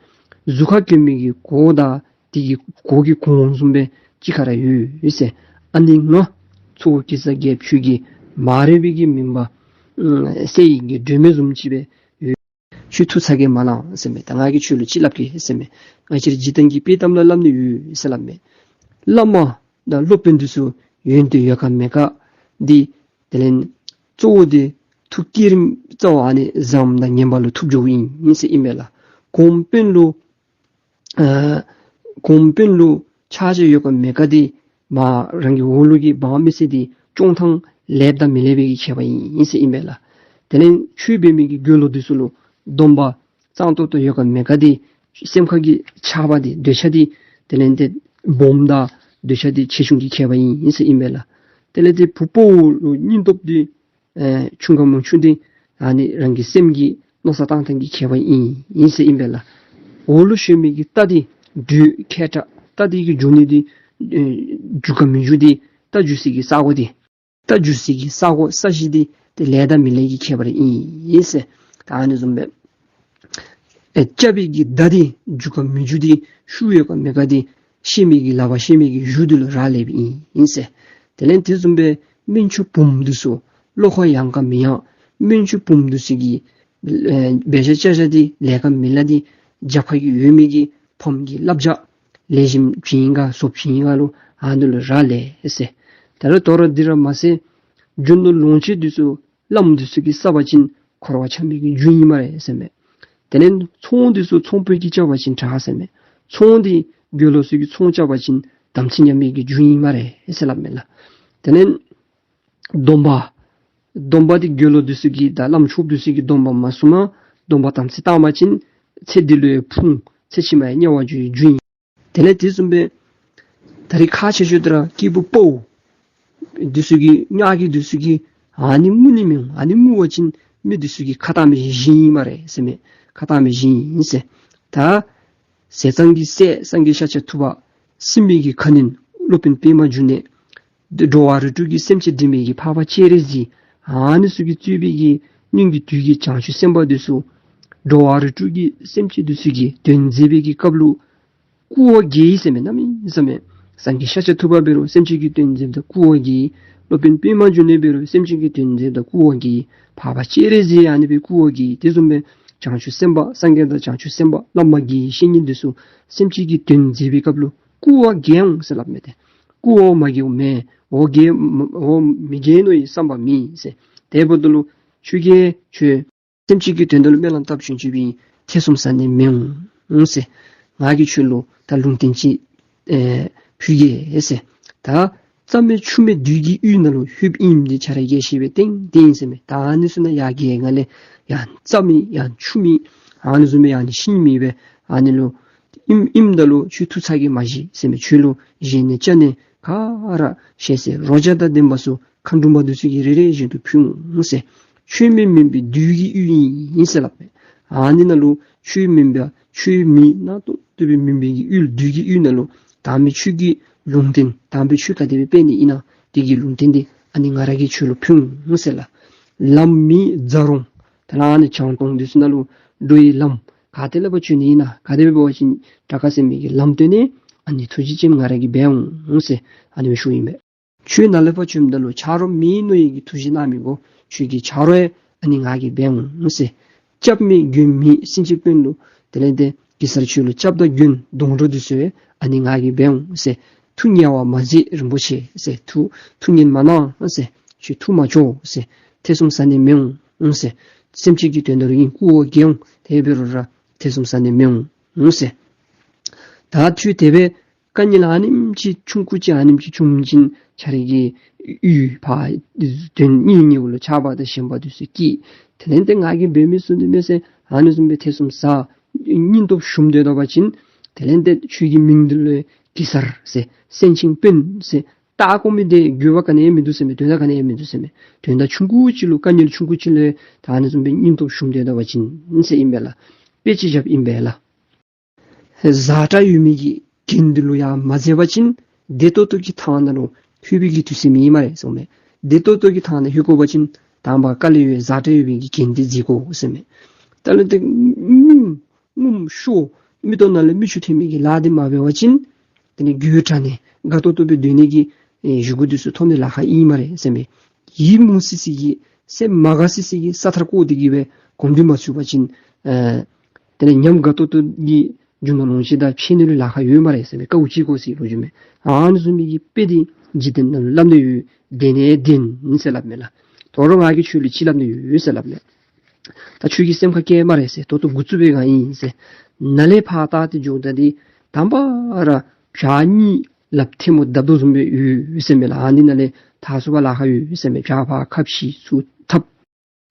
གཟུགས་ཁར་གྱོན་མི་གི་གོ་དང་དེ་གི་གོ་གི་གོང་བཟུམ་སྦེ་གཅིག་ཁར་ར་ཡོད་ཟེར། ཨ་ནི་ང་ཚའོ་གེ་སར་རྒྱལཔོ་ཁྱོད་ཀྱི་མ་རིག་པའི་གི་མུན་པ་ཨ་སེལ་ནི་གི་སྒྲོན་མེ་བཟུམ་ཅིག་སྦེ་ཡོད། ཁྱོད་ཐུགས་ཚ་གྱང་མ་ལང་ཟེར་མས། ད་ང་གིས་ཁྱོད་ལུ་ཅིག་སླབ་གེ་ཟེར་མས། ང་བཅས་ར་འཇིག་རྟེན་གྱི་དཔྱེ་གཏམ་ལུ་སླབ་ནི་ཡོད་ཟེར་སླབ་མས། བླ་མ་དང་སློབ་དཔོན་འདི་ཚུ་ཡོན་ཏན་ཡོད་ག་མེད་ག་འདི་དེ་ལས་གཙོ་བོ་འདི་ཐུགས་བསྐྱེད་རིམ་རྩ་བ་ཨ་ནི་བཟངམ་དང་ངན་པ་ལུ་ཐུག་འགྱོཝ་ཨིན་ཟེར་ཨིན་མས་ལགས། གོང་དཔོན་ལུ་ཨ་གོང་དཔོན་ལུ་ཆ་བཞག་ཡོད་ག་མེད་ག་འདི་མ་རང་གི་འོག་ལུ་གི་འབངས་མི་སེར་འདི་སྐྱོང་ཐངས་ལེགསཔ་དང་མི་ལེགས་པའི་གི་ཁྱད་པར་ཨིན་ཟེར་ཨིན་མས་ལགས། དེ་ལས་ཆོས་འབད་མི་གི་དགེ་སློང་འདི་ཚུ་ལུ་སྡོམ་པ་གཙང་ཏོག་ཏོ་ཡོད་ག་མེད་ག་འདི་སེམས་ཁ་གི་ཆགས་པ་འདི་འདོད་ཆགས་འདི་དེ་ལས་འདི་སྦོམ་དང་འདོད་ཆགས་འདི་ཆེ་ཆུང་གི་ཁྱད་པར་ཨིན་ཟེར་ཨིན་མས་ལགས། དེ་ལས་འདི་བུ་ཕོ་ལུ་སྙིང་སྟོབས་འདི་ཨེ་ཆུང་ག་མང་ཆུང་འདི་ཨ་ནི་རང་གི་སེམས་ཀྱི་མནོ་བསམ་བཏང་ཐངས་ཀྱི་ཁྱད་པར་ཨིན་ཨིན་ཟེར་ཨིན་པས་ལགས། འོག་ལུ་ཞོན་མི་གི་རྟ་འདི་འགྲོས་མཁས་དྲགས་རྟ་འདི་གི་འགྱོ་ནི་འདི་ཨེ་འཇུག་ག་མི་འཇུག་འདི་རྟ་འཇུ་སའི་གི་ས་གོ་འདི་རྟ་འཇུ་སའི་གི་ས་གོ་ས་གཞི་འདི་ཏེ་ལེགས་དང་མི་ལེགས་ཀྱི་ཁྱད་པར་ཨིན་ཟེར། ད་ཨ་ནི་བཟུམ་སྦེ་ཨེ་རྐྱབ་པའི་གི་མདའ་འདི་འཇུག་ག་མི་འཇུག་འདི་ཤུགས་ཡོད་ག་མེད་ག་འདི་གཤེད་མའི་གི་ལག་པར་གཤེད་མའི་གི་གཞུ་འདི་ལུ་རག་ལསཔ་ཨིན་ཨིན་ཟེར། དེ་ལས་དེ་བཟུམ་སྦེ་སྨན་ཆུང་བུམོ་འདི་ཚུ་བློ་ཁོག་ཡངས་ག་མི་ཡངས། སྨན་ཆུང་བུམོ་འདི་ཚུ་གི་ཨེ་འབད་བཞག་བྱ་བཞག་འདི་ལེགས་ག་མི་ལེགས་འདི་རྒྱབ་ཁ་གི་ཡོད་མི་གི་ཕམ་གི་བསླབ་བྱ་ལེགས་ཤོམ་བྱིན་ག་སོ་བྱིན་ག་ལུ་ཨ་ནི་ལུ་རག་ལས་ཟེར། ད་རུང་དོ་རུང་འདི་ར་མ་ཚད་རྒྱུ་ནོར་ལོངས་སྤྱོད་འདི་ཚུ་བླམ་འདི་ཚུ་གིས་བསགས་པ་ཅིན་འཁོར་བ་འཁྱམས་པའི་གི་རྒྱུ་ཨིན་སྨ་རེ་ཟེར་མས། དེ་ལས་ཚོང་འདི་ཚུ་ཚོང་དཔོན་གྱིས་རྐྱབ་པ་ཅིན་དྲག་ཟེར་མས། ཚོང་འདི་དགེ་སློང་ཚུ་གིས་ཚོང་རྐྱབ་པ་ཅིན་དམ་ཚིག་ཉམས་པའི་གི་རྒྱུ་ཨིན་སྨ་རེ་ཟེར་སླབ་མས་ལགས། དེ་ལས་སྡོམ་པ་སྡོམ་པ་འདི་དགེ་སློང་འདི་ཚུ་གིས་དང་བླམ་ཆོསཔ་འདི་ཚུ་གིས་སྡོམ་པ་མ་སྲུངམ་སྡོམ་པ་དམ་ཚིག་བཏང་པ་ཅིན་ཚེ་འདི་ལུ་ཡང་ཕུང་ཚེ་ཕྱི་མ་ཡང་དམྱལ་བར་འགྱོ་བའི་རྒྱུ་ཨིན། དེ་ལས་དེ་བཟུམ་སྦེ་ད་རིས་ཁག་ཆེ་ཤོས་འདི་ར་སྐྱེས་བུ་དཔའ་བོ་འདི་ཚུ་གིས་ཉག་གི་འདི་ཚུ་གིས་ཨ་ནི་རྔུ་ནི་མི་འོང་། ཨ་ནི་རྔུ་བ་ཅིན་མི་འདི་ཚུ་གི་ཁ་གཏང་མི་བཞིན་ཨིན་སྨ་རེ་ཟེར་མས། ཁ་གཏང་མི་བཞིན་ཨིན་ཟེར། ད་ཟས་གཙང་གི་སྲས་སངས་རྒྱས་ཤཱཀྱ་ཐུབ་པ་སྲིན་པོའི་གི་ཁ་གནོན་སློབ་དཔོན་པདྨ་འབྱུང་གནས་འགྲོ་བ་རིགས་དྲུག་གི་སེམས་ཅན་འདྲེན་པའི་གི་འཕགས་པ་སྤྱན་རས་གཟིགས་ཨ་ནི་ཚུ་གིས་གཙོས་པའི་གི་སྔོན་གྱི་དུས་ཀྱི་བྱང་ཆུབ་སེམས་དཔའ་འདི་ཚུ་འགྲོ་བ་རིགས་དྲུག་གི་སེམས་ཅན་འདི་ཚུ་གི་དོན་མཛད་པའི་གི་སྐབས་ལུ་སྐུ་འོ་བརྒྱལ་ཡི་ཟེར་མས། གནམ་མེད་ས་མེད། སངས་རྒྱས་ཤཱཀྱ་ཐུབ་པ་འབད་རུང་སེམས་ཅན་གྱི་དོན་མཛདཔ་ད་སྐུ་འོ་བརྒྱལ་ཡི། སློབ་དཔོན་པདྨ་འབྱུང་གནས་འབད་རུང་སེམས་ཅན་གྱི་དོན་མཛདཔ་ད་སྐུ་འོ་བརྒྱལ་ཡི། འཕགས་པ་སྤྱན་རས་གཟིགས་ཨ་ནི་སྦེ་སྐུ་འོ་བརྒྱལ་ཡི། དེ་བཟུམ་སྦེ་བྱང་ཆུབ་སེམས་དཔའ་སངས་རྒྱས་དང་བྱང་ཆུབ་སེམས་དཔའ་བླ་མ་དགེ་བའི་བཤེས་གཉེན་འདི་ཚུ་སེམས་ཅན་གྱི་དོན་མཛད་པའི་སྐབས་ལུ་སྐུ་འོ་བརྒྱལ་འོང་ཟེར་སླབ་མས་ཏེ། སྐུ་འོ་མ་བརྒྱལཝ་མས། འོ་བརྒྱལ་འོ་མི་བརྒྱལ་མནོ་བའི་བསམ་པ་མེད་ཟེར། དེ་འབདཝ་ད་ལུ་ཁྱོད་ཀྱིས་ཁྱོད་སེམས་ཅན་གྱི་དོན་དག་ལུ་སྨོན་ལམ་བཏབ་བྱོན་བྱོནམ་ཨིན། ཐེ་ཚོམ་ཟ་ནི་མི་འོང་ཟེར། ང་གིས་ཁྱོད་ལུ་ད་ལུང་བསྟན་ཅིག་ཨེ་ཕུལ་གེ་ཟེར། ད་རྩྭ་མེད་ཆུ་མེད་བདུད་ཀྱི་ཡུལ་ནང་ལུ་ལྷོདཔ་ཨིནམ་འདི་ཁྱོད་ར་གིས་ཤེས་པའི་ཏིང་ཏིང་ཨིན་ཟེར་མས། ད་ཨ་ནི་ཚུ་ནང་ཡར་གྱི་ང་ལས་ཡང་རྩྭ་མེད་ཡང་ཆུ་མེད་ཨ་ནི་བཟུམ་མའི་ཡང་ནི་ཤིང་མེད་པས། ཨ་ནི་ལུ་ཨིནམ་ཨིནམ་ད་ལུ་ཁྱོད་ཐུགས་ཚ་གྱང་མ་བཞེས་ཟེར་མས། ཁྱོད་ལུ་བཞེས་ནི་བཅའ་ནི་ག་ར་ཞལ་ཟས་རོ་བརྒྱ་དང་ལྡན་པ་ཚུ་མཁའ་འགྲོ་མ་འདི་ཚུ་གིས་རེ་རེ་བཞིན་དུ་ཕུལ་འོང་ཟེར། ཆོས་མེད་མུན་པའི་བདུད་ཀྱི་ཡུལ་ཨིན་ཟེར་སླབ་མས། ཨ་ནི་ནང་ལུ་ཆོས་མེད་པ་ཆོས་མེད་ནང་དུ་བཏུབ་པའི་མུན་པའི་གི་ཡུལ་བདུད་ཀྱི་ཡུལ་ནང་ལུ་དམ་པའི་ཆོས་ཀྱི་ལུང་བསྟན་དམ་པའི་ཆོས་ག་དེ་སྦེ་སྤེལ་ནི་ཨིན་ན་དེ་གི་ལུང་བསྟན་འདི་ཨ་ནི་ང་ར་གིས་ཁྱོད་ལུ་ཕུལ་འོང་ཟེར་ལགས། ལམ་མེད་རྫ་རོང་དེ་ལས་ཨ་ནི་བྱང་སྟོང་འདི་ཚུ་ནང་ལུ་འགྲོ་བའི་ལམ་ག་ཏེ་ལས་ཕར་བྱོན་ནི་ཨིན་ན་ག་དེ་སྦེ་འབད་བ་ཅིན་དྲག་ག་ཟེར་མི་གི་ལམ་སྟོན་ནི་ཨ་ནི་ཐུགས་རྗེ་ཅན་ང་ར་གིས་འབད་འོང་ཟེར་ཨ་ནི་སྦེ་ཞུཝ་ཨིན་པས། ཁྱོད་ནཱ་ལས་ཕར་བྱོནམ་ད་ལུ་ཆ་རོགས་མེད་མནོ་བའི་གི་ཐུགས་རྗེ་གནང་མི་དགོ། ཁྱོད་ཀྱི་ཆ་རོགས་ཡང་ཨ་ནི་ང་གིས་འབད་འོང་ཟེར། སྐྱབས་མེད་མགོན་མེད་སེང་ཆེན་དཔོན་ལུ་དེ་ལས་ཏེ་གེ་སར་ཁྱོད་ལུ་སྐྱབས་དང་མགོན་སྡོང་གྲོགས་འདི་ཚུ་ཡང་ཨ་ནི་ང་གིས་འབད་འོང་ཟེར། ཐུགས་ངལ་བ་མ་མཛད་རིན་པོ་ཆེ་ཟེར། ཐུགས་ཐུགས་ངལ་མ་གནང་ཟེར། ཁྱོད་ཐུགས་མ་སྐྱོ་ཟེར། ཐེ་ཚོམ་ཟ་ནི་མི་འོང་ཟེར། སེམས་ཅན་གྱི་དོན་དག་ལུ་ཨིན། སྐུ་འོ་བརྒྱལ་འོང་། དེ་འབད་རུང་ར་ཐེ་ཚོམ་ཟ་ནི་མི་འོང་ཟེར། ད་ཁྱོད་དེ་སྦེ་དཀའ་ངལ་ཨ་ནེམ་ཅིག་ཆུང་ཀུ་ཅིག་ཨ་ནེམ་ཅིག་བྱུང་ཞིནམ་ཁྱོད་ར་གི་ཡུལ་ཕར་དོན་གཉེར་གཉེརཝ་ལུ་ཆགས་པ་དང་ཞེན་པ་འདི་ཚུ་སྐྱེས། དེ་ལས་ཏེ་ང་གིས་འབད་མི་ཚུགས་ནི་མས་ཟེར་ཨ་ནི་བཟུམ་སྦེ་ཐེ་ཚོམ་ཟ་སྙིང་སྟོབས་ཞུམ་སྡོད་པ་ཅིན་དེ་ལས་ཏེ་ཁྱོད་ཀྱི་མིང་འདི་ལུ་གེ་སར་ཟེར་སེང་ཆེན་དཔོན་ཟེར་ བལྟ་དགོ་མི་འདི་དགོས་པ་ག་ནི་ཡང་མིན་འདུག་ཟེར་མས། དོན་དག་ག་ནི་ཡང་མིན་འདུག་ཟེར་མས། དོན་དག་ཆུང་ཀུ་ཅིག་ལུ་དཀའ་ངལ་ཆུང་ཀུ་ཅིག་ལུ་ད་ཨ་ནི་བཟུམ་སྦེ་སྙིང་སྟོབས་ཞུམ་སྡོད་ད་པ་ཅིན་ཟེར་ཨིན་པས་ལགས། དཔེ་ཅིག་བཞགཔ་ཨིན་པས་ལགས། བཟའ་གྲྭ་ཡོད་མི་གི་རྒན་འདི་ལུ་ཡང་མ་མཛད་པ་ཅིན་བདེ་ཏོག་ཏོ་གི་ཐང་ནང་ལུ་ལྷོད་པའི་གི་དུས་ཚོད་མེད་སྨ་རེ་ཟེར་མས། བདེ་ཏོག་ཏོ་གི་ཐང་ནང་ལྷོད་དགོ་པ་ཅིན་དང་པ་དཀའ་ལས་ཡོད། བཟའ་གྲྭ་ཡོད་པའི་གི་རྒན་འདི་མཛད་དགོ་ཟེར་མས། ད་ལུ་འདི་ངུམ་ངུམ་ཤོར་མིག་ཏོ་ནང་ལས་མིག་ཆུ་ཐོན་མི་གི་ལཱ་འདི་མ་འབད་བ་ཅིན་དེ་ནི་དགོད་བྲ་ནི་དགའ་ཏོག་ཏོ་སྦེ་སྡོད་ནི་གི་ཨེ་བཞེས་སྒོ་འདི་ཚུ་ཐོབ་ནི་ལཱ་ཁག་ཨིན་སྨ་རེ་ཟེར་མས། ཡིད་མུག་སི་སི་གི་སེམས་མ་དགའ་སི་སི་གི་ས་མཐར་བཀོ་སྟེ་གི་སྦེ་གོམས་འདྲིས་མ་ཚུད་པ་ཅིན་ཨེ་དེ་ལས་ཉམས་དགའ་ཏོག་ཏོ་གི་རྒྱུ་ནོར་ལོངས་སྤྱོད་དང་ཕྱད་ནི་ལུ་ལཱ་ཁག་ཡོད་སྨ་རེ་ཟེར་མས། དཀའཝ་སྤྱད་དགོ་ཟེར་ལོ་རྒྱུས་མས། ཨ་ནི་བཟུམ་མའི་གི་དཔེ་འདི་འཇིག་རྟེན་ནང་ལུ་སླབ་ནི་ཡོད། བདེན་ནི་བདེན་ཟེར་སླབ་མས་ལགས། དོ་རུང་ང་གིས་ཁྱོད་ལུ་ཅིག་སླབ་ནི་ཡོད་ཟེར་སླབ་མས། ད་ཁྱོད་ཀྱིས་སེམས་ཁར་བཀལ་སྨ་རེ་ཟེར། ད་ལྟོ་འགོ་བཙུགས་པའི་སྒང་ཨིན་ཟེར། ནཱ་ལས་ཕར་ད་འདི་འགྱོཝ་ད་འདི་དང་པ་ར་བྱག་གཉིས་ལགཔ་ཐལ་མོ་བརྡབ་དོ་བཟུམ་སྦེ་ཡོད་ཟེར་མས་ལགས། ཨ་ནི་ནང་ལས་ཐར་ཚུགས་པར་ལཱ་ཁག་ཡོད་ཟེར་མས། བྱག་ཕར་ཁ་ཕྱེ་ཚུར་འཐབ།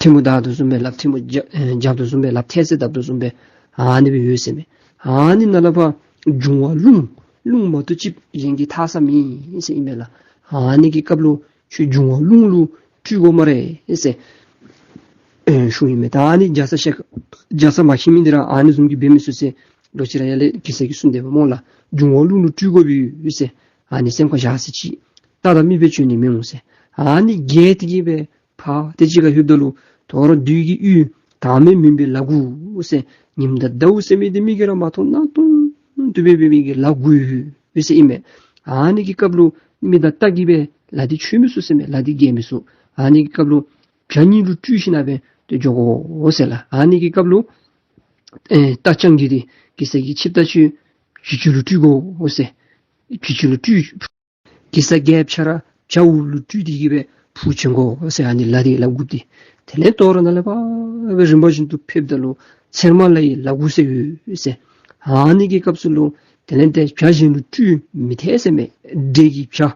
ཐལ་མོ་བརྡབ་དོ་བཟུམ་སྦེ་ལགཔ་ཐལ་མོ་རྒྱབ་ཨེ་རྒྱབ་དོ་བཟུམ་སྦེ་ལགཔ་ཐལ་སེ་བརྡབ་དོ་བཟུམ་སྦེ་ཨ་ནི་སྦེ་ཡོད་ཟེར་མས། ཨ་ནི་ནང་ལས་ཕར་འབྱུང་བ་རླུང་རླུང་མ་གཏོགས་ཅིག་གཞན་གྱི་ཐར་ས་མེད་ཟེར་ཨིན་མས་ལགས། ཨ་ནི་གི་སྐབས་ལུ་ཁྱོད་འབྱུང་བ་རླུང་ལུ་སྤྲུལ་དགོ་སྨ་རེ་ཟེར་ཨེ་ཞུཝ་ཨིན་མས། ད་ཨ་ནི་རྒྱ་ཚ་ཞལ་རྒྱ་ཚ་མ་མཁྱེན་མི་འདི་ར་ཨ་ནི་བཟུམ་གྱི་འབད་མི་ཚུགས་ཟེར་ལོག་ཅི་ར་ཡར་ལས་གེ་སར་གྱིས་གསུངས་དེས་པ་སྨོ་ལགས། འབྱུང་བ་རླུང་ལུ་སྤྲུལ་དགོ་པས་ཟེར་ཨ་ནི་སེམས་ཁར་བཞག་ཟེར་ཅིག། རྟ་དང་མི་སྦེ་བྱོན་ནི་མི་འོང་ཟེར། ཨ་ནི་རྒྱལ་ཏེ་གི་སྦེ་ཕར་དེ་ཅིག་ཁར་ལྷོདཔ་ད་ལུ་དོ་རུང་བདུད་ཀྱི་ཡུལ་བདག་མེད་མུན་པའི་ལ་གུ་ཟེར། ཉིམ་དང་ཟླཝ་ཟེར་མི་འདི་མིག་གིས་ར་མ་མཐོང་གནག་དུང་དུ་སྦེ་འབད་མི་གི་ལ་གུ་ཡོད་ཟེར་ཨིན་མས། ཨ་ནི་གི་སྐབས་ལུ་མི་དང་རྟ་གིས་སྦེ་ལ་འདི་འཕྱོག་མི་ཚུགས་ཟེར་མས། ལ་འདི་རྒལ་མི་ཚུགས། ཨ་ནི་གི་སྐབས་ལུ་བྱ་གཉིས་ལུ་སྤྲུལ་ཞིན་ན་སྦེ་ཏེ་འགྱོ་དགོ་ཟེར་ལགས། ཨ་ནི་གི་སྐབས་ལུ་ཨེ་རྟ་རྐྱང་རྒོད་འདི་གེ་སར་གྱི་ཆིབས་རྟ་ཅིག་བྱི་ཅུང་ལུ་སྤྲུལ་དགོ་ཟེར། བྱི་ཅུང་ལུ་སྤྲུལ་གེ་སར་རྒྱལཔོ་ཁྱོད་ར་བྱ་འུགཔ་ལུ་སྤྲུལ་ཏེ་གི་སྦེ་འཕུར་བྱོན་དགོ་ཟེར། ཨ་ནི་ལ་འདི་ལ་འགུགས་ཏེ། དེ་ལས་དོ་རུང་ནཱ་ལས་ཕར་སྦེ་རིམ་པ་བཞིན་དུ་ཕེབས་ད་ལུ་ཚེར་མ་ལ་ཡི་ལ་གུ་ཟེར་ཡོད་ཟེར། ཨ་ནི་གི་སྐབས་སུ་ལུ་དེ་ལས་ཏེ་བྱ་གཞན་ལུ་སྤྲུལ་མི་ཐལ་ཟེར་མས། འདྲེ་གི་བྱ་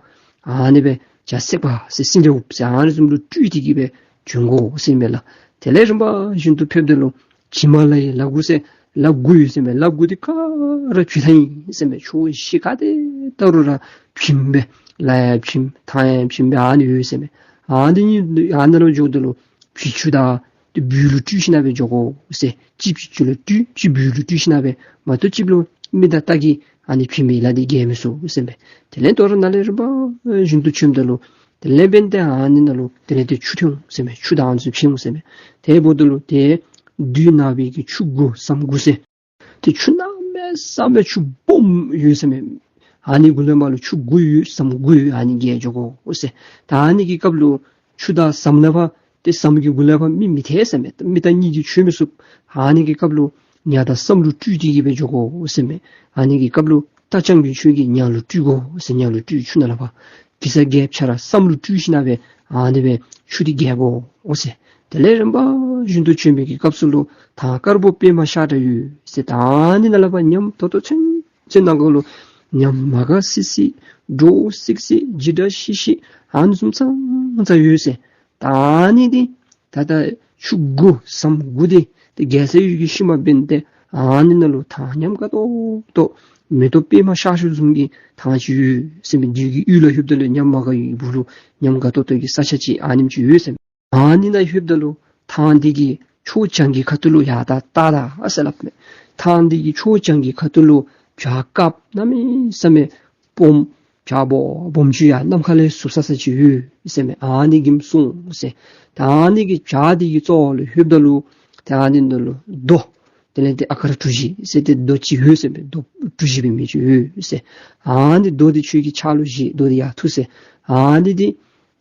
ཨ་ནི་སྦེ་བྱ་སྲེག་པ་ཟེར་སེང་འདྲེ་འུགཔ་ཟེར་ཨ་ནི་བཟུམ་ལུ་སྤྲུལ་ཏེ་གི་སྦེ་བྱོན་དགོ་ཟེར་མས་ལགས། དེ་ལས་རིམ་པ་བཞིན་དུ་ཕེབས་ད་ལུ་བྱི་མ་ལ་ཡི་ལ་གུ་ཟེར་ལ་གུ་ཡོད་ཟེར་མས། ལ་གུ་འདི་ག་ར་བྱི་ལ་ཨིན་ཟེར་མས། ཕྱོགས་བཞི་ག་ཏེ་བལྟ་རུང་ར་བྱེམ་སྦེ་ལ་ཡང་བྱེམ་ཐང་ཡང་བྱེམ་སྦེ་ཨ་ནི་ཡོད་ཟེར་མས། ཨ་ནི་གཉིས་ཨ་ནཱ་ལུ་འགྱོཝ་ད་ལུ་བྱི་ཅུང་དང་ཏེ་སྦྲུལ་ལུ་སྤྲུལ་ཞིན་ན་སྦེ་འགྱོ་དགོ་ཟེར། གཅིག་བྱི་ཅུང་ལུ་སྤྲུལ་གཅིག་སྦྲུལ་ལུ་སྤྲུལ་ཞིན་ན་སྦེ་མ་གཏོགས་གཅིག་ལུ་མི་དང་རྟ་གིས་ཨ་ནི་བྱེམ་སྦེ་ལ་འདི་རྒལ་མི་ཚུགས་ཟེར་མས། དེ་ལས་དོ་རུང་ནཱ་ལས་རིམ་པ་བཞིན་དུ་བྱོནམ་ད་ལུ་དེ་ལས་འབདན་ཏེ་ཨ་ནི་ནང་ལུ་དེ་ལས་ཏེ་ཆུ་ཐོན་འོང་ཟེར་མས། ཆུ་དང་ཨ་ནི་ཚུ་འཕྱད་འོང་ཟེར་མས། དེ་འབདཝ་ད་ལུ་ཏེ་བདུད་ནག་པོའི་གི་ཆུ་དགུ་ཟམ་དགུ་ཟེར། ཏེ་ཆུ་གནམ་མེད་ས་མེད་ཆུ་སྦོམ་ཡོད་ཟེར་མས། ཨ་ནི་གུ་ལས་མར་ལུ་ཆུ་དགུ་ཡོད་ཟམ་དགུ་ཡོད། ཨ་ནི་བརྒལ་འགྱོ་དགོ་ཟེར། ད་ཨ་ནི་གི་སྐབས་ལུ་ཆུ་དང་ཟམ་ནང་ཕར་ཏེ་ཟམ་གྱི་གུ་ལས་ཕར་མི་མི་ཐལ་ཟེར་མས། མི་དང་གཉིས་ཀྱིས་ཆོད་མི་ཚུགས། ཨ་ནི་གི་སྐབས་ལུ་ཉ་དང་སྲམ་ལུ་སྤྲུལ་ཏེ་གི་སྦེ་འགྱོ་དགོ་ཟེར་མས། ཨ་ནི་གི་སྐབས་ལུ་རྟ་རྐྱང་རྒོད་ཁྱོད་ཀྱིས་ཉ་ལུ་སྤྲུལ་དགོ་ཟེར། ཉ་ལུ་སྤྲུལ་ཆུ་ནང་ལས་ཕར་གེ་སར་རྒྱལཔོ་ཁྱོད་ར་སྲམ་ལུ་སྤྲུལ་ཞིན་ན་སྦེ་ཨ་ནི་སྦེ་ཆུ་འདི་བརྒལ་དགོ་ཟེར། དེ་ལས་རིམ་པ་བཞིན་དུ་བྱོན་པའི་གི་སྐབས་སུ་ལུ་ཐང་དཀར་པོ་པདྨ་ཤ་ཁྲག་ཡོད་ཟེར། ད་ཨ་ནི་ནང་ལས་ཕར་ཉམས་ཏོག་ཏོ་ཚུན་ཚོད་ནང་འཁོད་ལུ་ཉམས་མ་དགའ་སི་སི་འདྲོག་སི་སི་འཇིགས་སྐྲག་ཤི་ཤི་ཨ་ནི་བཟུམ་ཙང་ཙང་ཡོད་ཟེར། ད་ཨ་ནི་འདི་ད་ལྟོ་ཆུ་དགུ་ཟམ་དགུ་འདི་ཏེ་རྒལ་ཚར་ཡོད་ཀྱི་ཤུལ་མ་འབདན་ཏེ་ཨ་ནི་ནང་ལུ་ཐང་ཉམས་དགའ་ཏོག་ཏོ་མེ་ཏོག་པདྨ་ཤ་ཁྲག་བཟུམ་གྱི་ཐང་ཅིག་ཡོད་ཟེར་མས། བདུད་ཀྱི་ཡུལ་ལུ་ལྷོདཔ་ད་ལུ་ཉམས་མ་དགའ་ཡི་སྦུག་ལུ་ཉམས་དགའ་ཏོག་ཏོ་གི་ས་ཆ་ཅིག་ཨ་ནེམ་ཅིག་ཡོད་ཟེར་མས། ཨ་ནི་ནང་ལྷོདཔ་ད་ལུ་ཐང་འདི་གི་ཕྱོགས་བྱང་གི་ཁ་ཐུག་ལུ་ཡར་ལྟ་ལྟ་ད་ཟེར་སླབ་མས། ཐང་འདི་གི་ཕྱོགས་བྱང་གི་ཁ་ཐུག་ལུ་བྱག་དཀརཔོ་གནམ་མེད་ས་མེད་སྦོམ་བྱག་སྦོམ་སྦོམ་ཅིག་ཡར་ནམ་མཁའ་ལས་ཟུག་ས་ས་ཅིག་ཡོད་ཟེར་མས། ཨ་ནི་གིས་སོང་ཟེར། ད་ཨ་ནི་གི་བྱག་འདི་གི་རྩ་བ་ལུ་ལྷོདཔ་ད་ལུ་ད་ཨ་ནི་ནང་ལུ་རྡོ་དེ་ལས་ཏེ་ཨ་ཀ་ར་གྲུ་བཞི་ཟེར་ཏེ་རྡོ་ཅིག་ཡོད་ཟེར་མས། རྡོ་གྲུ་བཞི་འབད་མི་ཅིག་ཡོད་ཟེར། ཨ་ནི་རྡོ་འདི་ཁྱོད་ཀྱི་ཕྱག་ལུ་བཞེས། རྡོ་འདི་ཡར་འཐུ་ཟེར། ཨ་ནི་འདི་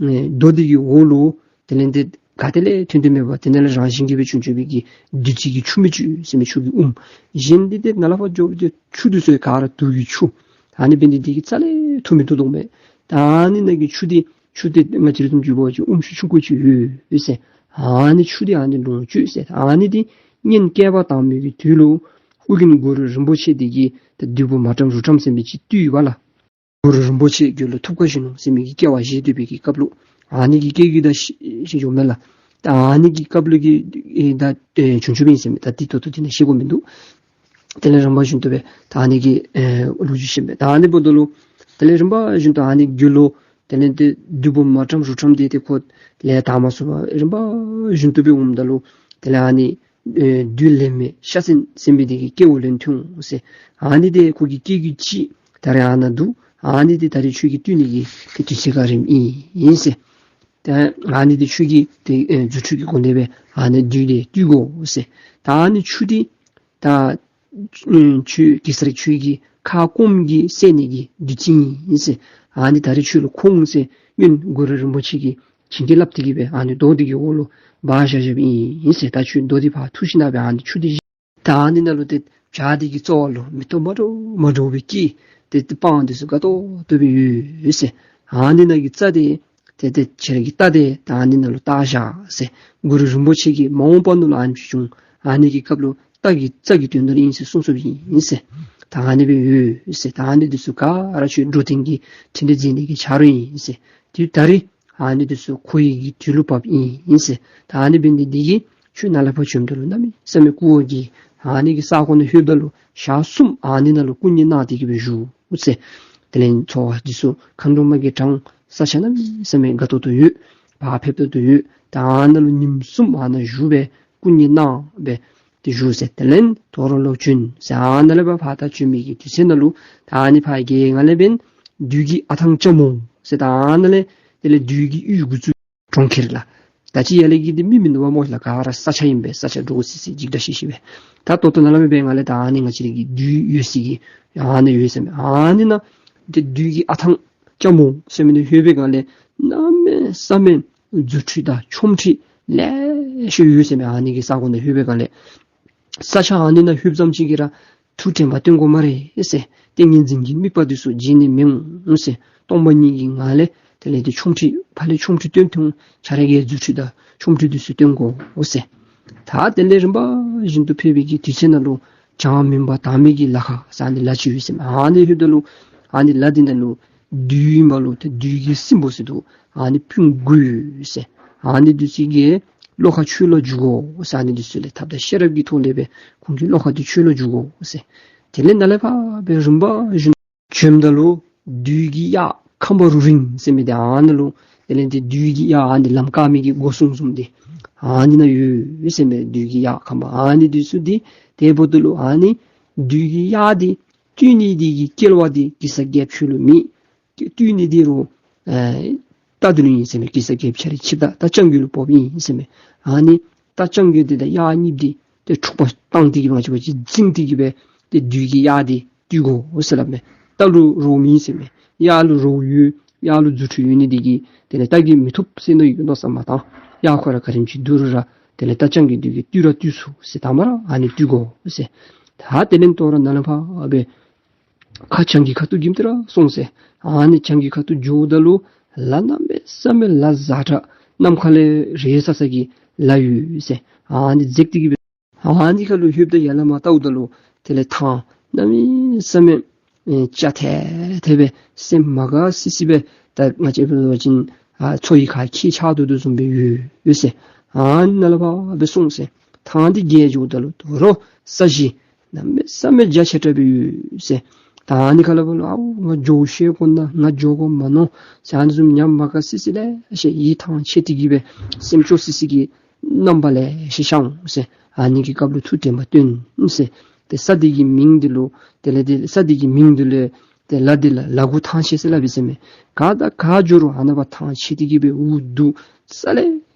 ཨེ་རྡོ་འདི་གི་འོག་ལུ་དེ་ལས་ཏེ་ག་ཏེ་ལས་ཐོན་ཏེ་མེད་པར་དེ་ནང་ལས་རང་བཞིན་གྱིས་སྦེ་བྱུང་བྱུངམ་གི་བདུད་རྩི་གི་ཆུ་མིག་ཅིག་ཡོད་ཟེར་མས། ཆུ་གི་ཨུམ། གཞན་འདི་ཏེ་ནཱ་ལས་ཕར་འགྱོ་སྦེ་ཏེ་ཆུ་འདི་ཚུ་ག་ར་དུག་གི་ཆུ། ཨ་ནི་འབད་ནི་འདི་གིས་རྩ་ལས་འཐུང་མི་བཏུབ་དོ་མས། ད་ཨ་ནི་ནང་གི་ཆུ་འདི་ཆུ་འདི་ང་བཅས་ར་བཟུམ་ཅིག་འབད་བ་ཅིན་ཨུམ་ཤུགས་ཆུང་ཀུ་ཅིག་ཡོད་ཟེར། ཨ་ནི་ཆུ་འདི་ཨ་ནི་ལོངས་སྤྱོད་ཟེར། ཨ་ནི་འདི་གཉན་བསྐལ་པ་དང་པོའི་གི་དུས་ལུ་ཨོ་རྒྱན་གུ་རུ་རིན་པོ་ཆེ་འདི་གིས་ད་བདུད་པོ་མ་ཏྲཾ་རུ་ཏྲཾ་ཟེར་མི་ཅིག་བཏུལ་བ་ལགས། གུ་རུ་རིན་པོ་ཆེ་རྒྱུད་ལུ་ཐུབ་དཀའ་བཞེས་ནུག་ཟེར་མི་གི་སྐྱེ་བ་བཞེས་སྡོད་པའི་གི་སྐབས་ལུ་ཨ་ནི་གི་སྐད་ཡིག་ད་ཤེས་ཤེས་ཡོད་མས་ལགས། ད་ཨ་ནི་གི་སྐབས་ལུ་གི་ཨེ་ད་ཨེ་བྱུང་བྱུངམ་ཨིན་ཟེར་མས། ད་འདི་ཏོག་ཏོ་འདི་ནང་ཤེས་དགོཔ་མིན་འདུག། དེ་ལས་རིམ་པ་བཞིན་དུ་སྦེ་ད་ཨ་ནི་གི་ཨེ་ལོ་རྒྱུས་ཤེས་མས། ད་ཨ་ནི་འབདཝ་ད་ལུ་དེ་ལས་རིམ་པ་བཞིན་དུ་ཨ་ནི་རྒྱུད་ལུ་ དེ་ལས་ཏེ་བདུད་པོ་མ་ཊམ་རུ་ཊམ་འདི་ཏེ་ཁོ་ལས་དག་མ་ཚུགས་པར་རིམ་པ་བཞིན་དུ་སྦེ་འོངམ་ད་ལུ་དེ་ལས་ཨ་ནི་ཨེ་བདུད་ལས་མེད་ཤ་ཟན་ཟེར་མི་འདི་གི་སྐལཝ་ལེན་ཐོན་ཟེར། ཨ་ནི་འདི་ཁོ་གི་སྐད་ཀྱི་ཅིག་ད་རེས་ཨ་ནཱ་འདུག། ཨ་ནི་འདི་ད་རེས་ཁྱོད་ཀྱིས་བཏུལ་ནི་གི་ཏེ་དུས་ཚོད་ཁར་རནམ་ཨིན་ཟེར། ཏེ་ཨ་ནི་འདི་ཁྱོད་ཀྱིས་ཏེ་ཨེ་རྫུ་འཕྲུལ་གྱི་སྒོ་ལས་སྦེ་ཨ་ནི་བདུད་འདི་བཏུལ་དགོ་ཟེར། ད་ཨ་ནི་ཆུ་འདི་ད་ཨེ་ཁྱོད་གེ་སར་ཁྱོད་ཀྱི་ཁ་སྐོམ་གྱིས་བསད་ནི་གི་བདུད་རྩི་ཨིན་ཟེར། ཨ་ནི་ད་རེས་ཁྱོད་ལུ་ཁོང་ཟེར་སྔོན་གུ་རུ་རིན་པོ་ཆེ་གིས་བྱིན་གྱིས་བརླབས་ཏེ་གི་སྦེ་ཨ་ནི་རྡོ་འདི་གི་འོག་ལུ་སྦ་བཞག་བཞགཔ་ཨིན་ཟེར། ད་ཁྱོད་རྡོ་འདི་ཕར་འཐུ་ཞིནམ་ལས་སྦེ་ཨ་ནི་ཆུ་འདི་བཞེས། ད་ཨ་ནི་ནང་ལུ་ཏེ་བྱ་འདི་གི་རྩ་བ་ལུ་མེ་ཏོག་མ་འདྲཝ་མ་འདྲཝ་སྦེ་སྐྱེས། ཏེ་ཏེ་སྤང་འདི་ཚུ་དགའ་ཏོག་ཏོ་སྦེ་ཡོད་ཟེར། ཨ་ནི་ནང་གི་རྩྭ་འདི་ཏེ་ཏེ་ཁྱེད་ར་གིས་བཏབ་སྟེ་ད་ཨ་ནི་ནང་ལུ་བཏབ་བཞག་ཟེར། གུ་རུ་རིན་པོ་ཆེ་གིས་མ་འོངས་པ་ནང་ལུ་ཨ་ནི་ཅིག་འབྱུང་། ཨ་ནི་གི་སྐབས་ལུ་རྟ་གི་རྩྭ་གི་དོན་དག་ཨིན་ཟེར་གསུངས་གསུངསཔ་ཨིན་ཟེར། ད་ཨ་ནི་སྦེ་ཡོད་ཟེར། ད་ཨ་ནི་འདི་ཚུ་ག་ར་ཁྱོད་འགྲོ་དོན་གྱི་འཕྲིན་ལས་མཛད་ནི་གི་ཆ་རོགས་ཨིན་ཟེར། ཏེ་ད་རེས་ཨ་ནི་འདི་ཚུ་འཁོར་བའི་གི་དུས་ལུ་བབས་ཨིན་ཟེར། ད་ཨ་ནི་འབད་ནི་འདི་གིས་ཁྱོད་ནཱ་ལས་ཕར་བྱོནམ་ད་ལུ་གནམ་མེད་ས་མེད་སྐུ་འོ་བརྒྱལ། ཨ་ནི་གི་ས་གོ་ནང་ལྷོདཔ་ད་ལུ་ཞག་གསུམ་ཨ་ནི་ནང་ལུ་སྐུ་མཉེལ་གནང་སྟེ་གི་སྦེ་བཞུགས་ཟེར། དེ་ལས་འཚོ་བ་འདི་ཚུ་མཁའ་འགྲོ་མ་གིས་དྲངས། ས་ཆ་གནམ་མེད་ས་མེད་དགའ་ཏོག་ཏོ་ཡོད། བག་ཕེབས་ཏོག་ཏོ་ཡོད། ད་ཨ་ནཱ་ལུ་ཉིནམ་གསུམ་ཨ་ནཱ་བཞུགས་སྦེ་སྐུ་མཉེལ་གནང་སྦེ་ཏེ་བཞུགས་ཟེར། དེ་ལས་དོ་རུང་ལོག་བྱོན་ཟེར། ཨ་ནཱ་ལས་ཕར་ཕར་ད་བྱོན་མི་གི་དུས་ཚོད་ནང་ལུ་ད་ཨ་ནི་ཕར་གྱི་ནང་ལས་འབདན་བདུད་ཀྱི་ཨ་ཐང་ལྕམ་མོ་ཟེར། ད་ཨ་ནཱ་ལས་དེ་ལས་བདུད་ཀྱི་ཡུལ་འགོ་བཙུགས། གྲོང་ཁྱེར་ལགས། ད་ཅི་ཡར་ལས་ཀྱི་འདི་མི་མིན་འདུག་པ་སྨོ་ལགས། ག་ར་ས་ཆ་ཨིན་པས། ས་ཆ་འདྲོག་སི་སི་འཇིགས་སྐྲག་ཤི་ཤི་སྦེ། ད་ད་ལྟོ་ནཱ་ལས་འབད་ང་ལས་ད་ཨ་ནི་ང་བཅས་ར་གི་བདུད་ཡོད་སའི་གི་ཨ་ནི་ཡོད་ཟེར་མས། ཨ་ནི་ནང་ཏེ་བདུད་ཀྱི་ཨ་ཐང་ལྕམ་མོ་ཟེར་མི་འདི་ལྷོད་པའི་སྒང་ལས་གནམ་མེད་ས་མེད་རྫུ་འཕྲུལ་དང་ཆོ་འཕྲུལ་ལེ་ཤ་ཡོད་ཟེར་མས། ཨ་ནི་གི་ས་གོ་ནང་ལྷོད་པའི་སྒང་ལས། ས་ཆ་ཨ་ནི་ནང་ལྷོདཔ་ཙམ་ཅིག་གིས་ར་ཐུགས་དྲན་པ་བཏོན་དགོ་སྨ་རེ་ཟེར། ཏིང་ངེ་འཛིན་གྱི་དམིགས་པ་འདི་ཚུ་བརྗེད་ནི་མི་འོང་ཟེར། སྟོང་པ་ཉིད་ཀྱི་ངང་ལས་དེ་ལས་ཏེ་ཆོ་འཕྲུལ་ཕར་ལས་ཆོ་འཕྲུལ་སྟོན་ཐོན། ཁྱོད་ར་གི་རྫུ་འཕྲུལ་དང་ཆོ་འཕྲུལ་འདི་ཚུ་སྟོན་དགོ་ཟེར། ད་དེ་ལས་རིམ་པ་བཞིན་དུ་ཕེབས་པའི་གི་དུས་ཚོད་ནང་ལུ་བྱང་མུན་པ་དྭངས་མའི་གི་ལ་ཁ་ཟེར་ཨ་ནི་ལ་ཅིག་ཡོད་ཟེར་མས། ཨ་ནི་ལྷོདཔ་ད་ལུ་ཨ་ནི་ལ་འདི་ནང་ལུ་བདུད་ཨིན་པ་ལུ་ཏེ་བདུད་ཀྱི་སྲིན་པོ་ཟེར་འདུག། ཨ་ནི་སྤུན་དགུ་ཡོད་ཟེར། ཨ་ནི་འདི་ཚུ་གིས་བློ་ཁ་ཆོས་ལ་འཇུག་དགོ་ཟེར། ཨ་ནི་འདི་ཚུ་ལས་ཐབས་དང་ཤེས་རབ་ཀྱི་ཐོག་ལས་སྦེ་ཁོང་གི་བློ་ཁ་འདི་ཆོས་ལ་འཇུག་དགོ་ཟེར། དེ་ལས་ནཱ་ལས་ཕར་སྦེ་རིམ་པ་བཞིན་བྱོནམ་ད་ལུ་བདུད་ཀྱི་གཡག་ཁམ་པ་རུ་རིང་ཟེར་མི་འདི་ཨ་ནཱ་ལུ་དེ་ལས་ཏེ་བདུད་ཀྱི་གཡག་ཨ་ནི་ལམ་བཀག་མི་གི་སྒོ་སྲུང་བཟུམ་འདི་ཨ་ནི་ནང་ཡོད་ཟེར་མས། བདུད་ཀྱི་གཡག་ཁམ་པ་ཨ་ནི་འདི་ཚུ་འདི་དེ་འབདཝ་ད་ལུ་ཨ་ནི་བདུད་ཀྱི་གཡག་འདི་བཏུལ་ནི་འདི་གི་སྐལ་བ་འདི་གེ་སར་རྒྱལཔོ་ཁྱོད་ལུ་མེད། བཏུལ་ནི་འདི་རུང་ཨེ་རྟ་འདི་ལུ་ཨིན་ཟེར་མས། གེ་སར་རྒྱལཔོ་ཁྱོད་རའི་ཆིབས་རྟ་རྟ་རྐྱང་རྒོད་ལུ་ཕོགཔ་ཨིན་ཟེར་མས། ཨ་ནི་རྟ་རྐྱང་རྒོད་འདི་དང་གཡག་གཉིས་འདི་ཏེ་འཁྲུག་པ་བཏང་སྟེ་གི་ང་བཅས་པ་ཅིག་འཛིང་སྟེ་གི་སྦེ་ཏེ་བདུད་ཀྱི་གཡག་འདི་བཏུལ་དགོ་ཟེར་སླབ་མས། རྟ་ལུ་རོ་མེད་ཟེར་མས། གཡག་ལུ་རོ་ཡོད། གཡག་ལུ་རྫུ་འཕྲུལ་ཡོད་ནི་འདི་གིས་དེ་ལས་རྟ་གིས་མི་ཐུབ་ཟེར་མནོ་ཡི་མནོ་བསམ་མ་བཏང་། གཡག་ཁོ་ར་ག་དེམ་ཅིག་འདུག་རུང་ར་དེ་ལས་རྟ་རྐྱང་རྒོད་འདི་གིས་བཏུལ་ར་བཏུལ་ཚུགས་ཟེར། དང་པ་ར་ཨ་ནི་བཏུལ་དགོ་ཟེར། ད་དེ་ལས་དོ་རུང་ནཱ་ལས་ཕར་སྦེ་ཁ་བྱང་གི་ཁ་ཐུག་གི་དེ་ར་སོང་ཟེར། ཨ་ནི་བྱང་གི་ཁ་ཐུག་འགྱོཝ་ད་ལུ་ལ་གནམ་མེད་ས་མེད་ལ་ཛ་དྲག་ནམ་མཁའ་ལས་རེག་ས་ས་གི་ལ་ཡོད་ཟེར། ཨ་ནི་འཛེགས་ཏེ་གི་སྦེ་ཨ་ནི་ཁ་ལུ་ལྷོདཔ་ད་ཡར་ལས་མར་བལྟཝ་ད་ལུ་དེ་ལས་ཐང་གནམ་མེད་ས་མེད་ཨེ་སྐྱ་ཐལ་ཐལ་སྦེ་སེམས་མ་དགའ་སི་སི་སྦེ་ད་ང་བཅས་འབད་བ་ཅིན་ཨ་མཚོ་ཡི་ཁར་ཁྱེགས་ཆགས་དོ་དོ་བཟུམ་སྦེ་ཡོད་ཡོད་ཟེར། ཨ་ནཱ་ལས་ཕར་སྦེ་སོང་ཟེར། ཐང་འདི་བརྒལ་འགྱོཝ་ད་ལུ་དོ་རུང་ས་གཞི་གནམ་མེད་ས་མེད་རྒྱ་ཆེ་དྲགས་སྦེ་ཡོད་ཟེར། ད་ཨ་ནི་ཁ་ལས་ཕར་ལུ་ཨའུ་ང་འགྱོ་ཤེས་དགོ་ན་ང་འགྱོ་དགོ་མ་མནོ་ཟེར། ཨ་ནི་བཟུམ་ཉམས་མ་དགའ་སི་སི་ལེ་ཤ་ཡིད་ཐང་ཆད་དེ་གི་སྦེ་སེམས་སྐྱོ་སི་སི་གི་རྣམ་པ་ལེ་ཤ་ཤར་འོང་ཟེར། ཨ་ནི་གི་སྐབས་ལུ་ཐུགས་དྲན་པ་བཏོན་ཟེར། ཏེ་ས་འདི་གི་མིང་འདི་ལུ་དེ་ལས་ཏེ་ས་འདི་གི་མིང་འདི་ལུ་ཏེ་ལ་འདི་ལ་ལ་གུ་ཐང་ཆད་ཟེར་སླབ་ཨིན་ཟེར་མས། ག་དང་ག་འགྱོ་རུང་ཨ་ནཱ་ཕར་ཐང་ཆད་དེ་གི་སྦེ་འུ་སྡུག་ས་ལས་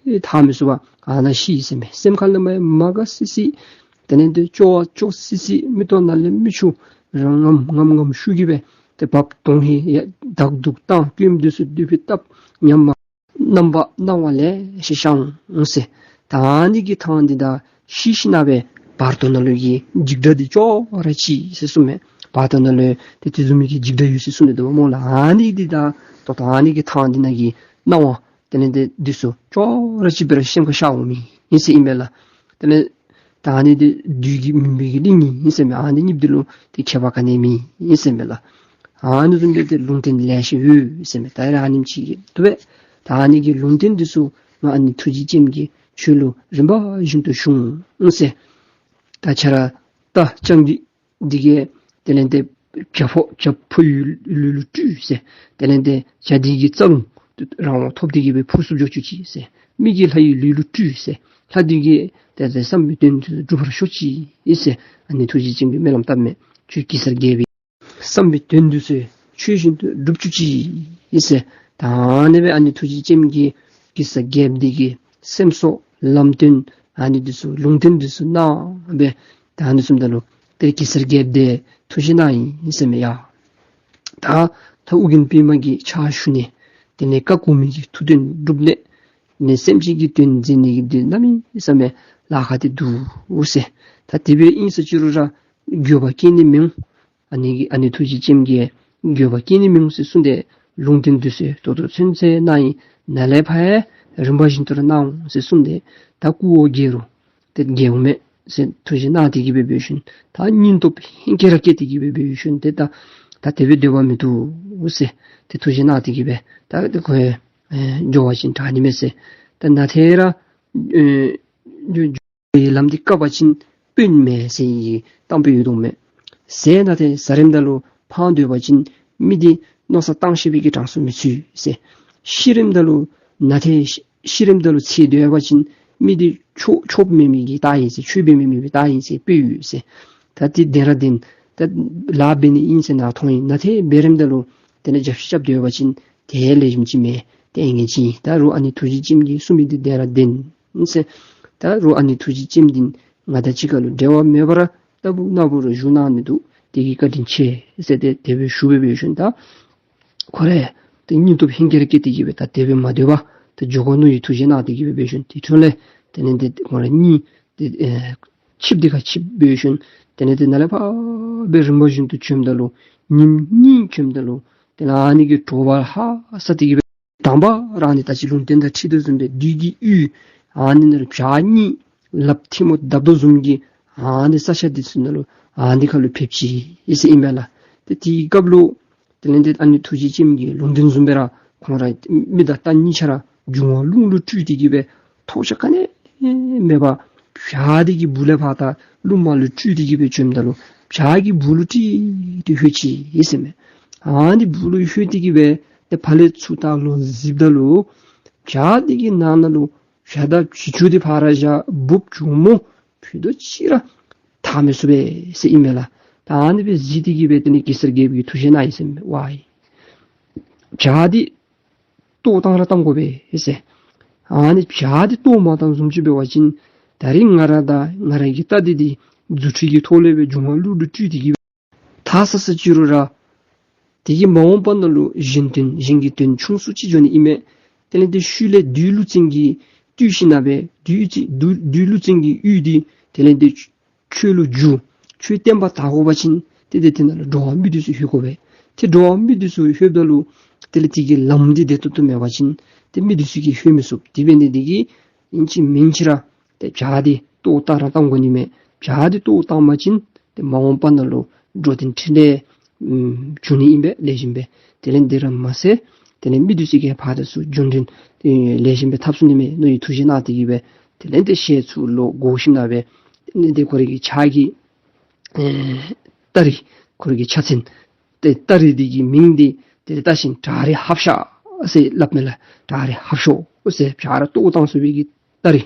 ཐར་མི་ཚུགས་པར་ཨ་ནཱ་ཤི་ཡི་ཟེར་མས། སེམས་ཁ་ལས་མར་མ་དགའ་སི་སི་དེ་ལས་ཏེ་སྐྱོ་བ་སྐྱོ་སི་སི་མིག་ཏོ་ནང་ལས་མིག་ཆུ་རང་ངམ་ངམ་ངམ་ཤུགས་ཀྱིས་སྦེ་ཏེ་འབབ། དོན་ཧིང་ཡ་བདག་སྡུག་བཏང་། སྐྱོན་འདི་ཚུ་བསྡུ་སྦེ་བཏབ། ཉམས་མ་རྣམ་པ་སྣང་བ་ལེ་ཤ་ཤར་འོང་ཟེར། ད་ཨ་ནི་གི་ཐང་འདི་དང་ཤི་ཞིནམ་སྦེ་བར་དོ་ནང་ལུ་གི་འཇིགས་སྐྲག་འདི་ཅོག་ར་གཅིག་ཟེར་གསུངས་མས། བར་དོ་ནང་ལུ་ཏེ་དེ་བཟུམ་མའི་གི་འཇིགས་སྐྲག་ཡོད་ཟེར་གསུངས་ནི་འདུག་པ་སྨོ་ལགས། ཨ་ནི་འདི་དང་ད་ལྟོ་ཨ་ནི་གི་ཐང་འདི་ནང་གི་སྣང་བ་དེ་ལས་ཏེ་འདི་ཚུ་ཅོག་ར་གཅིག་སྦེ་ར་སེམས་ཁར་ཤར་འོང་མི་ཨིན་ཟེར་ཨིན་མས་ལགས། དེ་ལས་ད་ཨ་ནི་འདི་བདུད་ཀྱི་མུན་པའི་གི་གླིང་ཨིན་ཟེར་མས། ཨ་ནི་གཉིས་འདི་ལུ་ཏེ་ཁྱད་པར་ག་ནི་མེད་ཨིན་ཟེར་མས་ལགས། ཨ་ནི་བཟུམ་སྦེ་ཏེ་ལུང་བསྟན་ལེ་ཤ་ཡོད་ཟེར་མས། ད་རེས་ཨ་ནེམ་ཅིག་འདུག་པས། ད་ཨ་ནི་གི་ལུང་བསྟན་འདི་ཚུ་ང་ཨ་ནི་ཐུགས་རྗེ་ཅན་གྱིས་ཁྱོད་ལུ་རིམ་པ་བཞིན་དུ་ཞུ་འོང་ཟེར། ད་ཁྱོད་ར་རྟ་རྐྱང་རྒོད་འདི་གིས་དེ་ལས་ཏེ་ བྱ་ཕོ་བྱ་ཕོ་ཡི་ལུས་ལུ་སྤྲུལ་ཟེར། དེ་ལས་ཏེ་བྱ་འདི་གིས་རྩ་རླུང་རང་དབང་ཐོབ་སྟེ་གི་སྦེ་འཕུར་ཚུགསཔ་འགྱོ་བཅུག་ཅིག་ཟེར། མི་གིས་ལྷ་ཡི་ལུས་ལུ་སྤྲུལ་ཟེར། ལྷ་འདི་གིས་ཏེ་ཏེ་བསམ་པའི་དོན་དེ་སྒྲུབ་པར་ཤོག་ཅིག་ཟེར། ཨ་ནི་ཐུགས་རྗེ་ཅན་གྱིས་སྨོན་ལམ་བཏབ་མས། ཁྱོད་གེ་སར་རྒྱལ་པོའི་བསམ་པའི་དོན་དེ་ཚུ་ཆོས་བཞིན་དུ་སྒྲུབ་བཅུག་ཅིག་ཟེར། ད་ཨ་ནི་སྦེ་ཨ་ནི་ཐུགས་རྗེ་ཅན་གྱིས་གེ་སར་རྒྱལཔོ་འདི་གི་སེམས་གསོ་ལམ་སྟོན་ཨ་ནི་འདི་ཚུ་ལུང་བསྟན་འདི་ཚུ་གནང་སྦེ། ད་ཨ་ནི་གསུངམ་ད་ལུ་ཏེ་གེ་སར་རྒྱལཔོ་འདི་ཐུགས་བཞེད་གནང་ཡི་ཟེར་མས་ཡ། ད་ད་ཨོ་རྒྱན་པདྨ་གི་ཕྱག་ཞུ་ནི། དེ་ལས་བཀའ་བསྒོ་མི་གི་ཐུགས་དོན་སྒྲུབ་ནི། ནི་སེམས་ཅན་གྱི་དོན་མཛད་ནི་གི་དོན་གནམ་མེད་ས་མེད་ལཱ་ཁག་འདི་འདུག་ཟེར། ད་དེ་སྦེ་ཨིན་ཟེར་ཅི་རུང་ར་འགྱོད་པ་སྐྱེ་ནི་མི་འོང་། ཨ་ནི་གི་ཨ་ནི་ཐུགས་རྗེ་ཅན་གྱིས་འགྱོད་པ་སྐྱེ་ནི་མི་འོང་ཟེར་གསུངས་ཏེ་ལུང་བསྟན་འདི་ཚུ་ད་ལྟོ་ཚུན་ཚོད་གནང་ཡི། ནཱ་ལས་ཕར་ཡང་རིམ་པ་བཞིན་དུ་ར་གནང་འོང་ཟེར་གསུངས་ཏེ། ད་སྐུ་འོ་བརྒྱལ་རུང་ཏེ་བརྒྱལཝ་མེད་ཟེར་ཐུགས་བཞེད་གནང་སྟེ་གི་སྦེ་འབད་ཞིནམ་ད་སྙིང་སྟོབས་ཧིང་གིས་ར་བསྐྱེད་དེ་གི་སྦེ་འབད་ཞིནམ་ཏེ་ད་ད་དེ་སྦེ་སྡོད་པ་མི་བཏུབ་ཟེར་ཏེ་ཐུགས་བཞེད་གནང་སྟེ་གི་སྦེ་ད་ཏེ་ཁོ་ཨེ་འགྱོ་བ་ཅིན་དྲག་ནི་མས་ཟེར། ད་ནཱ་ཏེ་ར་ཨེ་འགྱོ་འགྱོ་བའི་ལམ་འདི་བཀག་པ་ཅིན་དཔོན་མེན་ཟེར་བའི་གཏམ་དཔེ་ཡོད་དོ་མས། ཟས་ནཱ་ཏེ་ཟ་རནམ་ད་ལུ་ཕངས་སྡོད་པ་ཅིན་མི་འདི་མནོ་བསམ་བཏང་ཤེས་པའི་གི་གྲངས་སུ་མི་ཚུད་ཟེར། ཤི་རནམ་ད་ལུ་ནཱ་ཏེ་ཤི་ཤི་རནམ་ད་ལུ་འཚེར་སྡོད་པ་ཅིན་མི་འདི་ཆོས་ཆོས་མེད་མི་གི་རྟགས་ཨིན་ཟེར། ཆོས་འབད་མི་མེད་པའི་རྟགས་ཨིན་ཟེར་དཔེ་ཡོད་ཟེར། ད་འདི་བདེན་ར་བདེན། ད་ལཱ་འབད་ནི་ཨིན་ཟེར་ནཱ་མཐོང་ཡི། ནཱ་ཏེ་འབད་རནམ་ད་ལུ་དེ་ལས་རྒྱབ་བཤུད་རྐྱབ་སྡོད་པ་ཅིན་དེ་ལེགས་ཤོམ་ཅིག་མེན། ཏེ་ངེས་ཅིག་ཨིན། ད་རུང་ཨ་ནི་ཐུགས་རྗེ་ཅན་གྱིས་གསུངས་མི་འདི་བདེན་ར་བདེན་ཟེར། ད་རུང་ཨ་ནི་ཐུགས་རྗེ་ཅན་འདི་ང་དང་གཅིག་ཁར་ལུ་འབྲེལ་བ་མེད་པར་ལྟ་བུ་ན་བུ་ར་བཞུགས་གནང་ནི་འདུག། དེ་གིས་བཀའ་དྲིན་ཆེ་ཟེར་ཏེ་དེ་སྦེ་ཞུ་སྦེ་འབད་ཞིནམ་ད་ཁོ་ར་ཏེ་སྙིང་སྟོབས་ཧིང་གིས་ར་བསྐྱེད་དེ་གི་སྦེ་ད་དེ་སྦེ་མ་སྡོད་པར་ཏེ་འགྱོ་དགོ་མནོ་བའི་ཐུགས་བཞེད་གནང་སྟེ་གི་སྦེ་འབད་ཞིནམ་དེ་འཕྲོ་ལས་དེ་ལས་ཏེ་ཁོ་ར་གཉིད་ཏེ་ཨེ་ཆིབས་ཏེ་ཁ་ཆིབས་འབད་ཞིནམ་དེ་ལས་ཏེ་ནཱ་ལས་ཕར་སྦེ་རིམ་པ་བཞིན་དུ་བྱོནམ་ད་ལུ་ཉིནམ་གཉིས་བྱོནམ་ད་ལུ་དེ་ལས་ཨ་ནི་གི་དྲོ་པ་ཧ་སག་སྟེ་གི་སྦེ་དང་པ་ར་ཨ་ནི་ད་ཅི་ལུང་བསྟན་དང་འཁྲིལ་དོ་བཟུམ་སྦེ་བདུད་ཀྱི་ཡུལ་ཨ་ནི་ནང་ལུ་བྱག་གཉིས་ལགཔ་ཐལ་མོ་བརྡབ་དོ་བཟུམ་གྱི་ཨ་ནི་ས་ཆ་འདི་ཚུ་ནང་ལུ་ཨ་ནི་ཁར་ལུ་ཕེབས་ཅི་ཟེར་ཨིན་པས་ལགས། ཏེ་དེའི་སྐབས་ལུ་དེ་ལས་ཏེ་ཨ་ནི་ཐུགས་རྗེ་ཅན་གྱི་ལུང་བསྟན་བཟུམ་སྦེ་ར་ཁོང་ར་མི་དང་རྟ་གཉིས་ཆ་ར་འབྱུང་བ་རླུང་ལུ་སྤྲུལ་ཏེ་གི་སྦེ་ཐོགས་ཆགས་ག་ནི་མེད་པར་བྱག་འདི་གི་སྦུག་ལས་ཕར་ད་རླུང་མ་ལུ་སྤྲུལ་ཏེ་གི་སྦེ་བྱོནམ་ད་ལུ་བྱག་གི་སྦུག་ལུ་ཀྲིག་ཏུ་ལྷོད་ཅི་ཟེར་མས། ཨ་ནི་སྦུག་ལུ་ལྷོད་དེ་གི་སྦེ་ཏེ་ཕར་ལས་ཚུར་ད་ལོག་གཟིགསཔ་ད་ལུ་བྱག་འདི་གི་ནང་ན་ལུ་བྱ་དང་བྱི་ཅུང་འདི་ཕར་བཞག་འབུཔ་གྱོག་མོ་ཕུད་རྡོག་ཅིག་ར་ཐར་མི་ཚུགས་པས་ཟེར་ཨིན་མས་ལགས། ད་ཨ་ནི་སྦེ་གཟིགས་ཏེ་གི་སྦེ་དེ་ལས་གེ་སར་རྒྱལ་པོ་གིས་ཐུགས་བཞེད་གནང་ཡི་ཟེར་མས། ཝའི་བྱག་འདི་གཏོར་བཏང་ར་བཏང་དགོ་པས་ཟེར། ཨ་ནི་བྱག་འདི་གཏོར་མ་བཏང་བཟུམ་ཅིག་འབད་བ་ཅིན་ད་རིས་ང་ར་དང་ང་ར་གི་རྟ་འདི་འདི་རྫུ་འཕྲུལ་གྱི་ཐོག་ལས་སྦེ་འབྱུང་བ་རླུང་ལུ་སྤྲུལ་ཏེ་གི་སྦེ་ཐར་ས་ཟེར་ཅི་རུང་ར་དེ་གི་མ་འོངས་པ་ནང་ལུ་གཞན་དོན་གཞན་གྱི་དོན་ཆུང་སུ་ཅིག་འབྱུང་ནི་ཨིན་མས། དེ་ལས་ཏེ་ཤུལ་ལས་བདུད་ཀླུ་བཙན་གྱིས་བཏུལ་ཞིནམ་སྦེ་བདུད་ཀླུ་བཙན་བདུད་བདུད་ཀླུ་བཙན་གྱི་གཡུས་འདི་དེ་ལས་ཏེ་ཆོས་ལུ་བསྒྱུར་ཆོས་བསྟན་པ་དར་དགོ་པ་ཅིན་ཏེ་ཏེ་དེ་ནང་ལུ་འགྲོ་བ་མི་འདི་ཚུ་ལྷོད་དགོ་པས། ཏེ་འགྲོ་བ་མི་འདི་ཚུ་ལྷོདཔ་ད་ལུ་དེ་ལས་དེ་གི་ལམ་འདི་བདེ་ཏོག་ཏོ་མེད་པ་ཅིན་ཏེ་མི་འདི་ཚུ་གིས་ལྷོད་མི་ཚུགས། དེ་འབད་ནི་འདི་གིས་ཨིན་ཅི་མིན་ཅི་ར་ཏེ་བྱག་འདི་གཏོར་བཏང་ར་བཏང་དགོ་ནི་མས། བྱག་འདི་གཏོར་བཏང་པ་ཅིན་ཏེ་མ་འོངས་པ་ནང་ལུ་འགྲོ་དོན་འཕྲིན་ལས་ཨམ་འབྱུང་ནི་ཨིན་པས་ལེགས་ཤོམ་སྦེ། དེ་ལས་འདི་ར་མ་ཚད་དེ་ལས་མི་འདི་ཚུ་གིས་ཕར་དང་ཚུར་རྒྱུན་འཕྲིན་ཨེ་ལེགས་ཤོམ་སྦེ་འཐབ་ཚུགས་ནི་མས་མནོ་བའི་ཐུགས་བཞེད་གནང་སྟེ་གི་སྦེ་དེ་ལས་ཏེ་ཞལ་ཚུར་ལོག་བསྒོར་ཞིནམ་སྦེ་དེ་ལས་ཏེ་ཁོ་རའི་གི་ཕྱག་གི་ཨེ་སྟ་རེ་ཁོ་རའི་གི་ཕྱག་མཚན་ཏེ་སྟ་རེ་འདི་གི་མིང་འདི་དེ་ལས་བཏགས་ཤིང་བྲག་རི་ཧབ་ཤ་ཟེར་སླབ་མས་ལགས། བྲག་རི་ཧབ་ཤོ་ཟེར་བྱག་ར་གཏོར་བཏང་ཚུགས་པའི་གི་སྟ་རེ།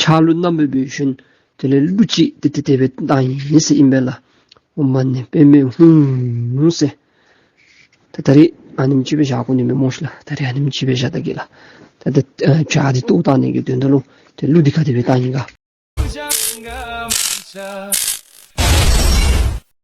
ཕྱག་ལུ་བསྣམས་སྦེ་འབད་ཞིནམ་དེ་ལས་གླུ་ཅིག་ཏེ་ཏེ་དེ་སྦེ་བཏང་ཡི་ཟེར་ཨིན་པས་ལགས། ཨོཾ་མ་ཎི་པདྨེ་ཧཱུྃ་ཟེར། ད་ད་རིས་ཨ་ནེམ་ཅིག་སྦེ་བཞག་དགོ་ནི་མས་སྨོ་ཤི་ལགས། ད་རིས་ཨ་ནེམ་ཅིག་སྦེ་བཞག་ད་གེ་ལགས། ད་ད་ཨེ་བྱག་འདི་གཏོར་བཏང་ནི་གི་དོན་དག་ལུ་ཏེ་གླུ་འདི་ག་དེ་སྦེ་བཏང་ཡི་ག།